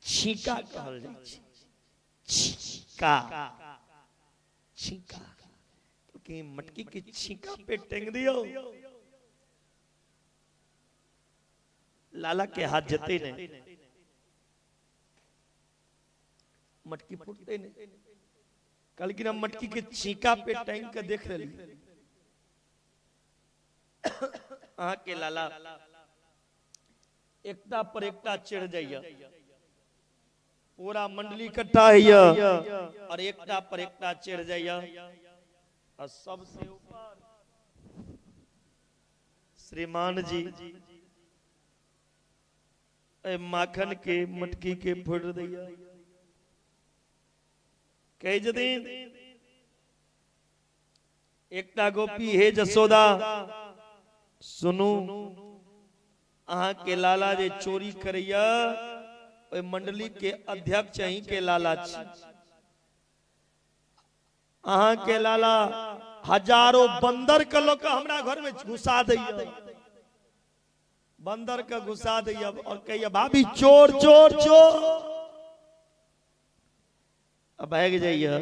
[SPEAKER 2] छींका कहल जाइ छै। छींका, छींका कि मटकी के छींका पे टांग दियो, लाला के हाथ जते नहीं, मटकी फूटते नहीं। कल कि हम मटकी के छींका पे टांग के देख रही अहाँ के लाला एकटा पर एकटा चढ़ जाइए, पूरा मंडली इकट्ठा है और एकटा पर एकटा चढ़ जाइए, और सबसे ऊपर श्रीमान जी माखन के मटकी के फोड़ दैया। कहे जदिन एकटा गोपी हे जसोदा सुनू, अहाँ के लाला जे चोरी करैया ओहि मंडली के अध्यक्ष अहीं के लाला छी, अहाँ के लाला हजारों बंदर के लोग हमरा घर में घुसा दैया, बंदर के घुसा दैया और कहिया भाभी चोर चोर चोर, अब भाग जाइए।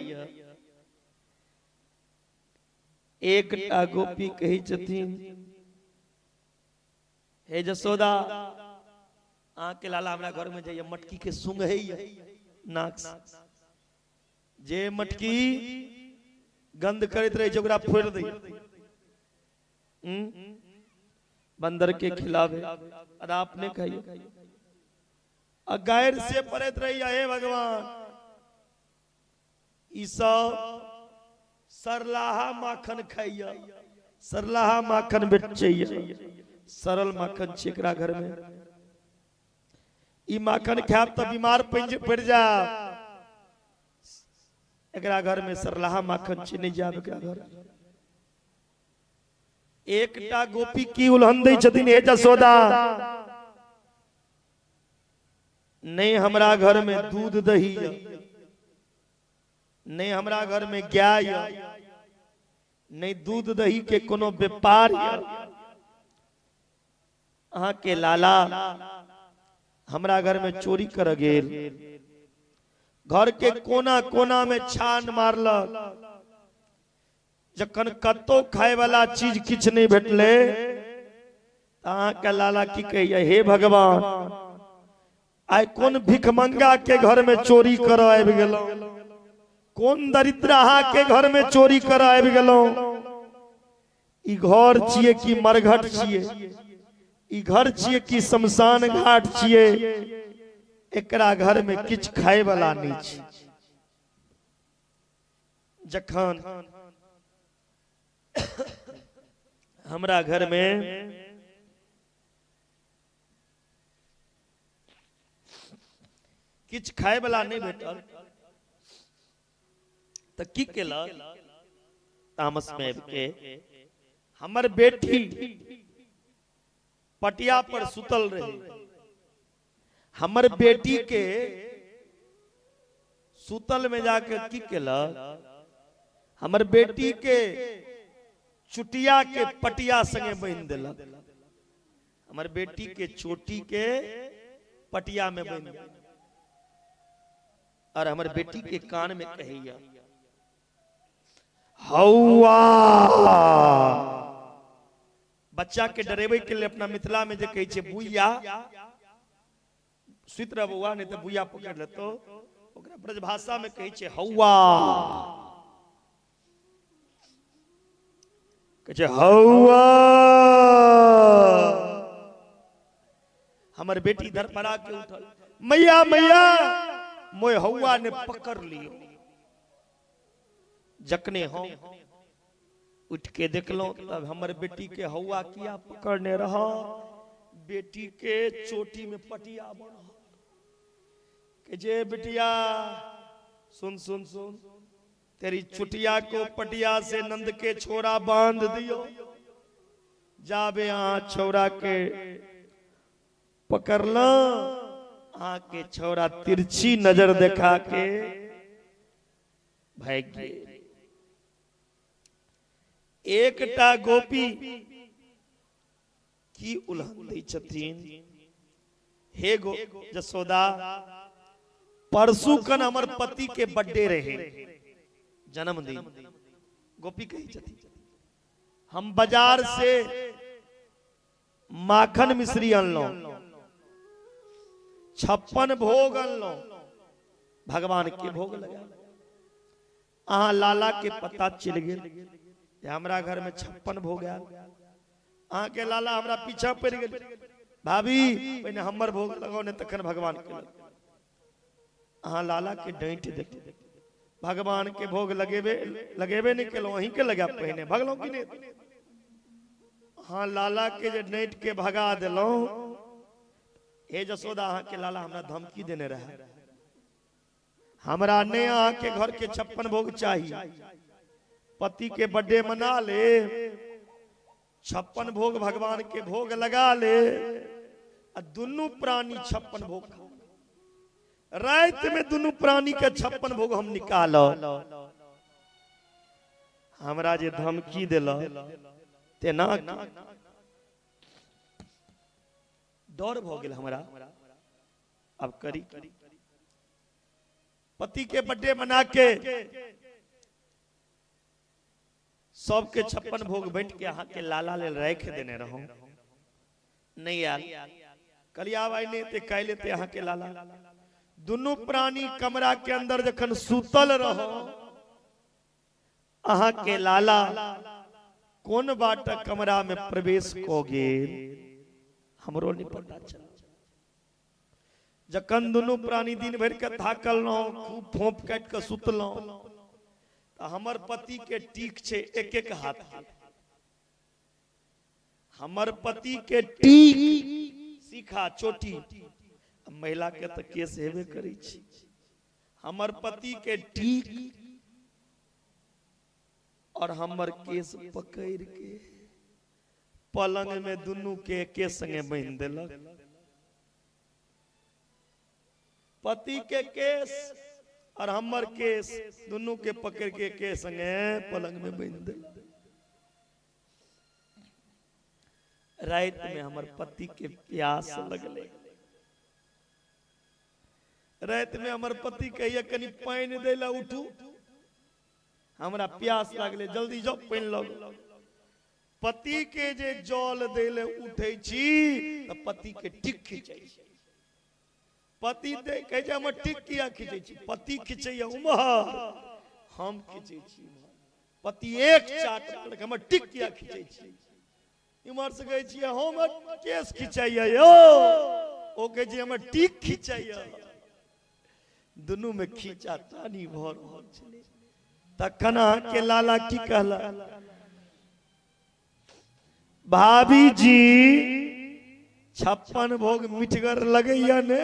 [SPEAKER 2] एकटा गोपी कहै छथिन हे जसोदा अहाँ के लाला हमरा घर में जाइए मटकी के सुंग है नाक जे मटकी गंध करैत रहे ओकरा फोड़ दैया, बंदर के खिलावे और आपने खाइए, और गैर से पड़ैत रही हे भगवान ई सब सरलाहा माखन खाइया, सरलाहा माखन बेचैया, सरल माखन छै एकरा घर में, ई माखन खायब त बीमार पड़ जाब, एकरा घर में सरलाहा माखन छै नहीं जाब एकरा घर। एकटा गोपी की उलहन दै छथिन हे जसोदा नहीं हमरा घर में दूध दही, नहीं हमरा घर में गाय, नहीं दूध दही के कोनो व्यापार, अहाँ के लाला हमरा घर में चोरी कर गेल, घर के कोना कोना में छान मारलक, जखन कतौ खाए वाला चीज किछु नहीं भेटले अहाँ के लाला की कहिए हे भगवान आइ कोन भिखमंगा के घर में चोरी कर आबि गेलहुं, कोन दरिद्र के घर में चोरी कर आबि गेलहुं, ई घर छियै कि मरघट छियै, ई घर छियै कि शमशान घाट छियै, एकरा घर में किछु खाए वाला नहीं छै। जखन हमरा घर में किछु खाए वाला नहीं भेटल त की केलक, तामस में आबि के हमर बेटी पटिया पर सुतल रहे, हमर बेटी के सुतल में जाके की केलक, हमर बेटी के चुटिया के पटिया संगे बांधि देलक। हमर बेटी के चोटी के पटिया में बांधि देलक और हमर बेटी के कान में कहैया हौवा। बच्चा के डरेबे के लिए अपना मिथिला में जे कहै छै बुइया, सुति रह बौआ नहीं तो बुइया पकड़ लेतो, ओकरा ब्रजभाषा में कहै छै हौवा। कहै छै हौवा। हमर बेटी धरपरा के उठल, मैया मैया मोय हौवा ने पकड़ लियो। जखने हम उठ के देखलहुं तब हमर बेटी के हौवा किया पकड़ने रहा, बेटी के चोटी में पटिया बनल। के जे बिटिया सुन सुन सुन, तेरी चुटिया को पटिया से नंद के छोरा बांध दियो, जाबे अहाँ छोरा के पकड़ल, अहाँ के छोरा तिरछी नजर देखा के भाग गेल। एकटा गोपी की उलहन दै छथिन, हे गो जसोदा, परसू कन हमर पति के बर्थडे रहे, जन्मदिन। गोपी कहै छथिन हम बाजार से माखन मिश्री अनलहुं, 56 भोग अनलहुं, भगवान के भोग लगा। अहाँ लाला के पता चलि गेल हमरा घर में 56 भोग आयल, अहाँ के लाला हमरा पीछा पड़ि गेल, भाभी पहिने हमर भोग लगाउ ने तखन भगवान के लगाउ। अहाँ लाला के डाँटि देलहुं, भगवान के भोग लगेबे लगेबे नहीं केलहुं, अहीं के लगा पहिने भगलहुं कि नहीं। अहाँ लाला के जे डाँटि के भगा देलहुं, हे जसोदा अहाँ के लाला हमरा धमकी देने रहे, हमरा ने अहाँ के घर के 56 भोग चाही, पति के बर्थडे मना ले, 56 भोग भगवान के भोग लगा ले, आ दुनू प्राणी 56 भोग खा। रात में दुनू प्राणी के 56 भोग हम निकालब। हमरा जे धमकी देल तेना डर भ गेल हमरा, अब करी पति के बर्थडे मना के सबके 56 भोग बैठ के अहाँ के लाला लेल राखि देने रहूं, नहीं आयल कलिया भाई नहीं ते काल्हि एते अहाँ के लाला। दुनू प्राणी कमरा के अंदर जखन सुतल रहो, अहाँ के लाला कोन बाट कमरा में प्रवेश क गेल हमरो नहीं पता चल। जखन दुनू प्राणी दिन भरि के थाकल रहूं, खूब फोंप काटि के सुतलहुं, हमर पति के टीक छे एक एक हाथ, हमर पति के टीक सीखा चोटी, महिला के तो केस हेबे करै छी, हमर पति के टीक और हमर केस पकड़ के पलंग में दुनू के एके संगे बांधि देलक। पति के केस और हमर केस दुनू के पकड़ के के संगे पलंग में बांधि देलक। रात में हमर पति के प्यास लगले, रात में हमर पति कहिए कनी पानि दै ला उठू, हमरा प्यास लागले, जल्दी जाओ पानि लग। पति के जे जल दै ले उठै छी त पति के टिक खिंचै छी, पति दे कहै छै हमर टिक किया खिंचै छी, पति खिंचैया उम्हर, हम खिंचै छी इम्हर। पति एक चाट मारलक हमर टिक किया खिंचै छी, इम्हर से कहै छियै हमर केस खिंचैया यौ, ओ कहै छै हमर टिक खिंचैया। दुनू में खींचा तानी भऽ रहल छलै। तखन अहाँ के लाला की कहला, भाभी जी 56 भोग मिठगर लगैया ने,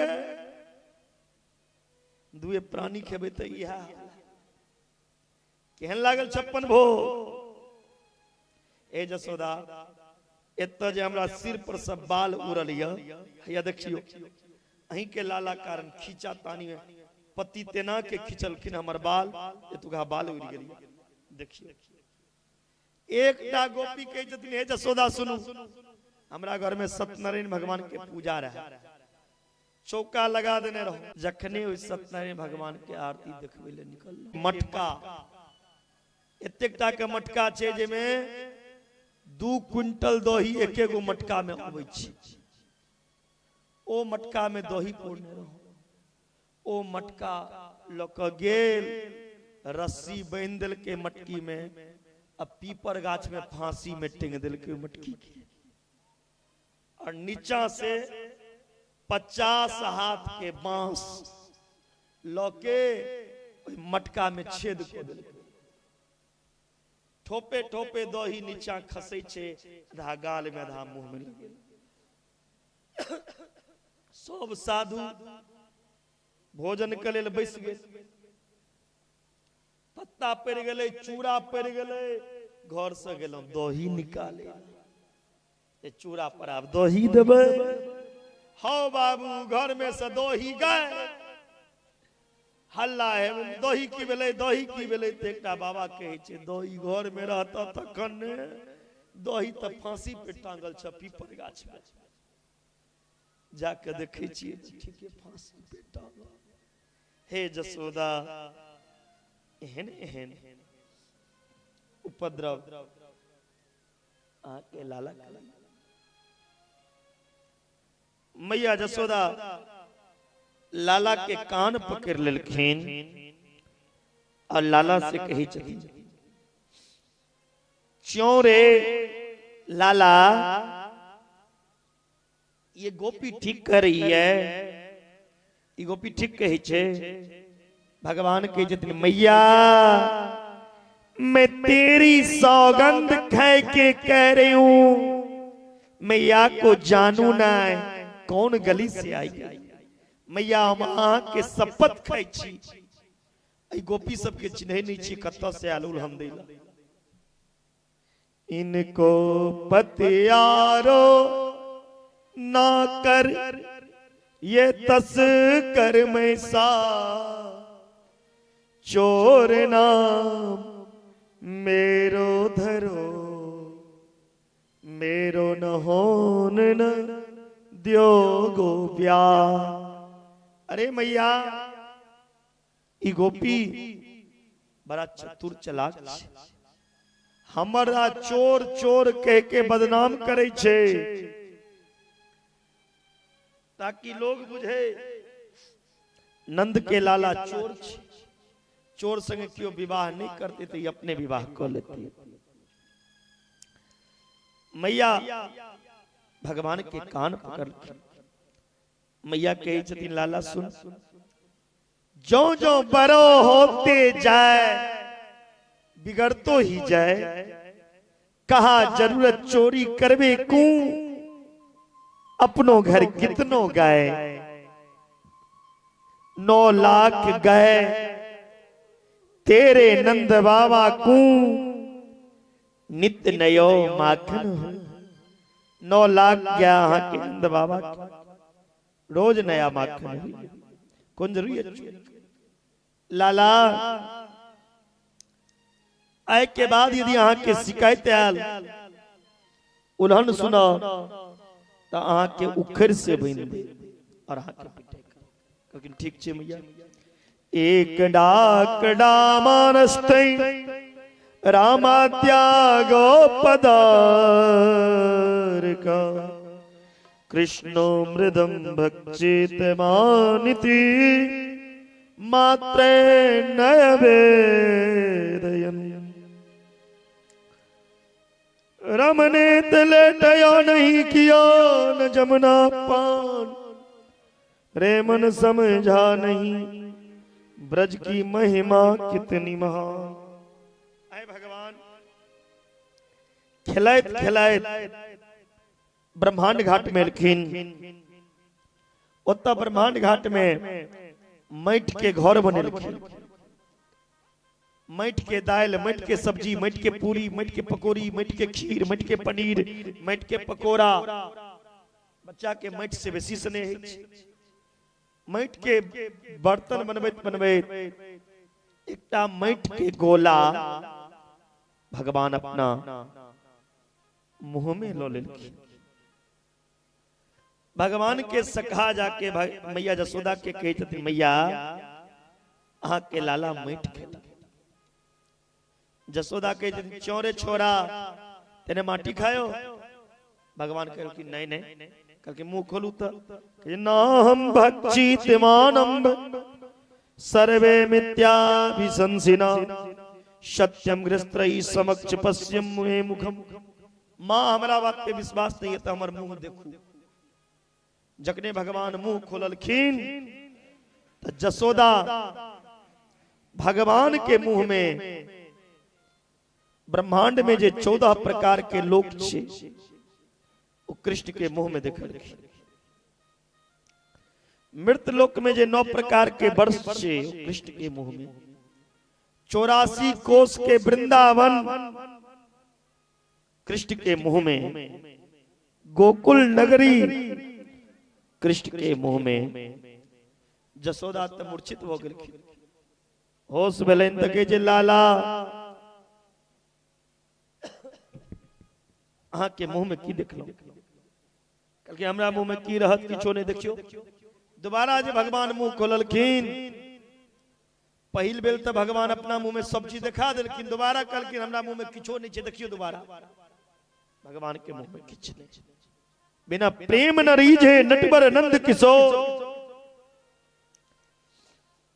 [SPEAKER 2] दुए प्राणी खेबै तऽ इएह केहन लागल 56 भोग।
[SPEAKER 1] ए जसोदा, एतऽ जे हमरा सिर पर सब बाल उड़ल यऽ, हैया देखियौ, अहीं के लाला कारण खींचा तानी में पति तेना के खिंचलखिन हमर बाल, एतुका बाल उड़ि गेल। देखियौ, एकटा गोपी कहै छथिन, हे जसोदा सुनू, हमरा घर में सत्यनारायण भगवान के पूजा रहे, चौका लगा देने रहो। जखने ओहि सत्यनारायण भगवान के आरती देखबै ले निकल, मटका एतेकटा के मटका छै जाहिमे 2 क्विंटल दही एक एगो मटका में अबै छै। ओ मटका में दही पौरने रहो, ओ मटका लऽ कऽ गेल, रस्सी बान्हि देलकै मटकी में, आ पीपर गाछ में फांसी में टेंग देलकै मटकी के, और नीचा से 50 हाथ के बांस लऽ के मटका में छेद कऽ देलकै। ठोपे ठोपे दही नीचा खसै छै, आधा गाल में आधा मुंह में लगे। सब साधु भोजन के लेल बैस गेल, पत्ता पड़ि गेलै, चूड़ा पड़ि गेलै। घर से गेलहुँ दही निकाले, चूड़ा पर आब दही देबै। हौ बाबू, घर में से दही गए, हल्ला है, दही की भेलै, दही की भेलै। तऽ एकटा बाबा कहै छै, दही घर में रहता तखन ने, दही तऽ फांसी पे टांगल छै पीपर गाछ में। जाके देखै छियै, ठीके फांसी पे टांगल। हे जसोदा, एहन एहन उपद्रव अहाँके लाला। मैया जसोदा लाला के कान पकड़ लेलखिन और लाला से कही छथिन, क्यों रे लाला, ये गोपी ठीक कर रही है, ये गोपी ठीक कही छे। भगवान के जितनी मैया, मैं तेरी सौगंध खाए के कह रही हूं, मैया को जानू ना कौन गली से आई। मैया हम अहाँ के शपथ खाइ छी, एहि गोपी सबके चिन्है नहीं छी कतऽ से आयल हम दैला। इनको पतियारो ना कर ये तस्कर में सा, चोर नाम मेरो धरो, मेरो न होन न द्यो गो ब्याह। अरे मैया, ई गोपी बड़ा चतुर चलाक छै, हमरा चोर चोर कह के बदनाम करे छै, ताकि लोग बुझे नंद के लाला चोर छै, चोर संगे क्यों विवाह नहीं करते तो अपने विवाह कर लेते। मैया भगवान के कान पकड़, मैया कही छथिन, लाला सुन, जो जो बड़ो होते जाए बिगड़तो ही जाए, कहा जरूरत चोरी करवे कू, अपनो घर कितनो गए, 9 लाख गए तेरे नंद बाबा कू, नित्य नयो माखन। 9 लाख गया अहाँ के नंद बाबा के, रोज नया माखन। कौन जरूरी है लाला? आय के बाद यदि अहाँ के शिकायत आयल उल्हन सुना तो अहाँ के उखड़ से बनि दे और अहाँ के पिटे। लेकिन ठीक छे मैया, एक डाक डामानस्ते रामात्यागो पदार का, कृष्णो मृदं भक्षित मानिति मात्रे नयवेदयन्। रमने तलेटया नहीं किया न जमुना पान, रे मन समझा नहीं ब्रज की महिमा कितनी महान। आए भगवान खेलाइत खेलाइत ब्रह्मांड घाट में एलखिन। ओतऽ ब्रह्मांड घाट में माटि के घर बनेलखिन। माटि के दालि, माटि के सब्जी, माटि के पूरी, माटि के पकौड़ी, माटि के खीर, माटि के पनीर, माटि के पकौड़ा। बच्चा के माटि से बेसी स्नेह होइ छै। माटि के बर्तन बनबैत बनबैत एकटा माटि के गोला भगवान अपना मुंह में लऽ लेलखिन। भगवान के सखा जाके मैया जसोदा के कहै छथिन, मैया अहाँ के लाला माटि खेला। जसोदा कहै छथिन, चोरे छोरा तेने माटी खायो? भगवान कहलखिन नहीं नहीं। कहलखिन मुंह खोलू त।
[SPEAKER 3] ना हम भक्षितमानम सर्वे मिथ्याभिशंसिना सत्यम गृहस्त्रयी समक्ष पश्यम मुहे मुखम।
[SPEAKER 1] मां हमरा बात पे विश्वास नहीं है तो हमर मुंह देखू। जखने भगवान मुंह खोललखिन त जसोदा भगवान के मुंह में ब्रह्मांड में जे 14 प्रकार के लोक छे वो कृष्ण के मुंह में देखलखिन। मृत लोक में जे 9 प्रकार के वर्ष छे कृष्ण के मुंह में। 84 कोस के वृंदावन कृष्ण के मुंह में। गोकुल नगरी कृष्ण के मुंह में। जसोदा त मूर्छित हो गेलखिन। होश भेलनि त कहै छै, लाला अहाँ के मुंह में की देखलहुं? कहलखिन हमरा मुंह में की रहत, किछो नहीं देखियो। दोबारा जे भगवान मुंह खोललखिन, पहिल बेल त भगवान अपना मुंह में सब चीज देखा देलखिन। दोबारा कहलखिन हमरा मुंह में किछो नहीं छै, देखियो दोबारा। भगवान के मुंह में किछु नहीं छै।
[SPEAKER 3] बिना प्रेम न रीझे नटवर नंद किशोर।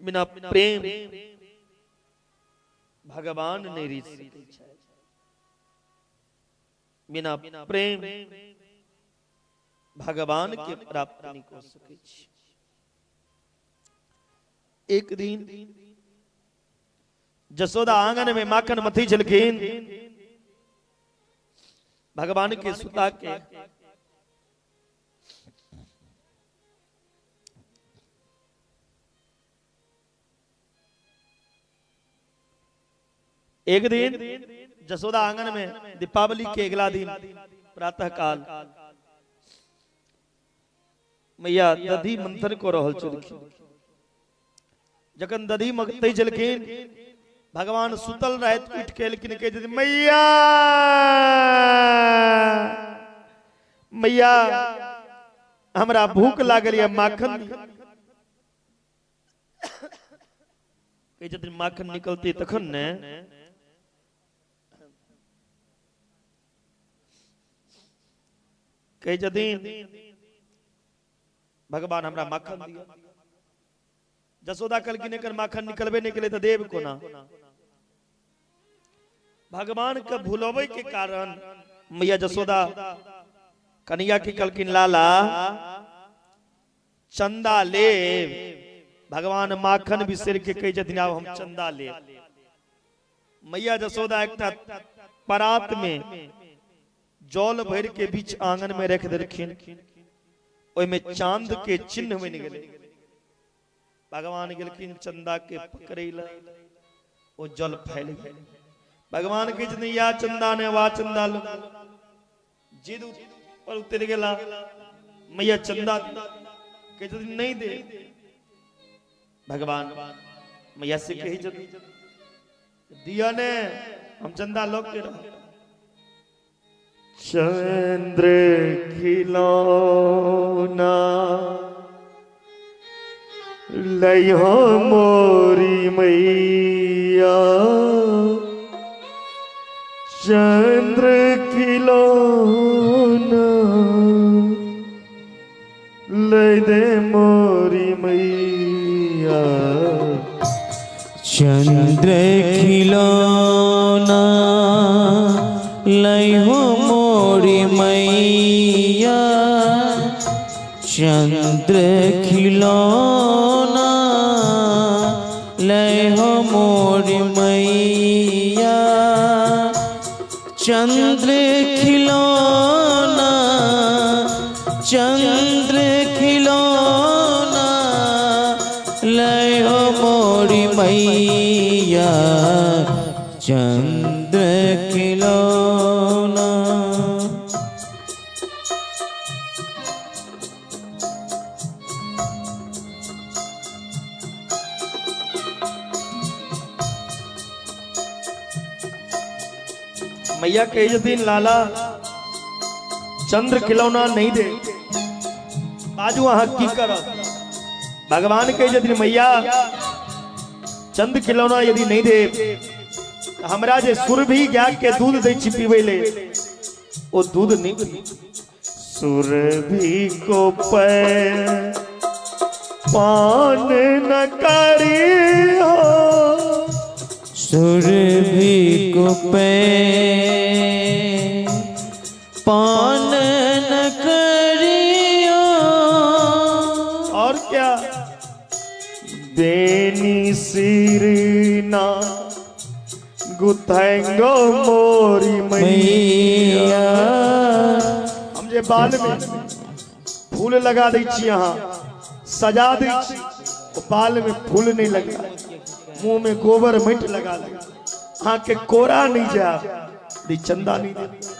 [SPEAKER 1] बिना प्रेम भगवान नहीं रीझ सकै छै। बिना प्रेम भगवान के प्राप्त नहीं कर सकै छी। एक दिन जसोदा आंगन में माखन मथी छलखिन। भगवान के सुता के एक दिन जसोदा आंगन में दीपावली के अगला दिन प्रातः काल मैया दधी मंथन को रहल छलखिन। जखन दधी मगतै छलखिन भगवान सुतल रहत उठ के एलखिन, कहै छथिन मैया मैया हमरा भूख लागल या माखन। कहै छथिन माखन निकलतै तखन ने। कहै छथिन भगवान हमरा माखन दिअ। जसोदा कहलखिन एकर माखन निकलबे नहीं केलै त देब कोना। भगवान के भुलबै के कारण मैया जसोदा कन्हैया के कहलखिन लाला चंदा लेब। भगवान माखन बिसरि के कहै छथिन आब हम चंदा लेब। मैया जसोदा एकटा परात में जल भर के बीच आंगन में रख देलखिन। ओहिमे चांद के चिन्ह बनि गेलै। भगवान गेलखिन चंदा के पकड़ै लए, ओ जल फैल गेल। भगवान कहै छथिन या चंदा ने वा चंदा लो। जिद पर उतर गेला। मैया चंदा कहै छथिन नहीं दे। भगवान मैया से कहै छथिन दिया ने, हम चंदा लऽ के रहब।
[SPEAKER 3] चंद्र खिलौना लइहो मोरी मैया, चंद्र खिलौना लय दे मोरी मैया,
[SPEAKER 4] चंद्र खिलौना लइहो मोरी मैया, चंद्र खिलौना लइहो मोरी मैया, चंद्र खिलौना, चंद्र खिलौना लइहो मोरी मैया, चंद्र खिलौना।
[SPEAKER 1] मैया कहे छथिन लाला चंद्र खिलौना नहीं दे, बाजू अहाँ की करब। भगवान कहे छथिन मैया चंद्र खिलौना यदि नहीं दे, हमरा जे सुरभि गाय के दूध दै छी पीबै ले, ओ दूध नहीं पी। सुरभि को पान न करी हो,
[SPEAKER 4] सुरभि को पान न करियो।
[SPEAKER 1] और क्या बेनी सिरना गुथेंगो मोरी मैया। हम जे बाल में फूल लगा दै छी, अहाँ सजा दै छी, बाल में फूल नहीं लगा, मुंह में गोबर मिट लगा लगा, अहाँ के कोरा नहीं जा दी, चंदा नहीं दे।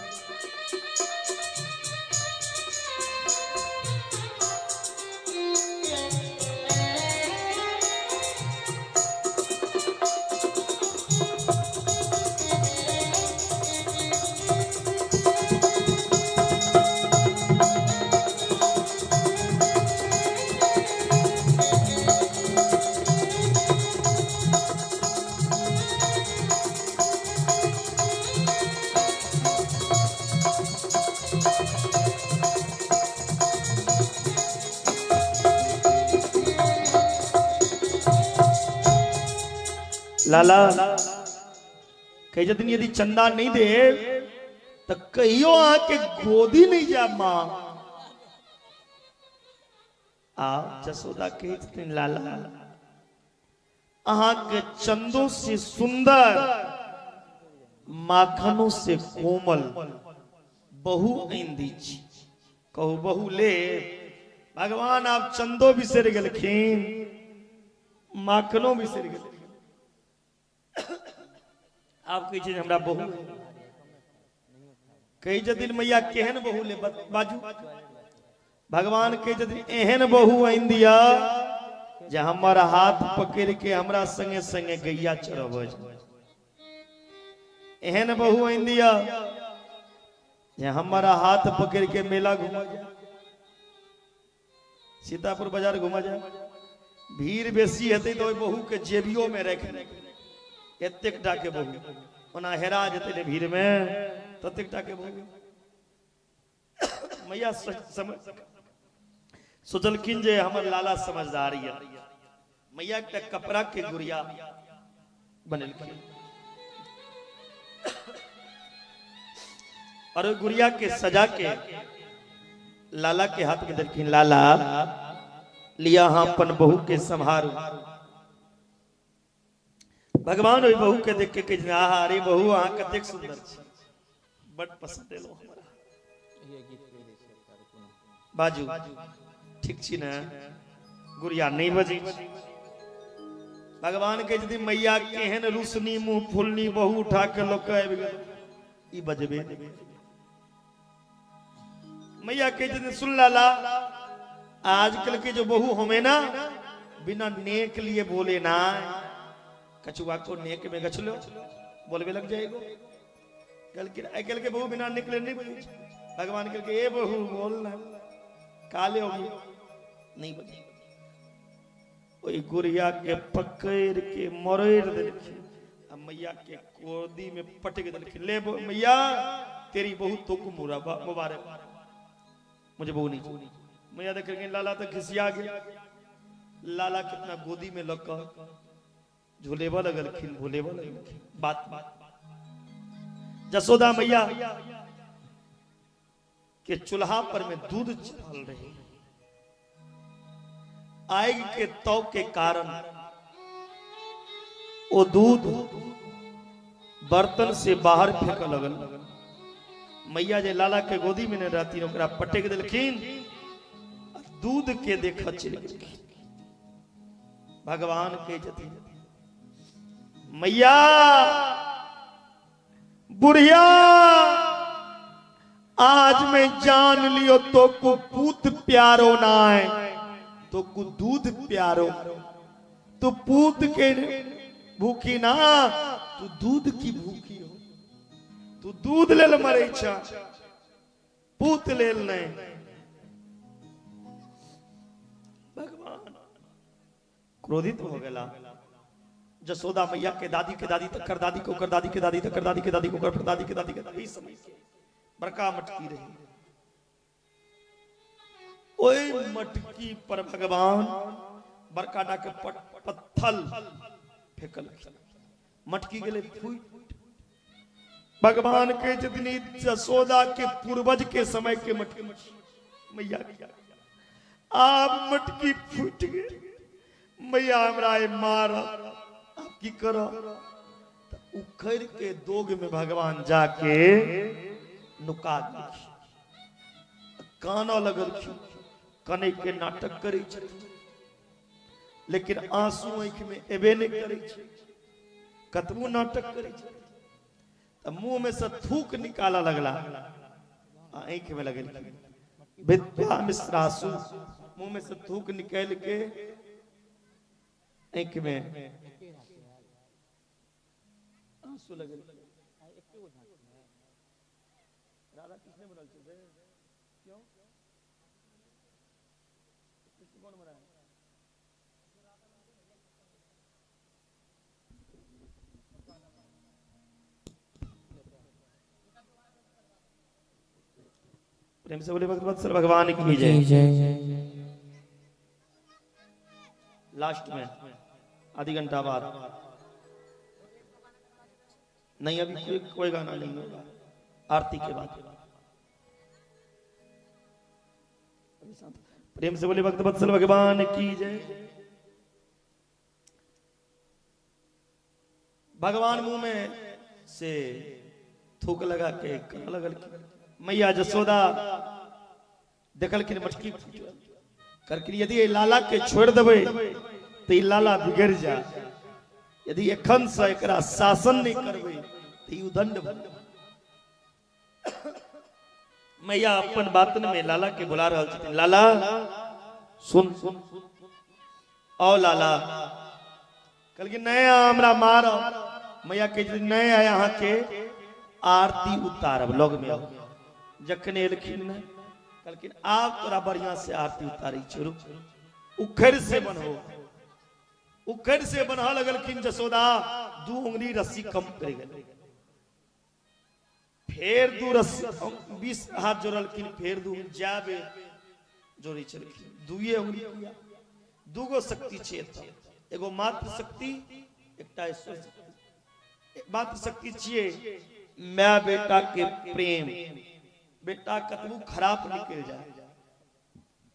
[SPEAKER 1] लाला कहे छथिन यदि चंदा नहीं दे तो कहियो अहाँ के गोदी नहीं जा मां। आ जसोदा कहे छथिन लाला अहाँ के चंदो से सुंदर, माखनों से कोमल बहु आनि दै छी, कहू बहु ले। भगवान आप चंदो बिसरि गेलखिन, माखनो बिसरि गेलखिन, आप कहै छै हमरा बहु। कहै छथिन मैया केहन बहु ले बाजू। भगवान कहै छथिन एहन बहु आनि दिया जे हमर हाथ पकड़ के हमरा संगे संगे गैया चरबै। एहन बहु आनि दिया जे हमर हाथ पकड़ के मेला घुमा जाए, सीतापुर बाजार घुमा जाए। भीड़ बेसी हेतै तऽ ओहि बहु के जेबियो में राखि एतेक टा के बहु, ओना हेरा जेतै ने भीड़ में ततेक टा के बहु। मैया सोचलखिन जे हमर लाला समझदार ये। मैया एकटा कपड़ा के गुड़िया बनेलखिन और गुड़िया के सजा के लाला के हाथ में देलखिन। लाला लिया हाँ अपन बहू के संभारू। भगवान ओहि बहू के देख के कहै आहा अरे बहू अहाँ कतेक सुंदर छी, बड पसंद एलो हमरा। बाजू ठीक छी ने? गुड़िया नहीं बजै। भगवान कहै छथिन मैया केहन रुसनी मुंह फुलनी बहू उठा के लऽ के आबि गेल, ई बजबे। मैया कहै छथिन सुन लाला, आजकल के जो बहू हमें ना बिना नेक लिए बोले ना, कछुआ को नेक में गछ लो बोलबे लग जाएगो। कल के बहू बिना निकले नहीं बजे। भगवान कल के ए बहू बोल ना काले होगी नहीं बजे। ओई गुड़िया के पकड़ के मरोड़ देलखिन आ मैया के गोदी में पटक देलखिन। ले मैया तेरी बहू तो को मुबारक, मुझे बहू नहीं। मैया देख लाला तो खिसिया गया। लाला कितना गोदी में लग झूलेबा लगलखिन, भूलेबा लगलखिन। बात जसोदा मैया के चूल्हा पर में दूध चढ़ल रहे, आग के तव के कारण वो दूध बर्तन से बाहर फेंक लगल। मैया जे लाला के गोदी में न रहती ओकरा पटक देलखिन, दूध के देख चलि गेलखिन। भगवान के जति मैया बुढ़िया आज मैं जान लियो तो को पूत प्यारो ना है, तो को दूध प्यारो। तू पूत के भूखी ना, तू दूध की भूखी हो। तू दूध लेल मरे छा, पूत लेल नहीं। भगवान क्रोधित हो गया। जसोदा मैया के दादी के दादी तक कर दादी को कर दादी के दादी तक कर दादी के दादी को कर दादी के दादी के दादी समय के बड़का मटकी रही। ओई मटकी पर भगवान बड़का डाके पत्थल फेकल, मटकी गेले फूट। भगवान के जितनी जसोदा के पूर्वज के समय के मटकी मैया आप मटकी फूट गए। मैया हमरा मार आप की करो। उखड़ के दोग में भगवान जाके नुका गेलखिन, कानऽ लगलखिन, कने के नाटक करै छथिन, लेकिन आंसू आँखि में एबे नहीं करै छै। कतबो नाटक करै छै तऽ मुंह में से थूक निकालऽ लगला आ आँखि में लगेलखिन। विद्या मिश्रासु, मुंह में से थूक निकालि के आँखि में आंसू लगेलखिन। राधा कृष्ण बनल छै क्यों? कृष्ण कौन बनाया? प्रेम से बोले भगवत भगवान की जय। लास्ट में आधी घंटा बाद नहीं, अभी कोई गाना नहीं होगा, आरती के बाद। प्रेम से बोले भक्त वत्सल भगवान की जय। भगवान मुंह में से थूक लगा के लगल। मैया जसोदा देखलखिन मटकी करके, यदि लाला के छोड़ देबै तो ई लाला बिगड़ जा, यदि एखन से एकरा शासन नहीं करबै तो ई उदंड। मैया अपन बातन में लाला के बुला रहल छथिन। लाला सुन, आओ लाला। कहलखिन नहीं हमरा मार। मैया कह नहीं अहाँ के आरती उतारब, लग में आओ। जखन एलखिन ने कहलखिन आब तोरा बढ़िया से आरती उतारी छोड़ू, उखड़ से बनहो। उखड़ से बना लगलखिन जसोदा, दू उंगली रस्सी कम कर गेल, फेर दू रस्सी 20 हाथ जोड़लखिन, फेर दू जाबे जोड़ी चलखिन, दुए उंगली। दूगो शक्ति छै, एगो मातृ शक्ति, एकटा ईश्वर शक्ति। मातृ शक्ति छियै my बेटा के प्रेम। बेटा कतबो खराब निकल जाए,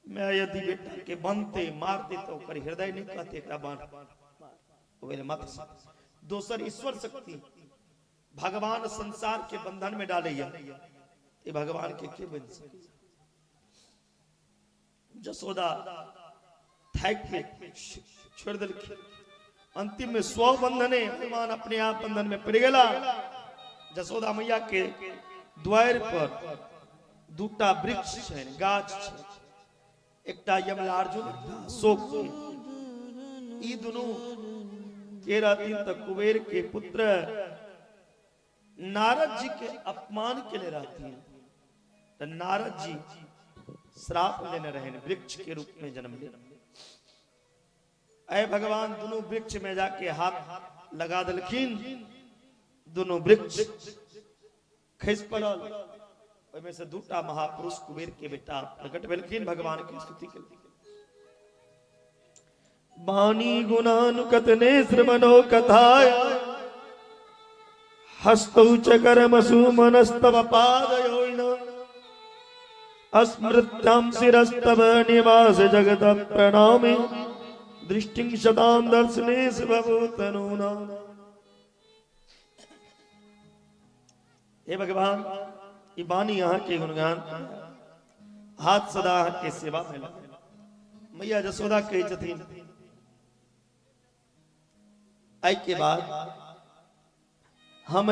[SPEAKER 1] मैं यदि बेटा के बनते मारते तो ओकर हृदय नहीं कहते एकरा बांध। मातृ शक्ति। दोसर ईश्वर शक्ति, भगवान संसार के बंधन में डाले ये भगवान के बन सके। जसोदा थाक के छोड़ दिलखिन। अंतिम में स्व बंधने भगवान अपने आप बंधन में पड़ गेला। जसोदा मैया के द्वार पर दूटा वृक्ष छै, गाछ छै, एकटा यमलार्जुन, एकटा अशोक के। ई दुनू के रहथिन त कुबेर के पुत्र नारद जी के अपमान के लिए रहथिन। त नारद जी श्राप लेने रहे, वृक्ष के रूप में जन्म लेने। अय भगवान दोनों वृक्ष में जाके हाथ लगा दिलखिन, दोनों वृक्ष खसि पड़ल। ओहिमे से दूटा महापुरुष कुबेर के बेटा प्रकट भेलखिन, भगवान के स्तुति केलखिन। वाणी गुणानुकथने श्रवणो कथाया हस्तौ च कर्मसु मनस्तव पादयोर्न अस्मृत्यां शिरस्तव निवास जगत प्रणामि दृष्टिं सदां दर्शने भवतनूना। हे भगवान, ई वाणी अहाँ के गुणगान, हाथ सदा अहाँ के सेवा में लगे। मैया जसोदा कहै छथिन एहि के बाद हम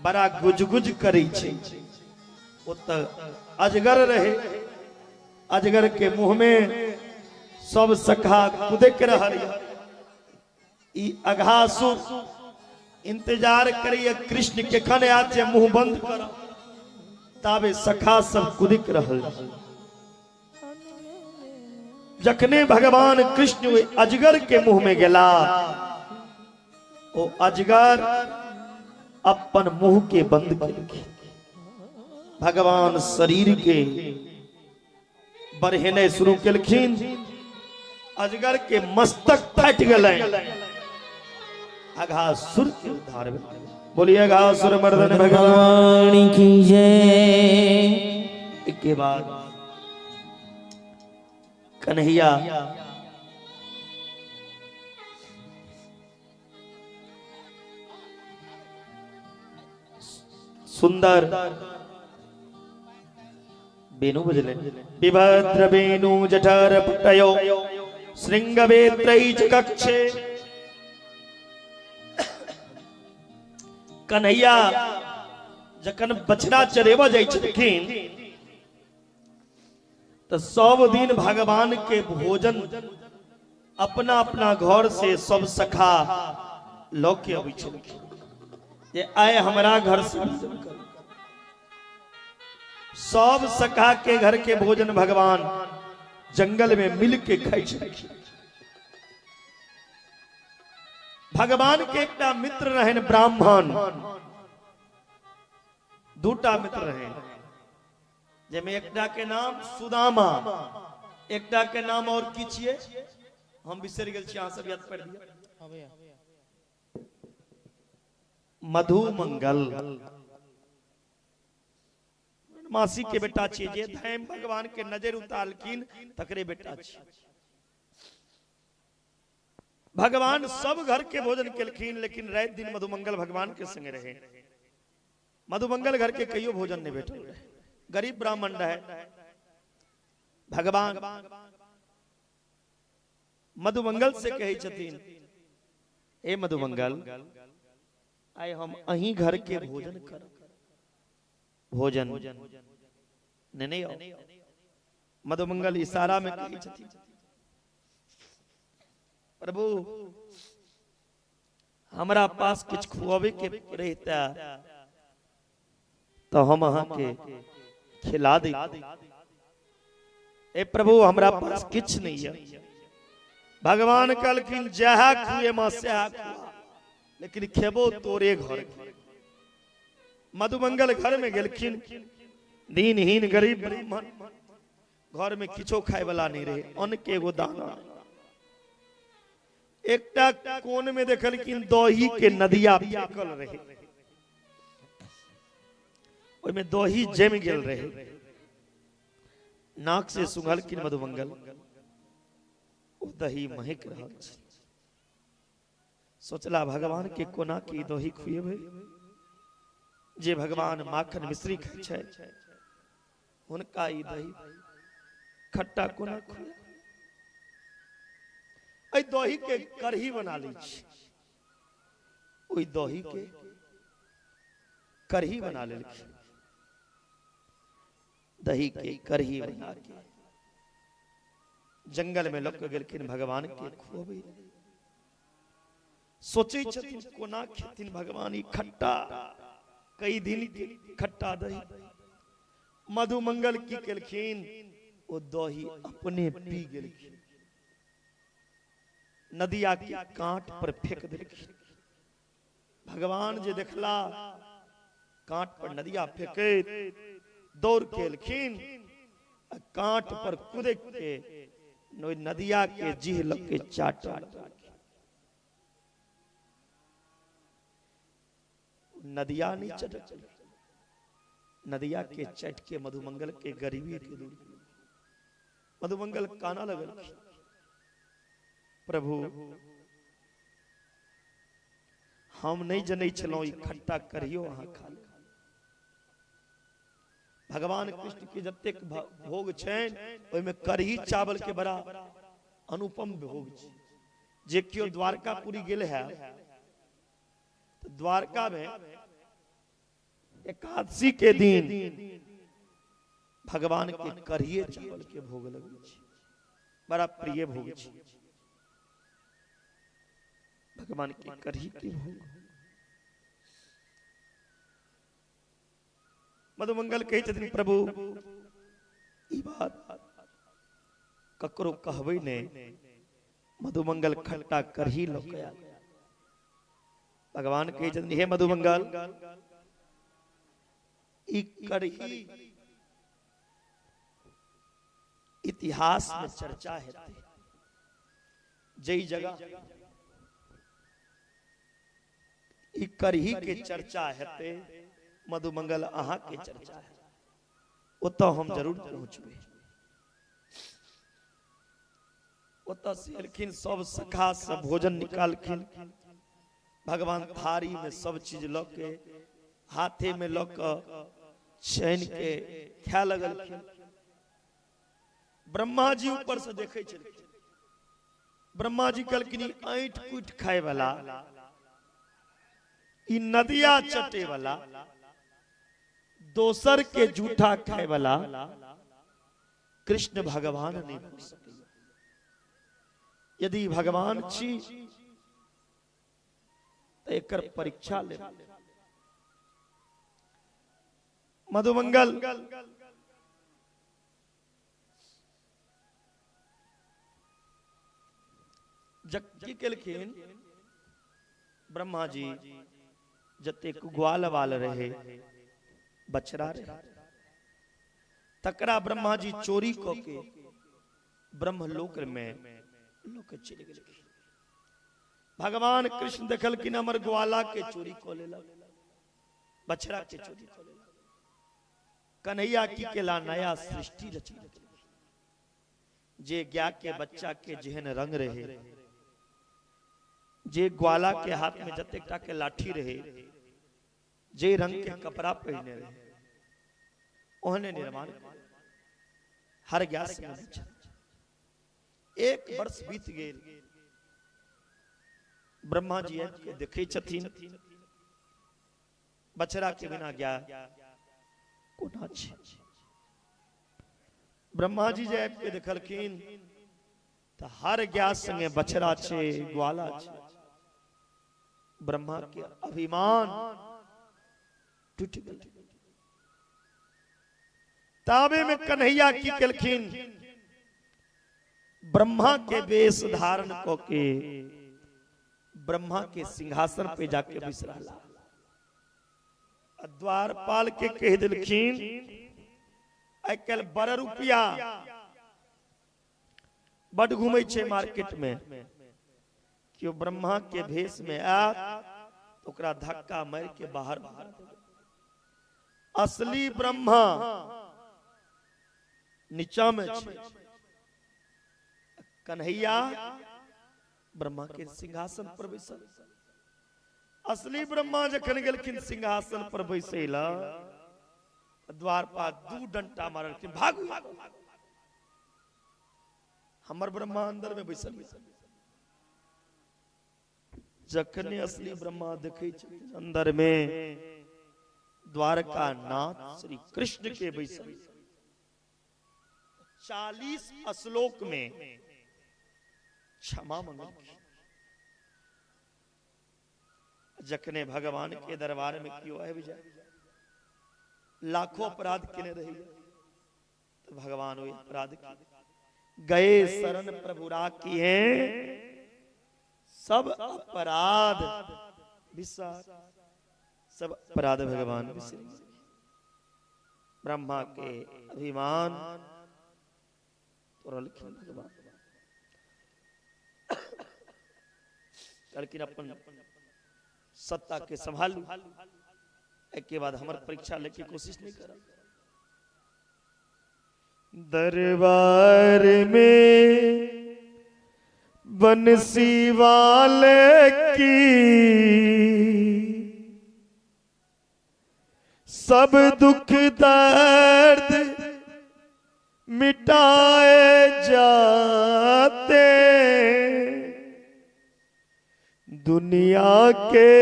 [SPEAKER 2] बड़ा गुजगुज करै छै। ओतऽ अजगर रहे, अजगर के मुंह में सब सखा कुदक रहल। ई अघासुर इंतजार करिए कृष्ण केखन आयत जे मुंह बंद कर, ताबे सखा सब कुदिक रहल। जखने भगवान कृष्ण ओहि अजगर के मुंह में गेला, ओ अजगर अपन मुंह के बंद केलखिन। भगवान शरीर के बढ़ेने शुरू केलखिन, अजगर के मस्तक फाटि गेलै, अघासुर के उद्धार भेल। बोलिए अघासुर मर्दन
[SPEAKER 4] भगवान की जय।
[SPEAKER 2] के बाद कन्हैया सुंदर बेनु बजले। विभद्र बेनु जठर पटयो श्रृंगवेत्रैः च कक्षे। कन्हैया जखन बछड़ा चरेबा जाइ छलखिन तो सब दिन भगवान के भोजन अपना अपना घर से सब सखा लऽ के अबै छलखिन जे आय हमरा घर से भोजन करू। सब सखा के घर के भोजन भगवान जंगल में मिल के खाइ छलखिन। भगवान के एकटा मित्र रहन ब्राह्मण, दूटा मित्र रहन, जाहिमे एकटा के नाम सुदामा, एकटा के नाम और की छियै हम बिसरि गेल छी, अहाँ सब याद पढ़ दिअ। मधु मंगल मासी के बेटा छियै, जे धैम भगवान के नजर उतारलखिन तकरे बेटा छियै। भगवान सब घर के भोजन केलखिन, लेकिन राति दिन मधुमंगल भगवान के संगे रहे। मधुमंगल घर के कहियो भोजन नहीं भेटल रहे, गरीब ब्राह्मण रहे। भगवान मधुमंगल से कहै छथिन, ए मधुमंगल, आइ हम अहीं घर के भोजन करब। भोजन नहीं नहीं आओ। मधुमंगल इशारा में कहै छथिन, प्रभु हमरा पास किछु खुआबे के रहता तो हम अहाँ के खिला दी। ए प्रभु हमरा पास किछु नहीं है। भगवान कहलखिन जहा खुए मां सेहा खुआ, लेकिन खेबो तोरे घर। मधुमंगल घर में गेलखिन, दीनहीन गरीब ब्राह्मण, घर में किछो खाए वाला नहीं रहे, अन्न के एगो दाना। एकटा कोन में देखलखिन दही के नदिया फेकल रहे, ओहिमे दही जमि गेल रहे। नाक से सुंघलखिन मधुमंगल, ओ दही महक रहल छै। सोचला भगवान के कोना के दही खुएबै, जे भगवान माखन मिश्री खाइ छै हुनका ई दही खट्टा कोना खुए। एहि दही के कढ़ी बना लै छी, ओहि दही के कढ़ी बना लेलखिन। दही के कढ़ी बना के जंगल में लऽ के गेलखिन भगवान के खुअबै। सोचै छथिन कोना खेथिन भगवान ई खट्टा, कई दिन के खट्टा दही। मधुमंगल की केलखिन, ओ दही अपने पी गेलखिन, नदिया के कांट पर फेंक देलखिन। भगवान जे देखला कांट पर नदिया फेंकैत, दौड़ के एलखिन, कांट पर कुदक के नदिया के जीह लग के चाट। नदिया नहीं चटक, नदिया के चट के मधुमंगल के गरीबी के दूर। मधुमंगल काना लगल, प्रभु हम नहीं जनै छलहुँ ई खट्टा करियो अहाँ खा ले। भगवान कृष्ण के जतेक भोग छनि ओहिमे कढ़ी चावल के बड़ा अनुपम भोग छै। जे केओ द्वारकापुरी गेल है तो द्वारका में
[SPEAKER 1] एकादशी के दिन भगवान के करिए चावल के भोग लगै छै, बड़ा प्रिय भोग छै भगवान के कढ़ी के भोग। मधुमंगल कहै छथिन प्रभु ई बात ककरो कहबै नहि। मधुमंगल खट्टा कढ़ी लऽ के आयल। भगवान कहै छथिन हे मधुमंगल, ई कढ़ी इतिहास में चर्चा हेतै, जई जगह ई कढ़ी के चर्चा हेतै मधुमंगल अहाँ के चर्चा है, ओतऽ हम जरूर पहुँचबै। ओतऽ से एलखिन, सब सखा सब भोजन निकालखिन। भगवान थारी में सब चीज लऽ के हाथे में लऽ के चैन के खाय लगलखिन। ब्रह्मा जी ऊपर से देखै छलखिन। ब्रह्मा जी कहलखिन ऐंठ कुटि खाय वाला, ई नदिया चटे वाला, दोसर के जूठा खाय वाला कृष्ण भगवान नहीं हो सके। यदि भगवान छी तो एकर परीक्षा ले। मधुमंगल जब की केलखिन ब्रह्मा जी, जतेक ग्वाल वाल रहे बछड़ा रहे तकरा ब्रह्मा जी चोरी क के ब्रह्मलोक में लोक चलि गेलखिन। भगवान कृष्ण देखलखिन हमर ग्वाला के चोरी क लेलक, बछड़ा के चोरी क लेलक। कन्हैया की केला नया सृष्टि रचलखिन, जे गाय के बच्चा के जेहन रंग रहे, जे ग्वाला के हाथ में जतेक टा के लाठी रहे, जे रंग के कपड़ा पहने रहे, ओहने निर्माण हर गैस में। एक वर्ष बीत गेल। ब्रह्मा जी आबि के देखै छथिन बछड़ा के बिना गाय कोना छै। ब्रह्मा जी जे आबि के देखलखिन तऽ हर गाय संगे बछड़ा छै, ग्वाला छै। ब्रह्मा के अभिमान टूटि गेल। ताबे में कन्हैया की केलखिन, ब्रह्मा के वेश धारण क के ब्रह्मा के सिंहासन पे जाके बैस रहला। द्वारपाल के कह देलखिन आइ काल्हि बड़ रुपया बड घूमै छै मार्केट में, केओ ब्रह्मा के भेष में आयत ओकरा धक्का मारि के बाहर बाहर। असली ब्रह्मा नीचा में छै, कन्हैया ब्रह्मा के सिंहासन पर बैसल। असली ब्रह्मा जखन गेलखिन सिंहासन पर बैसै ला, द्वारपाल दू डंटा मारलखिन, भागू हमर ब्रह्मा अंदर में बैसल। जखने असली ब्रह्मा देखै छथिन अंदर में द्वारका नाथ श्री कृष्ण के बैसल, 40 श्लोक में क्षमा मंगलखिन। जखने भगवान के दरबार में क्यों आबि जाय, लाखों अपराध केने रही, तो भगवान ओहि अपराध के गए शरण प्रभु राखिए सब अपराध बिसार, सब अपराध भगवान बिसर। ब्रह्मा के अभिमान तोड़लखिन भगवान। कहलखिन अपन सत्ता के संभालू, एक के बाद हमर परीक्षा लेके कोशिश नहीं करब।
[SPEAKER 3] दरबार में बंसी वाले की सब दुख दर्द मिटाए जाते, दुनिया के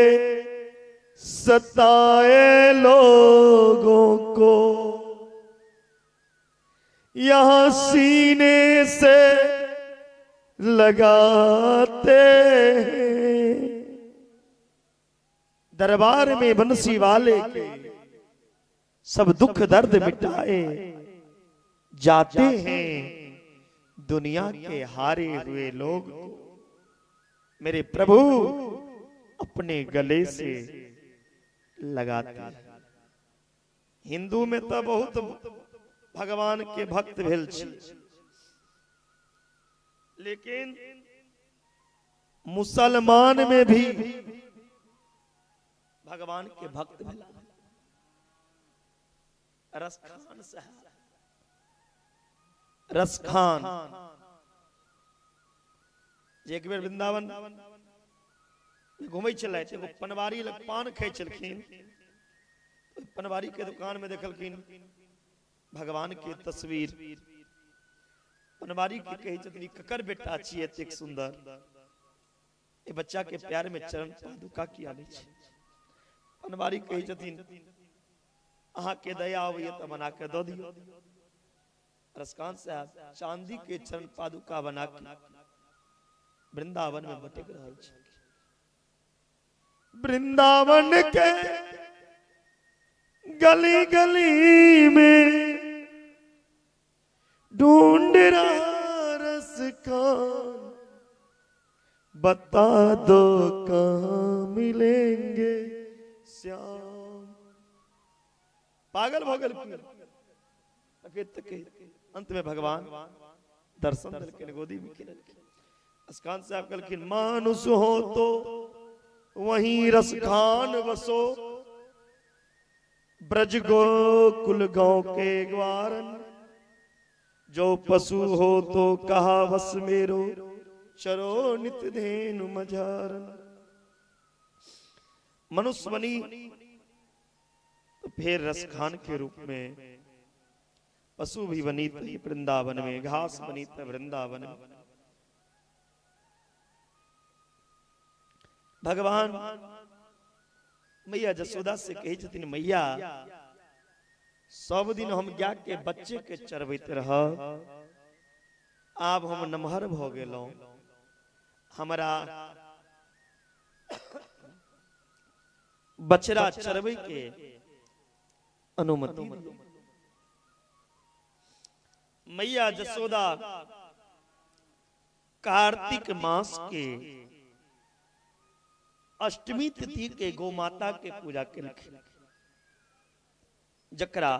[SPEAKER 3] सताए लोग
[SPEAKER 1] सीने से लगाते हैं। दरबार में बंसी वाले के सब दुख दर्द मिटाए जाते हैं। दुनिया के हारे हुए लोग मेरे प्रभु अपने गले से लगाते हैं। हिंदू में तो बहुत भगवान के भक्त भेल छी, लेकिन मुसलमान में भी भगवान के भक्त भेला। रसखान साहब, रसखान जे एक बेर वृंदावन घूमै छलथि, एगो पनवारी लग पान खाइ छलखिन। पनवारी के दुकान में देखलखिन भगवान के तस्वीर। पनवारी के कहै छथिन, ककर बेटा छी एतेक सुंदर, ए बच्चा के प्यार में चरण पादुका किया नहि छै। पनवारी कहै छथिन, अहाँ के दया अबैया तऽ बना के दऽ दियौ। रसकान साहब चांदी के चरण पादुका बना के वृंदावन में बटक रहल छै। वृंदावन के गली गली में ढूंढ रहा रसखान, बता दो कहाँ मिलेंगे श्याम। पागल भऽ गेलखिन। अंत में भगवान दर्शन देलखिन, गोदी में खेललखिन। रसखान साहब कहलखिन, मानुष हो तो वहीं रसखान बसो, ब्रज गोकुल गांव के ग्वारन, जो पशु हो तो कहा बस मेरो, चरो नित धेनु मझारन। मनुष्य बनी तो फिर रसखान के रूप में, पशु भी बनी तो वृंदावन में, घास बनी तो वृंदावन में। भगवान मैया जसोदा से कहै छथिन, मैया सब दिन हम गाय के बच्चे के चरबैत रह, आब हम नमहर भ गेलहुं, हमरा बछड़ा चरबै के अनुमति। मैया जसोदा कार्तिक मास के अष्टमी तिथि के गौ माता के पूजा केलखिन, जकरा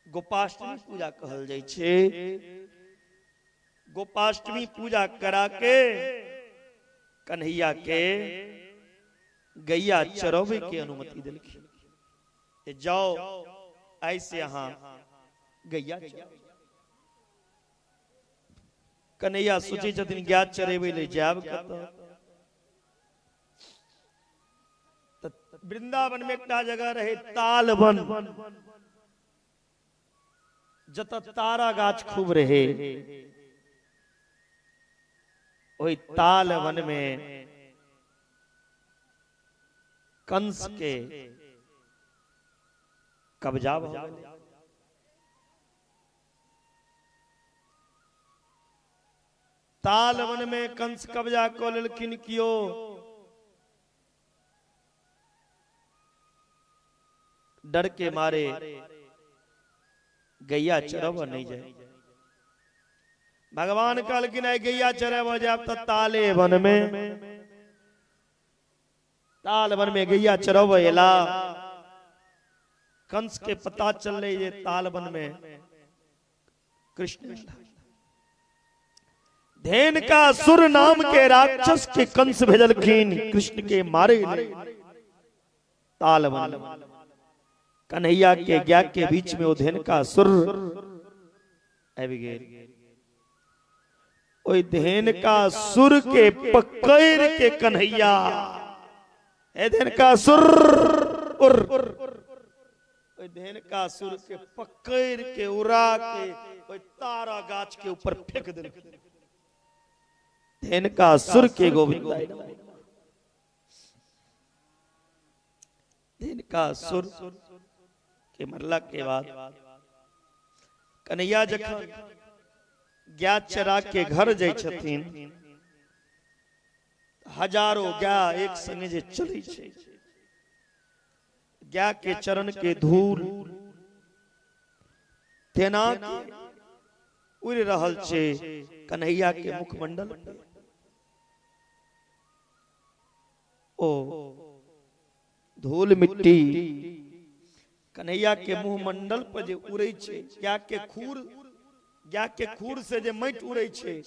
[SPEAKER 1] गोपाष्टमी पूजा कहल जाइ छै। गोपाष्टमी पूजा करा के कन्हैया के गैया चरबै के अनुमति देलखिन। जाओ ऐसे अहाँ गैया। कन्हैया सोचै छथिन गाय चरेबै ले जायब कतऽ। वृंदावन में एकटा जगह रहे तालवन, जतऽ तारा गाछ खूब रहे। ओहि तालवन में कंस के कब्जा भऽ गेलै। तालवन में कंस कब्जा कऽ लेलखिन। कियो डर के मारे गैया चरब नहीं जाए। भगवान कहलखिन आइ गैया चरब जायब तऽ ताले वन में, ताल वन में गैया चरब एला। कंस के पता चललै जे ताल वन में कृष्ण धेन का सुर नाम के राक्षस के कंस भेजलखिन कृष्ण के मारे ताल वन। कन्हैया के गाय के बीच में ओ धेन का सुर आबि गेल। ओहि धेन का सुर के पकड़ के कन्हैया, ए धेन का सुर उर, ओहि धेन का सुर के पकड़ के उड़ा के ओहि तारा गाछ के ऊपर फेंक देलखिन। धेन का सुर के गोविंद, धेन का सुर के मरला के बाद
[SPEAKER 2] कन्हैया जखन गाय चरा के घर जाइ छथिन, हजारों गाय एक संगे जे चलै छै, गाय के चरण के धूल तेना के उड़ि रहल छै कन्हैया के मुखमंडल पर। ओ धूल मिट्टी कन्हैया के मुंह मंडल पर जे उड़ै छै, गाय के खूर, गाय के खूर से जे माटि उड़ै छै,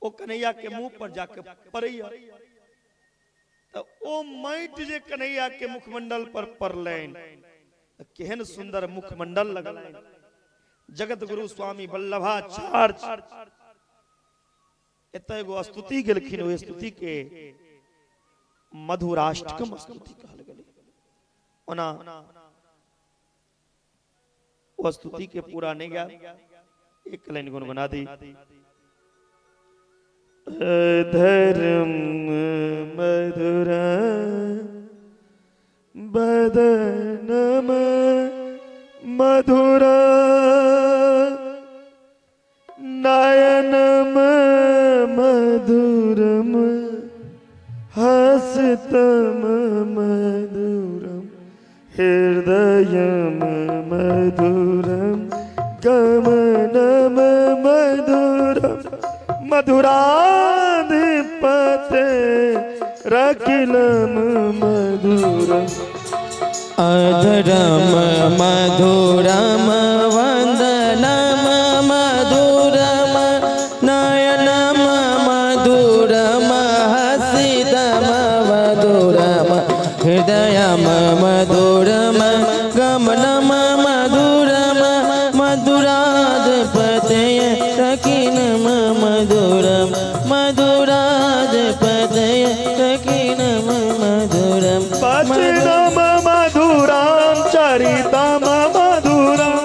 [SPEAKER 2] ओ कन्हैया के मुंह पर जाके पड़ैया। तो ओ माटि जे कन्हैया के मुखमंडल पर पड़लनि, केहन सुंदर मुखमंडल लगलनि। जगत गुरु स्वामी वल्लभाचार्य एतय एगो स्तुति गेलखिन, ओहि स्तुति के मधुराष्टकम स्तुति कहल गेलै। ओना ओ स्तुति के पूरा नहीं गया, एक लाइन गुनगुना दी। धर्म मधुर बदनम मधुर नयनम मधुरम हसतम मधुरम हृदयम मधुरम गमनम मधुरम मधुराधिपते रखिलम मधुरम।
[SPEAKER 4] अधरम मधुरम वंदनम मधुरम नयनम मधुरम हसितम मधुरम हृदयम मधुरम गमनम मधुरम मधुराधिपते रखिलम मधुरम मधुराधिपते रखिलम मधुरम।
[SPEAKER 2] वचनम मधुराम चरितम मधुरम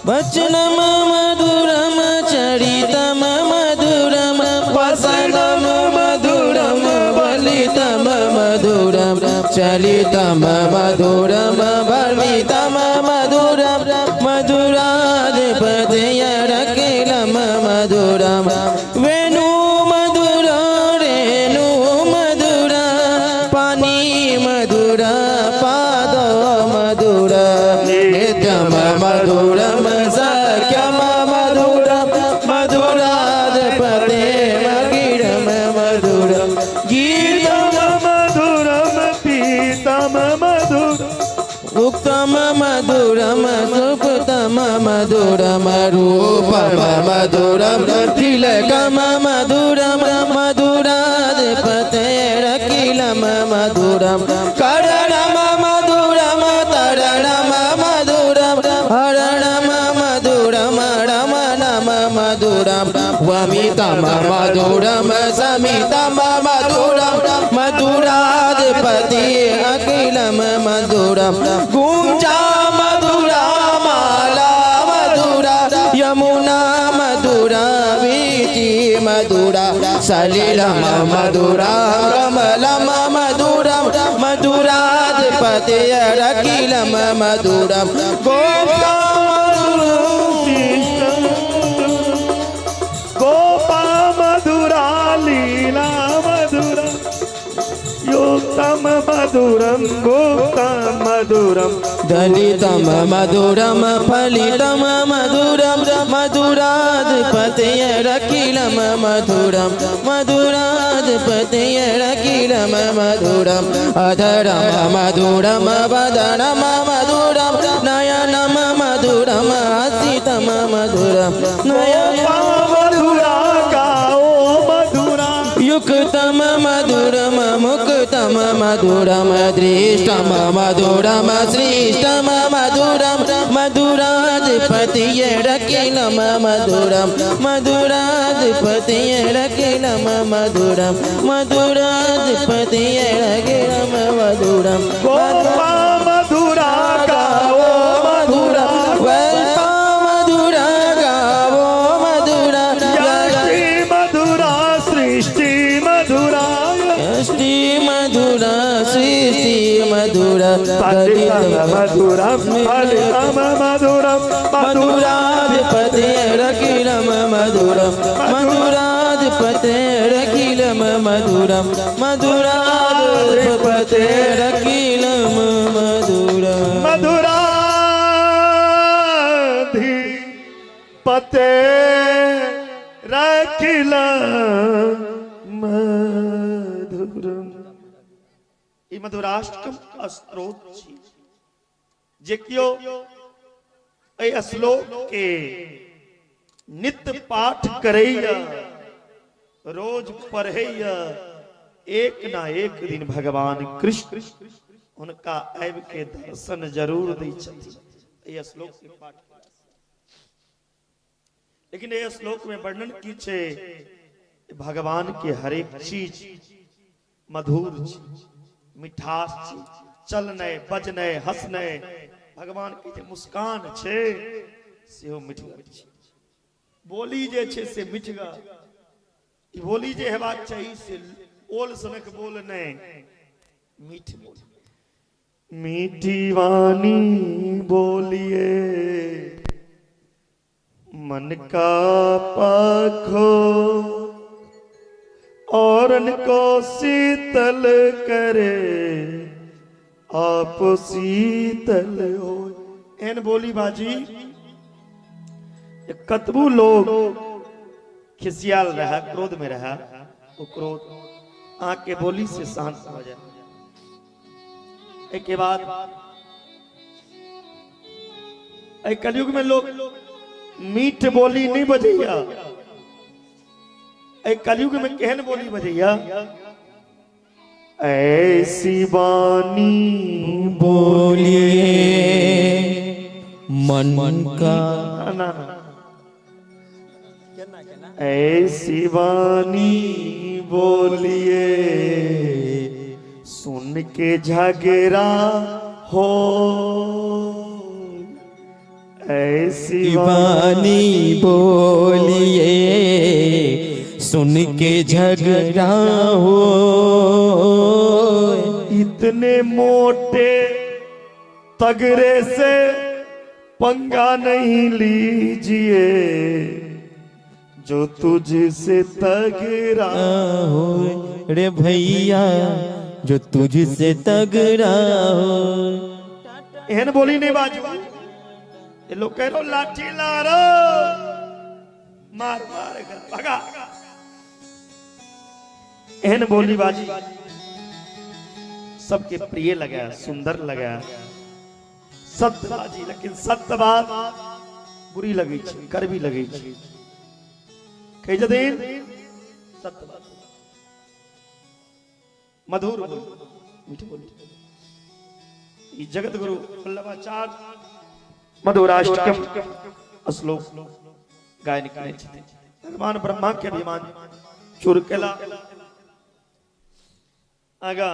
[SPEAKER 4] वचनम मधुरम चरितम मधुरम वसनम मधुरम बलितम मधुरम चलितम मधुरम वर्णितम मधुरम मधुराधिपते रखिलम मधुरम। वेणु मधुर रेणु मधुर पानी मधुर पाद मधुर नित्यम मधुरम सख्यम मधुरम मधुराधिपते मगिरम मधुरम। गीतम
[SPEAKER 2] मधुरम पीतम मधुर
[SPEAKER 4] उक्तम मधुरम सुप्तम मधुरम रूपम मधुरम तिलकम मधुरम मधुराधिपते रखिलम मधुरम। करणम मधुरम तरणम मधुरम हरणम मधुरम रमणम मधुरम वमितम मधुरम समितम मधुरम मधुराधिपति अखिलम मधुरम। गुंजा मधुरा माला मधुरा यमुना मधुरा वीची मधुरा सलिलम मधुरा कमलम मधुरम मधुराधिपति रखिलम मधुरम। गोपा
[SPEAKER 2] गोपा मधुरा लीला मधुरा युक्तम मधुरम गुप्तम मधुरम
[SPEAKER 4] दलितम मधुरम फलितम मधुरम मधुराधिपते रखिलम मधुरम मधुराधिपते रखिलम मधुरम। अधरम मधुरम वदनम मधुरम नयनम मधुरम हसितम मधुरम नयन
[SPEAKER 2] मधुरा गाओ मधुरा
[SPEAKER 4] युक्तम मधुरम मुक्तम मधुरम दृष्टम मधुरम श्रेष्ठम मधुरम मधुराधिपति रखिलम मधुरम मधुराधिपति रखिलम मधुरम मधुराधिपति रखिलम मधुरम।
[SPEAKER 2] गोपा मधुरा गाओ मधुरा
[SPEAKER 4] गोपा मधुरा गाओ मधुरा
[SPEAKER 2] मधुरा सृष्टि मधुरा
[SPEAKER 4] सृष्टि मधुरा सृष्टि मधुरा
[SPEAKER 2] मधुरम फलितम मधुरम
[SPEAKER 4] मधुराधिपति मधुराधिपते रखिलम मधुरम मधुराधिपते रखिलम मधुरम मधुराधिपते रखिलम मधुरम
[SPEAKER 2] मधुराधिपते रखिलम मधुरम। ई मधुराष्टकम स्त्रोत छी जे कियो एहि श्लोक के नित्य पाठ करैया, रोज पढ़ैया, एक ना एक दिन भगवान कृष्ण उनका आबि के दर्शन जरूर दै छथिन। एहि श्लोक के पाठ, लेकिन एहि श्लोक में वर्णन की छै भगवान के हरेक चीज मधुर छै, मिठास छै, चलनै बजनै हंसनै, भगवान के जे मुस्कान छै सेहो मिठगर छै, बोली जे छै से मिठगर, ई बोली जे हेबाक चाही से ओल सनक बोल नहि, मीठ बोल। मीठी वाणी बोलिए मन का पाखो और को शीतल करे आप शीतल हो। एहन बोली बाजी कतबू लोग खिसियाल रहा, क्रोध में रहा, वो क्रोध आँख के बोली से शांत हो जाए। एक के बाद कलयुग में लोग मीठ बोली नहीं बजैया, कलयुग में केहन बोली बजैया, ऐसी वाणी
[SPEAKER 4] बोलिए मन का
[SPEAKER 2] ना, ऐसी वाणी बोलिए सुन के झगड़ा हो, ऐसी
[SPEAKER 4] वाणी बोलिए सुन के झगड़ा हो,
[SPEAKER 2] इतने मोटे तगड़े से पंगा नहीं लीजिए जो तुझसे तगड़ा
[SPEAKER 4] हो रे भैया, जो तुझसे तगड़ा हो।
[SPEAKER 2] एहन बोली नहीं बाजू, ये लोग कह रहे लाठी लारो मार मार भगा, एहन बोली बाजी सबके प्रिय लगा, सुंदर लगा, सत्य बाजी, लेकिन सत्य बात बुरी लगे छे, कड़वी लगे छे। कह जदिन सत्य बात मधुर बोली, मीठ बोली। ई जगत गुरु वल्लभाचार्य मधुराष्टकम श्लोक गायन करने छथिन। भगवान ब्रह्मा के अभिमान चूर केला। आगा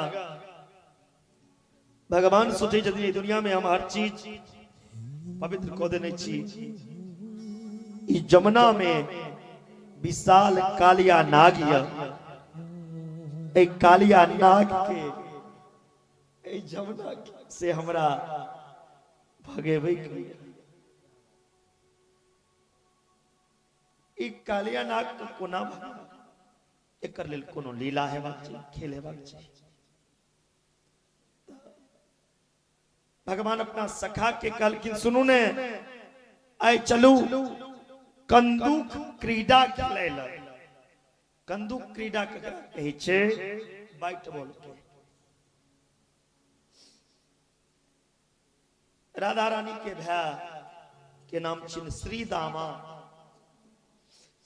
[SPEAKER 2] भगवान सोचे छथिन दुनिया में हम हर चीज पवित्र कऽ देने छी, ई जमुना में विशाल कालिया नाग य, ए कालिया नाग के ए जमुना से हमरा भगेबै के, ई कालिया नाग के कोना भगेबै, एकर लेल कोनो लीला हेबाक चाही, खेल हेबाक चाही। भगवान अपना सखा के कहलखिन सुनू ने, आइ चलू कंदुक क्रीड़ा खेलै ल। कंदुक क्रीड़ा केकरा कहै छै? बैट बॉल के। राधा रानी के भाई के नाम छिन श्रीदामा।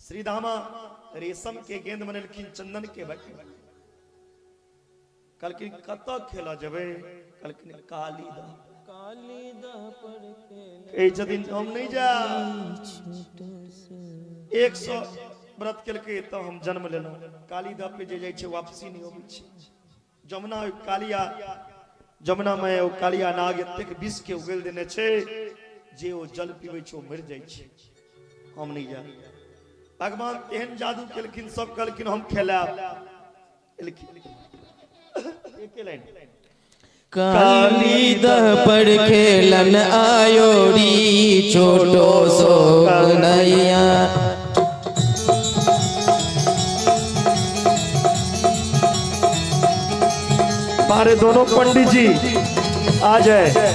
[SPEAKER 2] श्रीदामा रेशम के गेंद बनेलखिन, चंदन के बैट। कहलखिन कतऽ खेलऽ जेबै? कहलखिन काली दह। कहै छथिन हम नहीं जा, 100 व्रत केलकै तब हम जन्म लेलहुँ। काली दह पे जे जाइ छै वापसी नहीं अबै छै। जमुना कालिया, जमुना में ओ कालिया नाग एतेक विष के उगेल देने छै जे ओ जल पीबै छै ओ मरि जाइ छै। हम नहीं जा। भगवान तेहन जादू केलखिन, सब कहलखिन हम खेलायब। एलखिन एके लाइन।
[SPEAKER 4] काली दह पर खेलन आयो री छोटो सो कन्हैया।
[SPEAKER 1] हमारे दोनों पंडित जी आ जाए।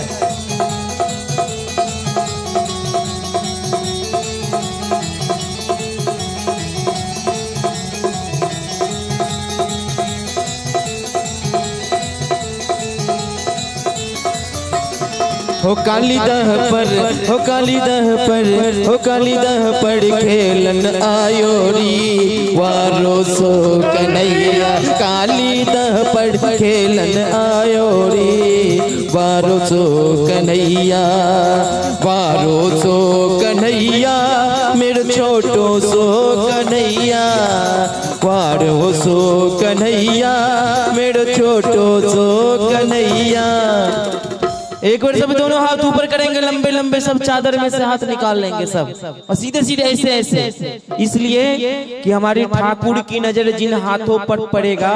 [SPEAKER 4] हो काली दह पर, हो काली दह पर, हो काली दह पर खेलन आयो री वारो सो कन्हैया। काली दह पर खेलन आयो री वारो सो कन्हैया, वारो सो कन्हैया मेरे छोटो सो कन्हैया, वारो सो कन्हैया मेरे छोटो सो कन्हैया। एक बार सब दोनों हाथ ऊपर करेंगे, लंबे लंबे, सब चादर में से हाथ निकाल लेंगे सब, और सीधे सीधे ऐसे ऐसे। इसलिए कि हमारे ठाकुर की नजर जिन हाथों पर पड़ेगा,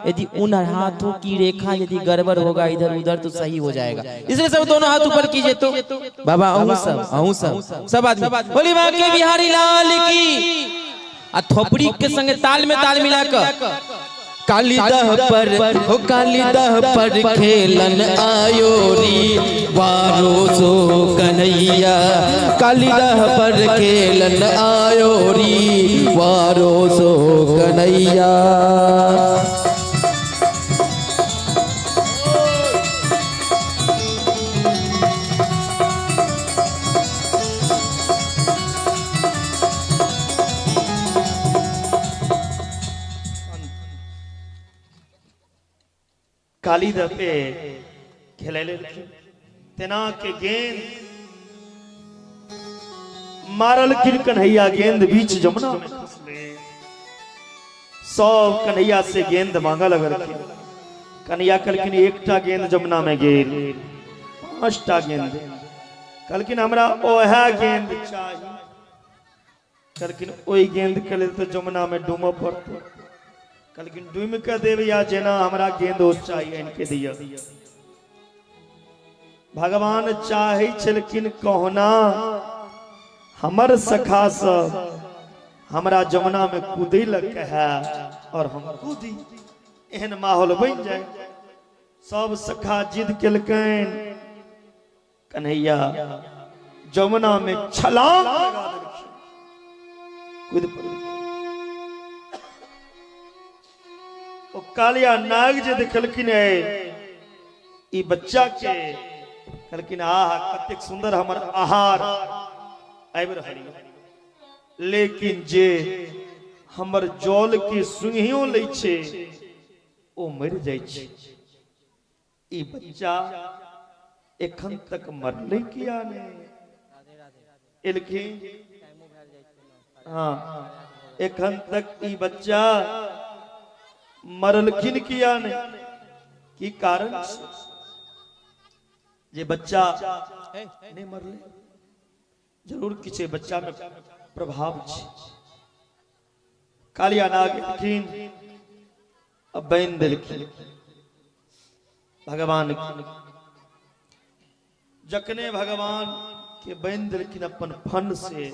[SPEAKER 4] यदि उन हाथों की रेखा यदि गड़बड़ होगा इधर उधर तो सही हो जाएगा। इसलिए सब दोनों हाथ ऊपर कीजिए। तो बाबा अहू सब, अहू सब, सब आदमी बोली बांके बिहारी लाल की। आ थोपड़ी के संग ताल में ताल मिलाकर काली दह पर, हो काली दह पर खेलन आयो री वारो सो कन्हैया। काली दह पर खेलन आयो री वारो सो कन्हैया।
[SPEAKER 1] काली दह पे खेले तेना के गेंद मारलखिन कन्हैया, गेंद बीच जमुना में फसले। सब कन्हैया से गेंद मांगा लगलखिन। कन्हैया कहलखिन एकटा गेंद जमुना में गेल, 5टा गेंद। कहलखिन हमरा ओहे गेंद चाही। कहलखिन ओहि गेंद के लेल तो जमुना में डूबऽ पड़तै। कहलखिन डूबि के देब या जेना हमरा गेंद ओ चाहिए इनके दिया। भगवान चाहे छलखिन कहुना हमर सखा सब हमरा जमुना में कूदे लग है और हम कूदी, एहन माहौल बन जाए। सब सखा जिद केलकनि, कन्हैया जमुना में छलांग लगा देलखिन, कूद पड़लखिन। ओ कालिया नाग जे देखलखिन है ई बच्चा के, कहलखिन आहा कतेक सुंदर हमर आहार आबि रहल, लेकिन जे हमर जल के सुंघियो लै छै ओ मरि जाइ छै। ई बच्चा एखन तक मरलै किया नहि? एलखिन हाँ, एखन तक ई बच्चा मरलखिन किया नहीं? की कारण जे बच्चा नहीं मरले? जरूर किछु बच्चा में प्रभाव छै। कालिया नाग एलखिन, अब बान्हि देलखिन भगवान के। जखने भगवान के बान्हि देलखिन अपन फन से,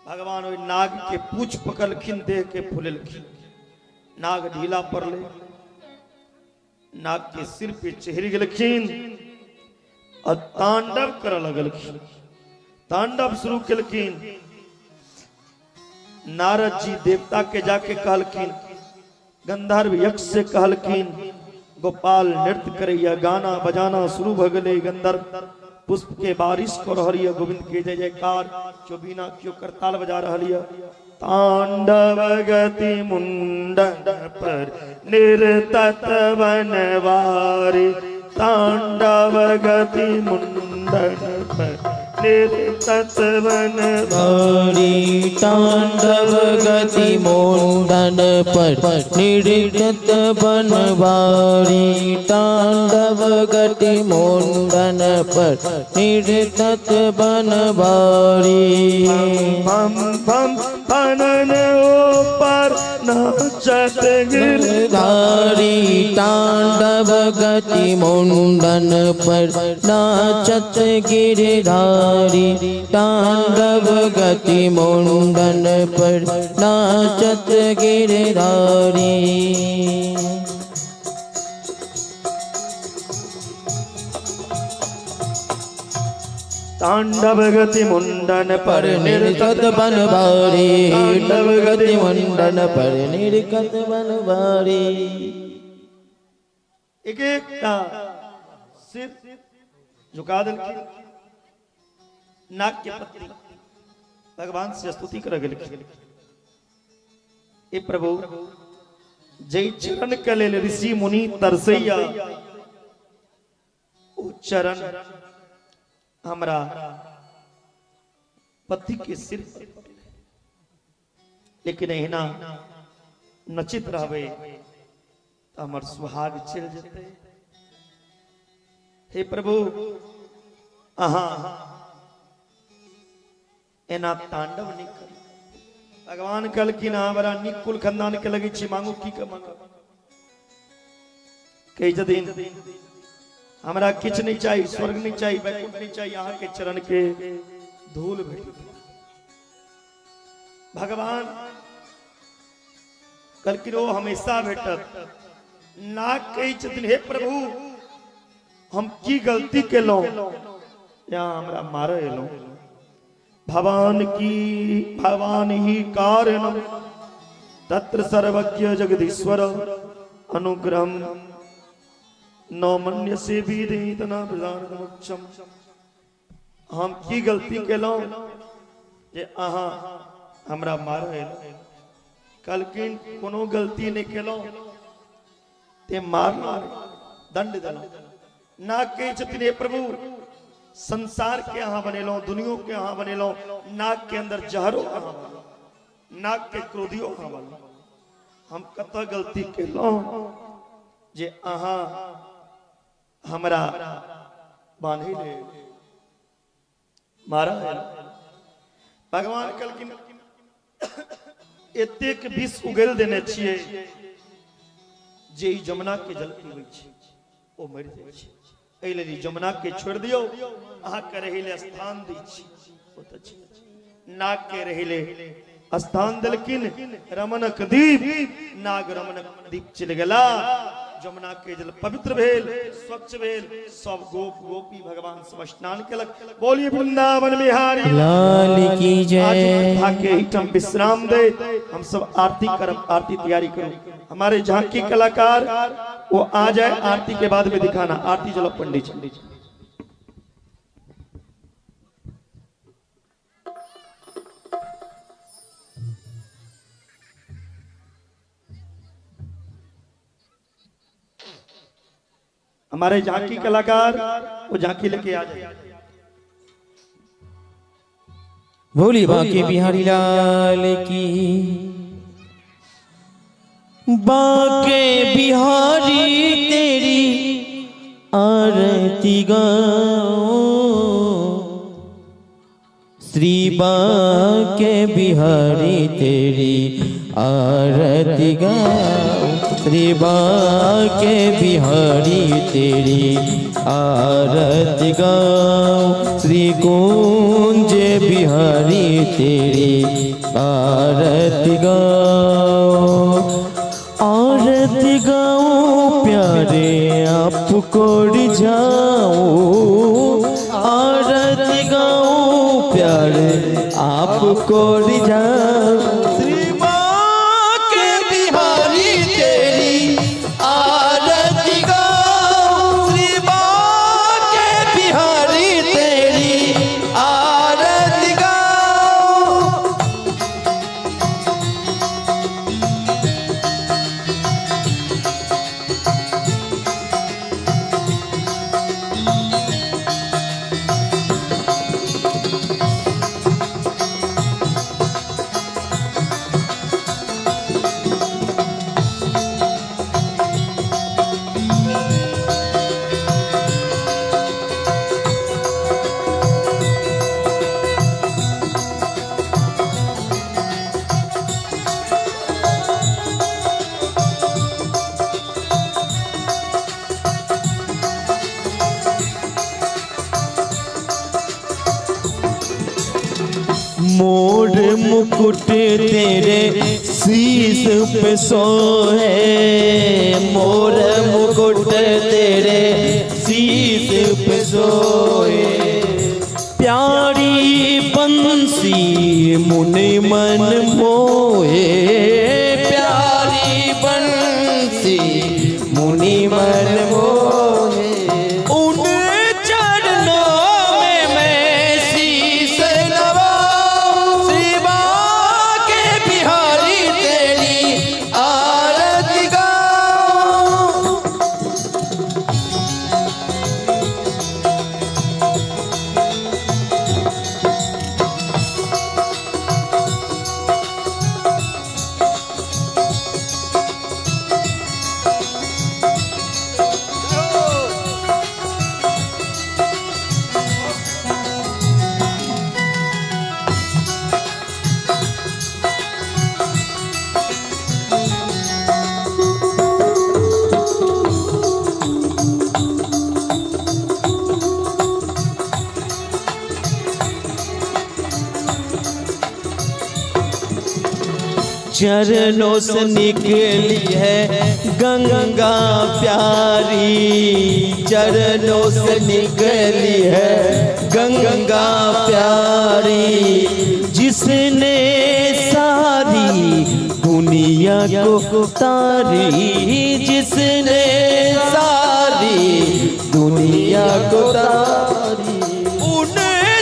[SPEAKER 1] भगवान ओहि नाग के पूछ पकड़लखिन, देह के फुलेलखिन। नाग ढीला पड़ले, नाग के सिर पे चढ़ि गेलखिन और तांडव करऽ लगलखिन। तांडव शुरू केलखिन। नारद जी देवता के जाके कहलखिन, गंधर्व यक्ष से कहलखिन, गोपाल नृत्य करैया, गाना बजाना शुरू भ गेलै। गंधर्व पुष्प के बारिश कर रहल यऽ, गोविंद के जय जयकार, क्यों बीना क्यों करताल बजा रहल यऽ। तांडव गति मुंडन पर निरतत बनवारी, तांडव गति मुंडन पर निरतत बनवारी,
[SPEAKER 4] तांडव गति मुंडन पर निरतत बनवारी, तांडव गति मुंडन पर निरतत बनवारी।
[SPEAKER 1] बम बम फनन ऊपर
[SPEAKER 3] नाचत
[SPEAKER 4] गिरधारी तांडव गति मुंडन पर नाचत गिरधारी तांडव गति मुंडन पर नाचत गिरधारी।
[SPEAKER 3] तांडव गति मुंडन पर
[SPEAKER 4] निर्गत बनवारी तांडव गति मुंडन पर निर्गत बनवारी।
[SPEAKER 1] एक एक सिर झुका देलखिन, नाक के पत्नी भगवान से स्तुति कर गेलखिन। ए प्रभु जय चरण के लेल ऋषि मुनि तरसैया, ओ चरण हमरा पति के सिर पर, लेकिन एहिना नचित रहबे त हमर सुहाग चल जेतै। हे प्रभु अहाँ एना तांडव नहीं करू। भगवान कहलखिन अहाँ बड़ा नीक कुल खानदान के लगै छी, मांगू की के मांगू। कहै छथिन हमरा किछु नहीं चाहिए, स्वर्ग नहीं चाहिए, वैकुंठ नहीं चाहिए, अहाँ के चरण के धूल भेट। भगवान कहलखिन ओ हमेशा भेटत। नाग कहै छथिन हे प्रभु हम की गलती केलहुं या हमरा मारे एलहुं। भवान की भवान ही कारणम तत्र सर्वज्ञ जगदीश्वर अनुग्रहम नौमन्य से भी इतना प्रदान। हम की गलती केलहुं जे अहाँ हमरा मारे एलहुं। कहलखिन कोनो गलती नहीं केलहुं ते मारना दंड देलहुं। नाग कहै छथिन हे प्रभु संसार के अहाँ बनेलहुं, दुनियो के अहाँ बनेलहुं, नाग के अंदर जहरो अहाँ बनेलहुं, नाग के क्रोधियो अहाँ बनेलहुं, हम कतऽ गलती केलहुं जे अहाँ हमरा बान्हि ले मारा। भगवान कहलखिन एतेक विष उगेल देने छियै जे ई जमुना के जल पीबै छै ओ मरि जाइ छै, एहि लेल जमुना के छोड़ि दियौ, अहाँ के रहै ले स्थान दै छी। ओतऽ छी नाग के रहै ले स्थान देलखिन रमणक दीप। नाग रमणक दीप चलि गेला, जमुना के जल पवित्र भेल, स्वच्छ भेल, सब गोप गोपी भगवान सब स्नान केलक। बोलिए वृंदावन बिहारी
[SPEAKER 4] लाल की जय।
[SPEAKER 1] के एहिठाम विश्राम दे हम सब आरती करब, आरती तैयारी करू। हमारे झांकी कलाकार वो आ जाए आरती के बाद में दिखाना। आरती चलो पंडित जी। हमारे झांकी कलाकार वो झांकी लेके आ जाए।
[SPEAKER 4] बोली बाकी बिहारी लाल की। बाके बिहारी तेरी आरती गाओ, श्री बाके बिहारी तेरी आरती गाओ, श्री बाके बिहारी तेरी आरती गाओ, श्री कुंज बिहारी तेरी आरती गाओ। आरती गाओ प्यारे आपको रिझाओ, आरती गाओ प्यारे आपको रिझाओ, श्री बाके बिहारी तेरी आरती गाओ, श्री बाके बिहारी तेरी आरती गाओ। मोर मुकुट तेरे शीश पे सोहे, मोर मुकुट तेरे शीश पे सोहे। प्यारी बंसी मुनि मन मोहे, प्यारी बंसी मुनि मन मोहे। उन चरणों में मैं शीश नवाऊं, श्री बांके बिहारी तेरी आरती गाऊं। चरणों से निकली है गंगा प्यारी, चरणों से निकली है गंगा प्यारी। जिसने सारी दुनिया को तारी, जिसने सारी दुनिया को तारी। उन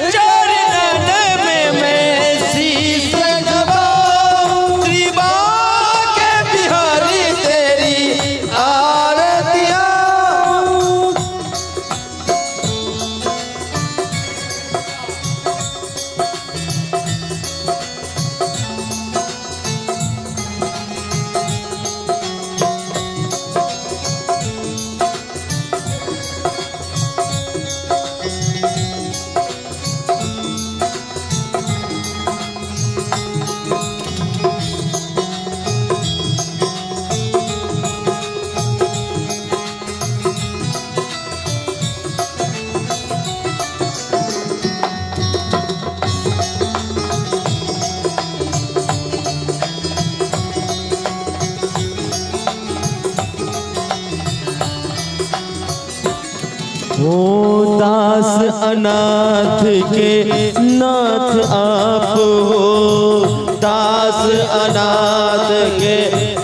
[SPEAKER 4] चरणन में मैं शीश नवाऊं, श्री बांके बिहारी तेरी आरती आऊं। ओ दास अनाथ के नाथ आप हो, दास अनाथ के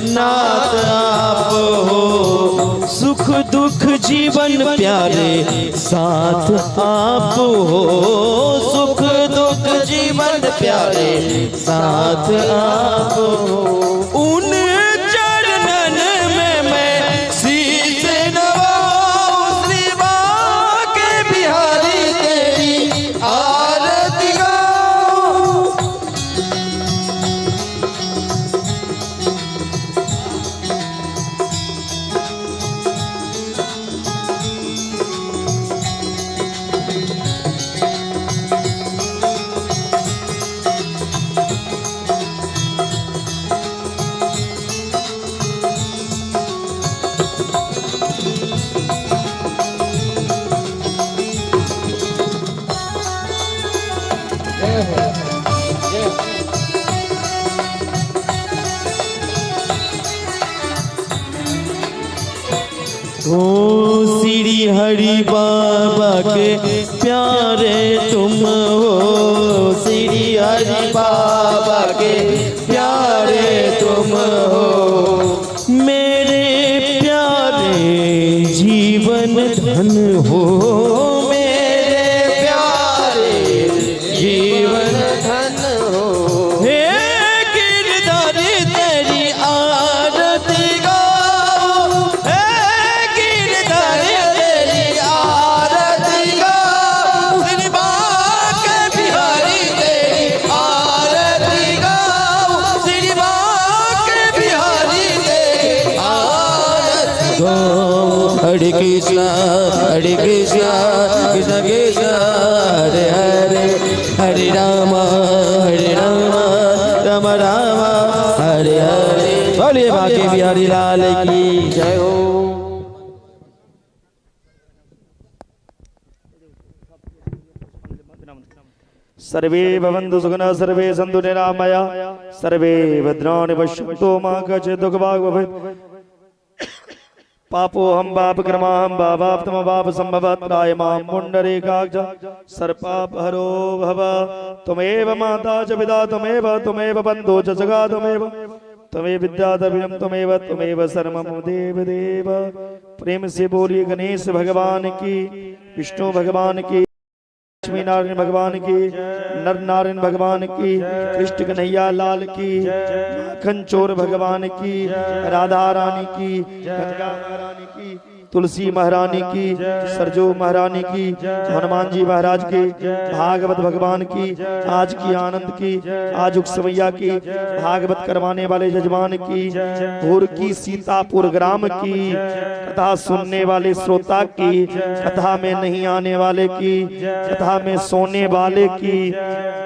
[SPEAKER 4] नाथ आप हो। सुख दुख जीवन प्यारे साथ आप हो, सुख दुख जीवन प्यारे साथ आप हो। उन चरणन में मैं शीश नवाऊं, श्री बांके बिहारी तेरी आरती गाऊं। ओ श्री हरि बाबा के प्यारे तुम हो, श्री हरि बाबा के प्यारे तुम हो। मेरे प्यारे जीवन धन हो, मेरे प्यारे जीवन धन हो। हे गिरधारी तेरी आरती गाऊं, हे गिरधारी तेरी आरती गाऊं। श्री बांके बिहारी तेरी आरती गाऊं, श्री बांके बिहारी तेरी आरती गाऊं। हरे कृष्णा हरे कृष्णा कृष्ण कृष्ण हरे हरे, हरे राम राम राम हरे हरे। बोलिए बांके बिहारी लाल की जय हो।
[SPEAKER 1] सर्वे भवन्तु सुखिनः, सर्वे सन्तु निरामया, सर्वे भद्राणि पश्यन्तु मा कश्चित् दुःखभाग् भवेत्। पापोऽहं पापकर्माहं पापात्मा पाप संभवत्राय मां पुण्डरीकाक्ष सर्पापहरो भव। त्वमेव माता च पिता त्वमेव, त्वमेव बन्धु च सखा त्वमेव, त्वमेव विद्या द्रविणं त्वमेव, त्वमेव सर्वं देव देव। प्रेम से बोलिए गणेश भगवान की, विष्णु भगवान की, लक्ष्मी नारायण भगवान की, नर नारायण भगवान की, कृष्ण कन्हैया लाल की, माखन चोर भगवान की, राधा रानी की, गंगा महारानी की, तुलसी महारानी की, सरजू महारानी की, हनुमान जी महाराज की, भागवत भगवान की, आज की आनंद की, आज उक्समैया की, भागवत करवाने वाले जजमान की, भूर की सीतापुर ग्राम की, कथा सुनने वाले श्रोता की, कथा में नहीं आने वाले की, कथा में सोने वाले की,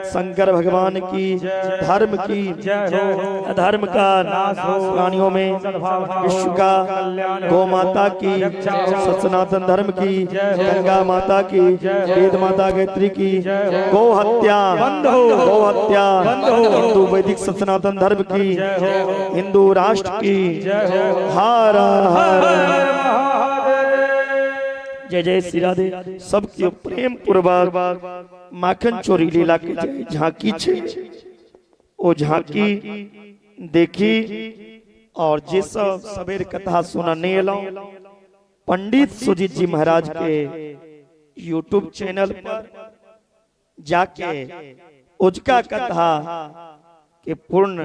[SPEAKER 1] शंकर भगवान की, धर्म की, अधर्म का प्राणियों में, विश्व का, गौ माता की, सनातन धर्म की, गंगा माता की, वेद माता गायत्री की, गौ हत्या
[SPEAKER 4] बंद हो,
[SPEAKER 1] गौ हत्या
[SPEAKER 4] बंद हो,
[SPEAKER 1] हिंदू वैदिक सनातन धर्म की, हिंदू राष्ट्र की। हर हर जय जय श्री राधे। सबके प्रेम पूर्वक माखन चोरी लीला के जय झांकी छे, ओ झांकी देखी। और जे सब सबेर कथा सुना नहीं एलौं, पंडित सुजीत जी महाराज के यूट्यूब चैनल पर जाके उजका कथा के पूर्ण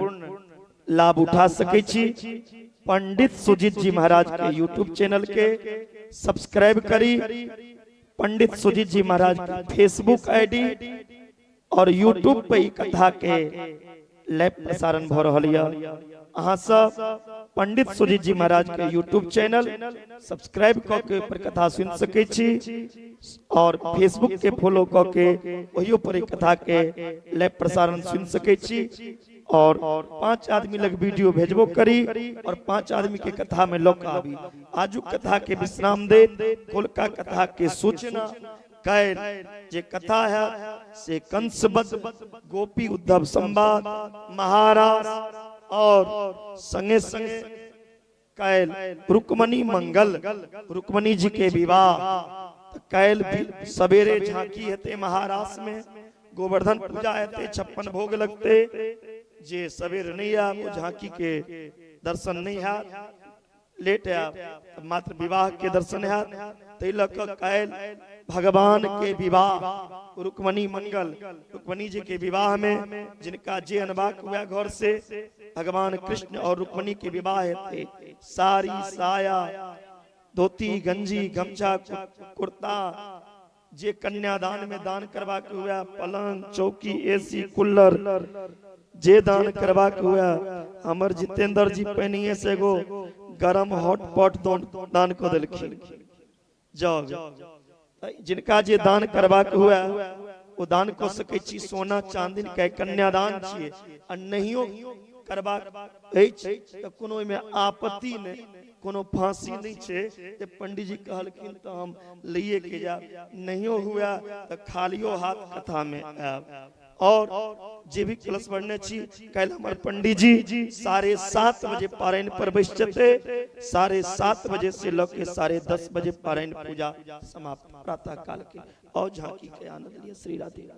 [SPEAKER 1] लाभ उठा सकै छी। पंडित सुजीत जी महाराज के यूट्यूब चैनल के सब्सक्राइब करी, पंडित सुजीत जी महाराज के फेसबुक आईडी और यूट्यूब पे ई कथा के लाइव प्रसारण भ रहल यऽ। अहाँ सब पंडित सुजीत जी महाराज के यूट्यूब चैनल सब्सक्राइब कऽ के पर कथा सुनि सकै छी और फेसबुक के फॉलो कऽ के ओहियो पर ई कथा के लाइव प्रसारण सुनि सकै छी। और 5 आदमी लग वीडियो भेजबो करी और 5 आदमी के कथा में लऽ कऽ आबी। आजुक कथा के विश्राम दे कोलका कथा के सूचना कैल जे कथा है से कंसबद्ध गोपी उद्धव संवाद महाराज और संगे संगे कैल रुक्मणी मंगल, रुक्मणी जी के विवाह कैल सवेरे झांकी हेते महाराज में, गोवर्धन पूजा हेते, 56 भोग लगते। जे सवेर नहीं आब ओ झांकी के दर्शन नहीं हैत, लेट आब मात्र विवाह के दर्शन हैत। तै लऽ कऽ काल्हि भगवान के विवाह रुक्मणी मंगल, रुक्मणी जी के विवाह में जिनका जे अनबाक हुआ घर से भगवान कृष्ण और रुक्मणी के विवाह हेते, साड़ी साया धोती गंजी गमछा कुर्ता जे कन्यादान में दान करबाक हुआ, पलंग चौकी एसी कूलर जे दान करबाक हुआ। हमर जितेंद्र जी पहिनिए से एगो गरम हॉट पॉट दान कऽ देलखिन जग। जिनका जे दान करबाक हुआ ओ दान कऽ सकै छी, सोना चांदी के कन्यादान छियै। आ नहियो करबाक अछि तऽ कोनो ओहिमे आपत्ति नहि, कोनो फांसी नहि छै जे पंडीजी कहलखिन तऽ हम लैए के जायब। नहियो हुआ तऽ खालियो हाथ कथा में आयब। और जे भी कलश बढ़ने छी, काल्हि हमर पंडीजी 7:30 बजे पारायण पर बैस जेतै, 7:30 बजे से लऽ के 10:30 बजे पारायण पूजा समाप्त प्रातः काल के। और झांकी के आनंद लिए। श्री राधे।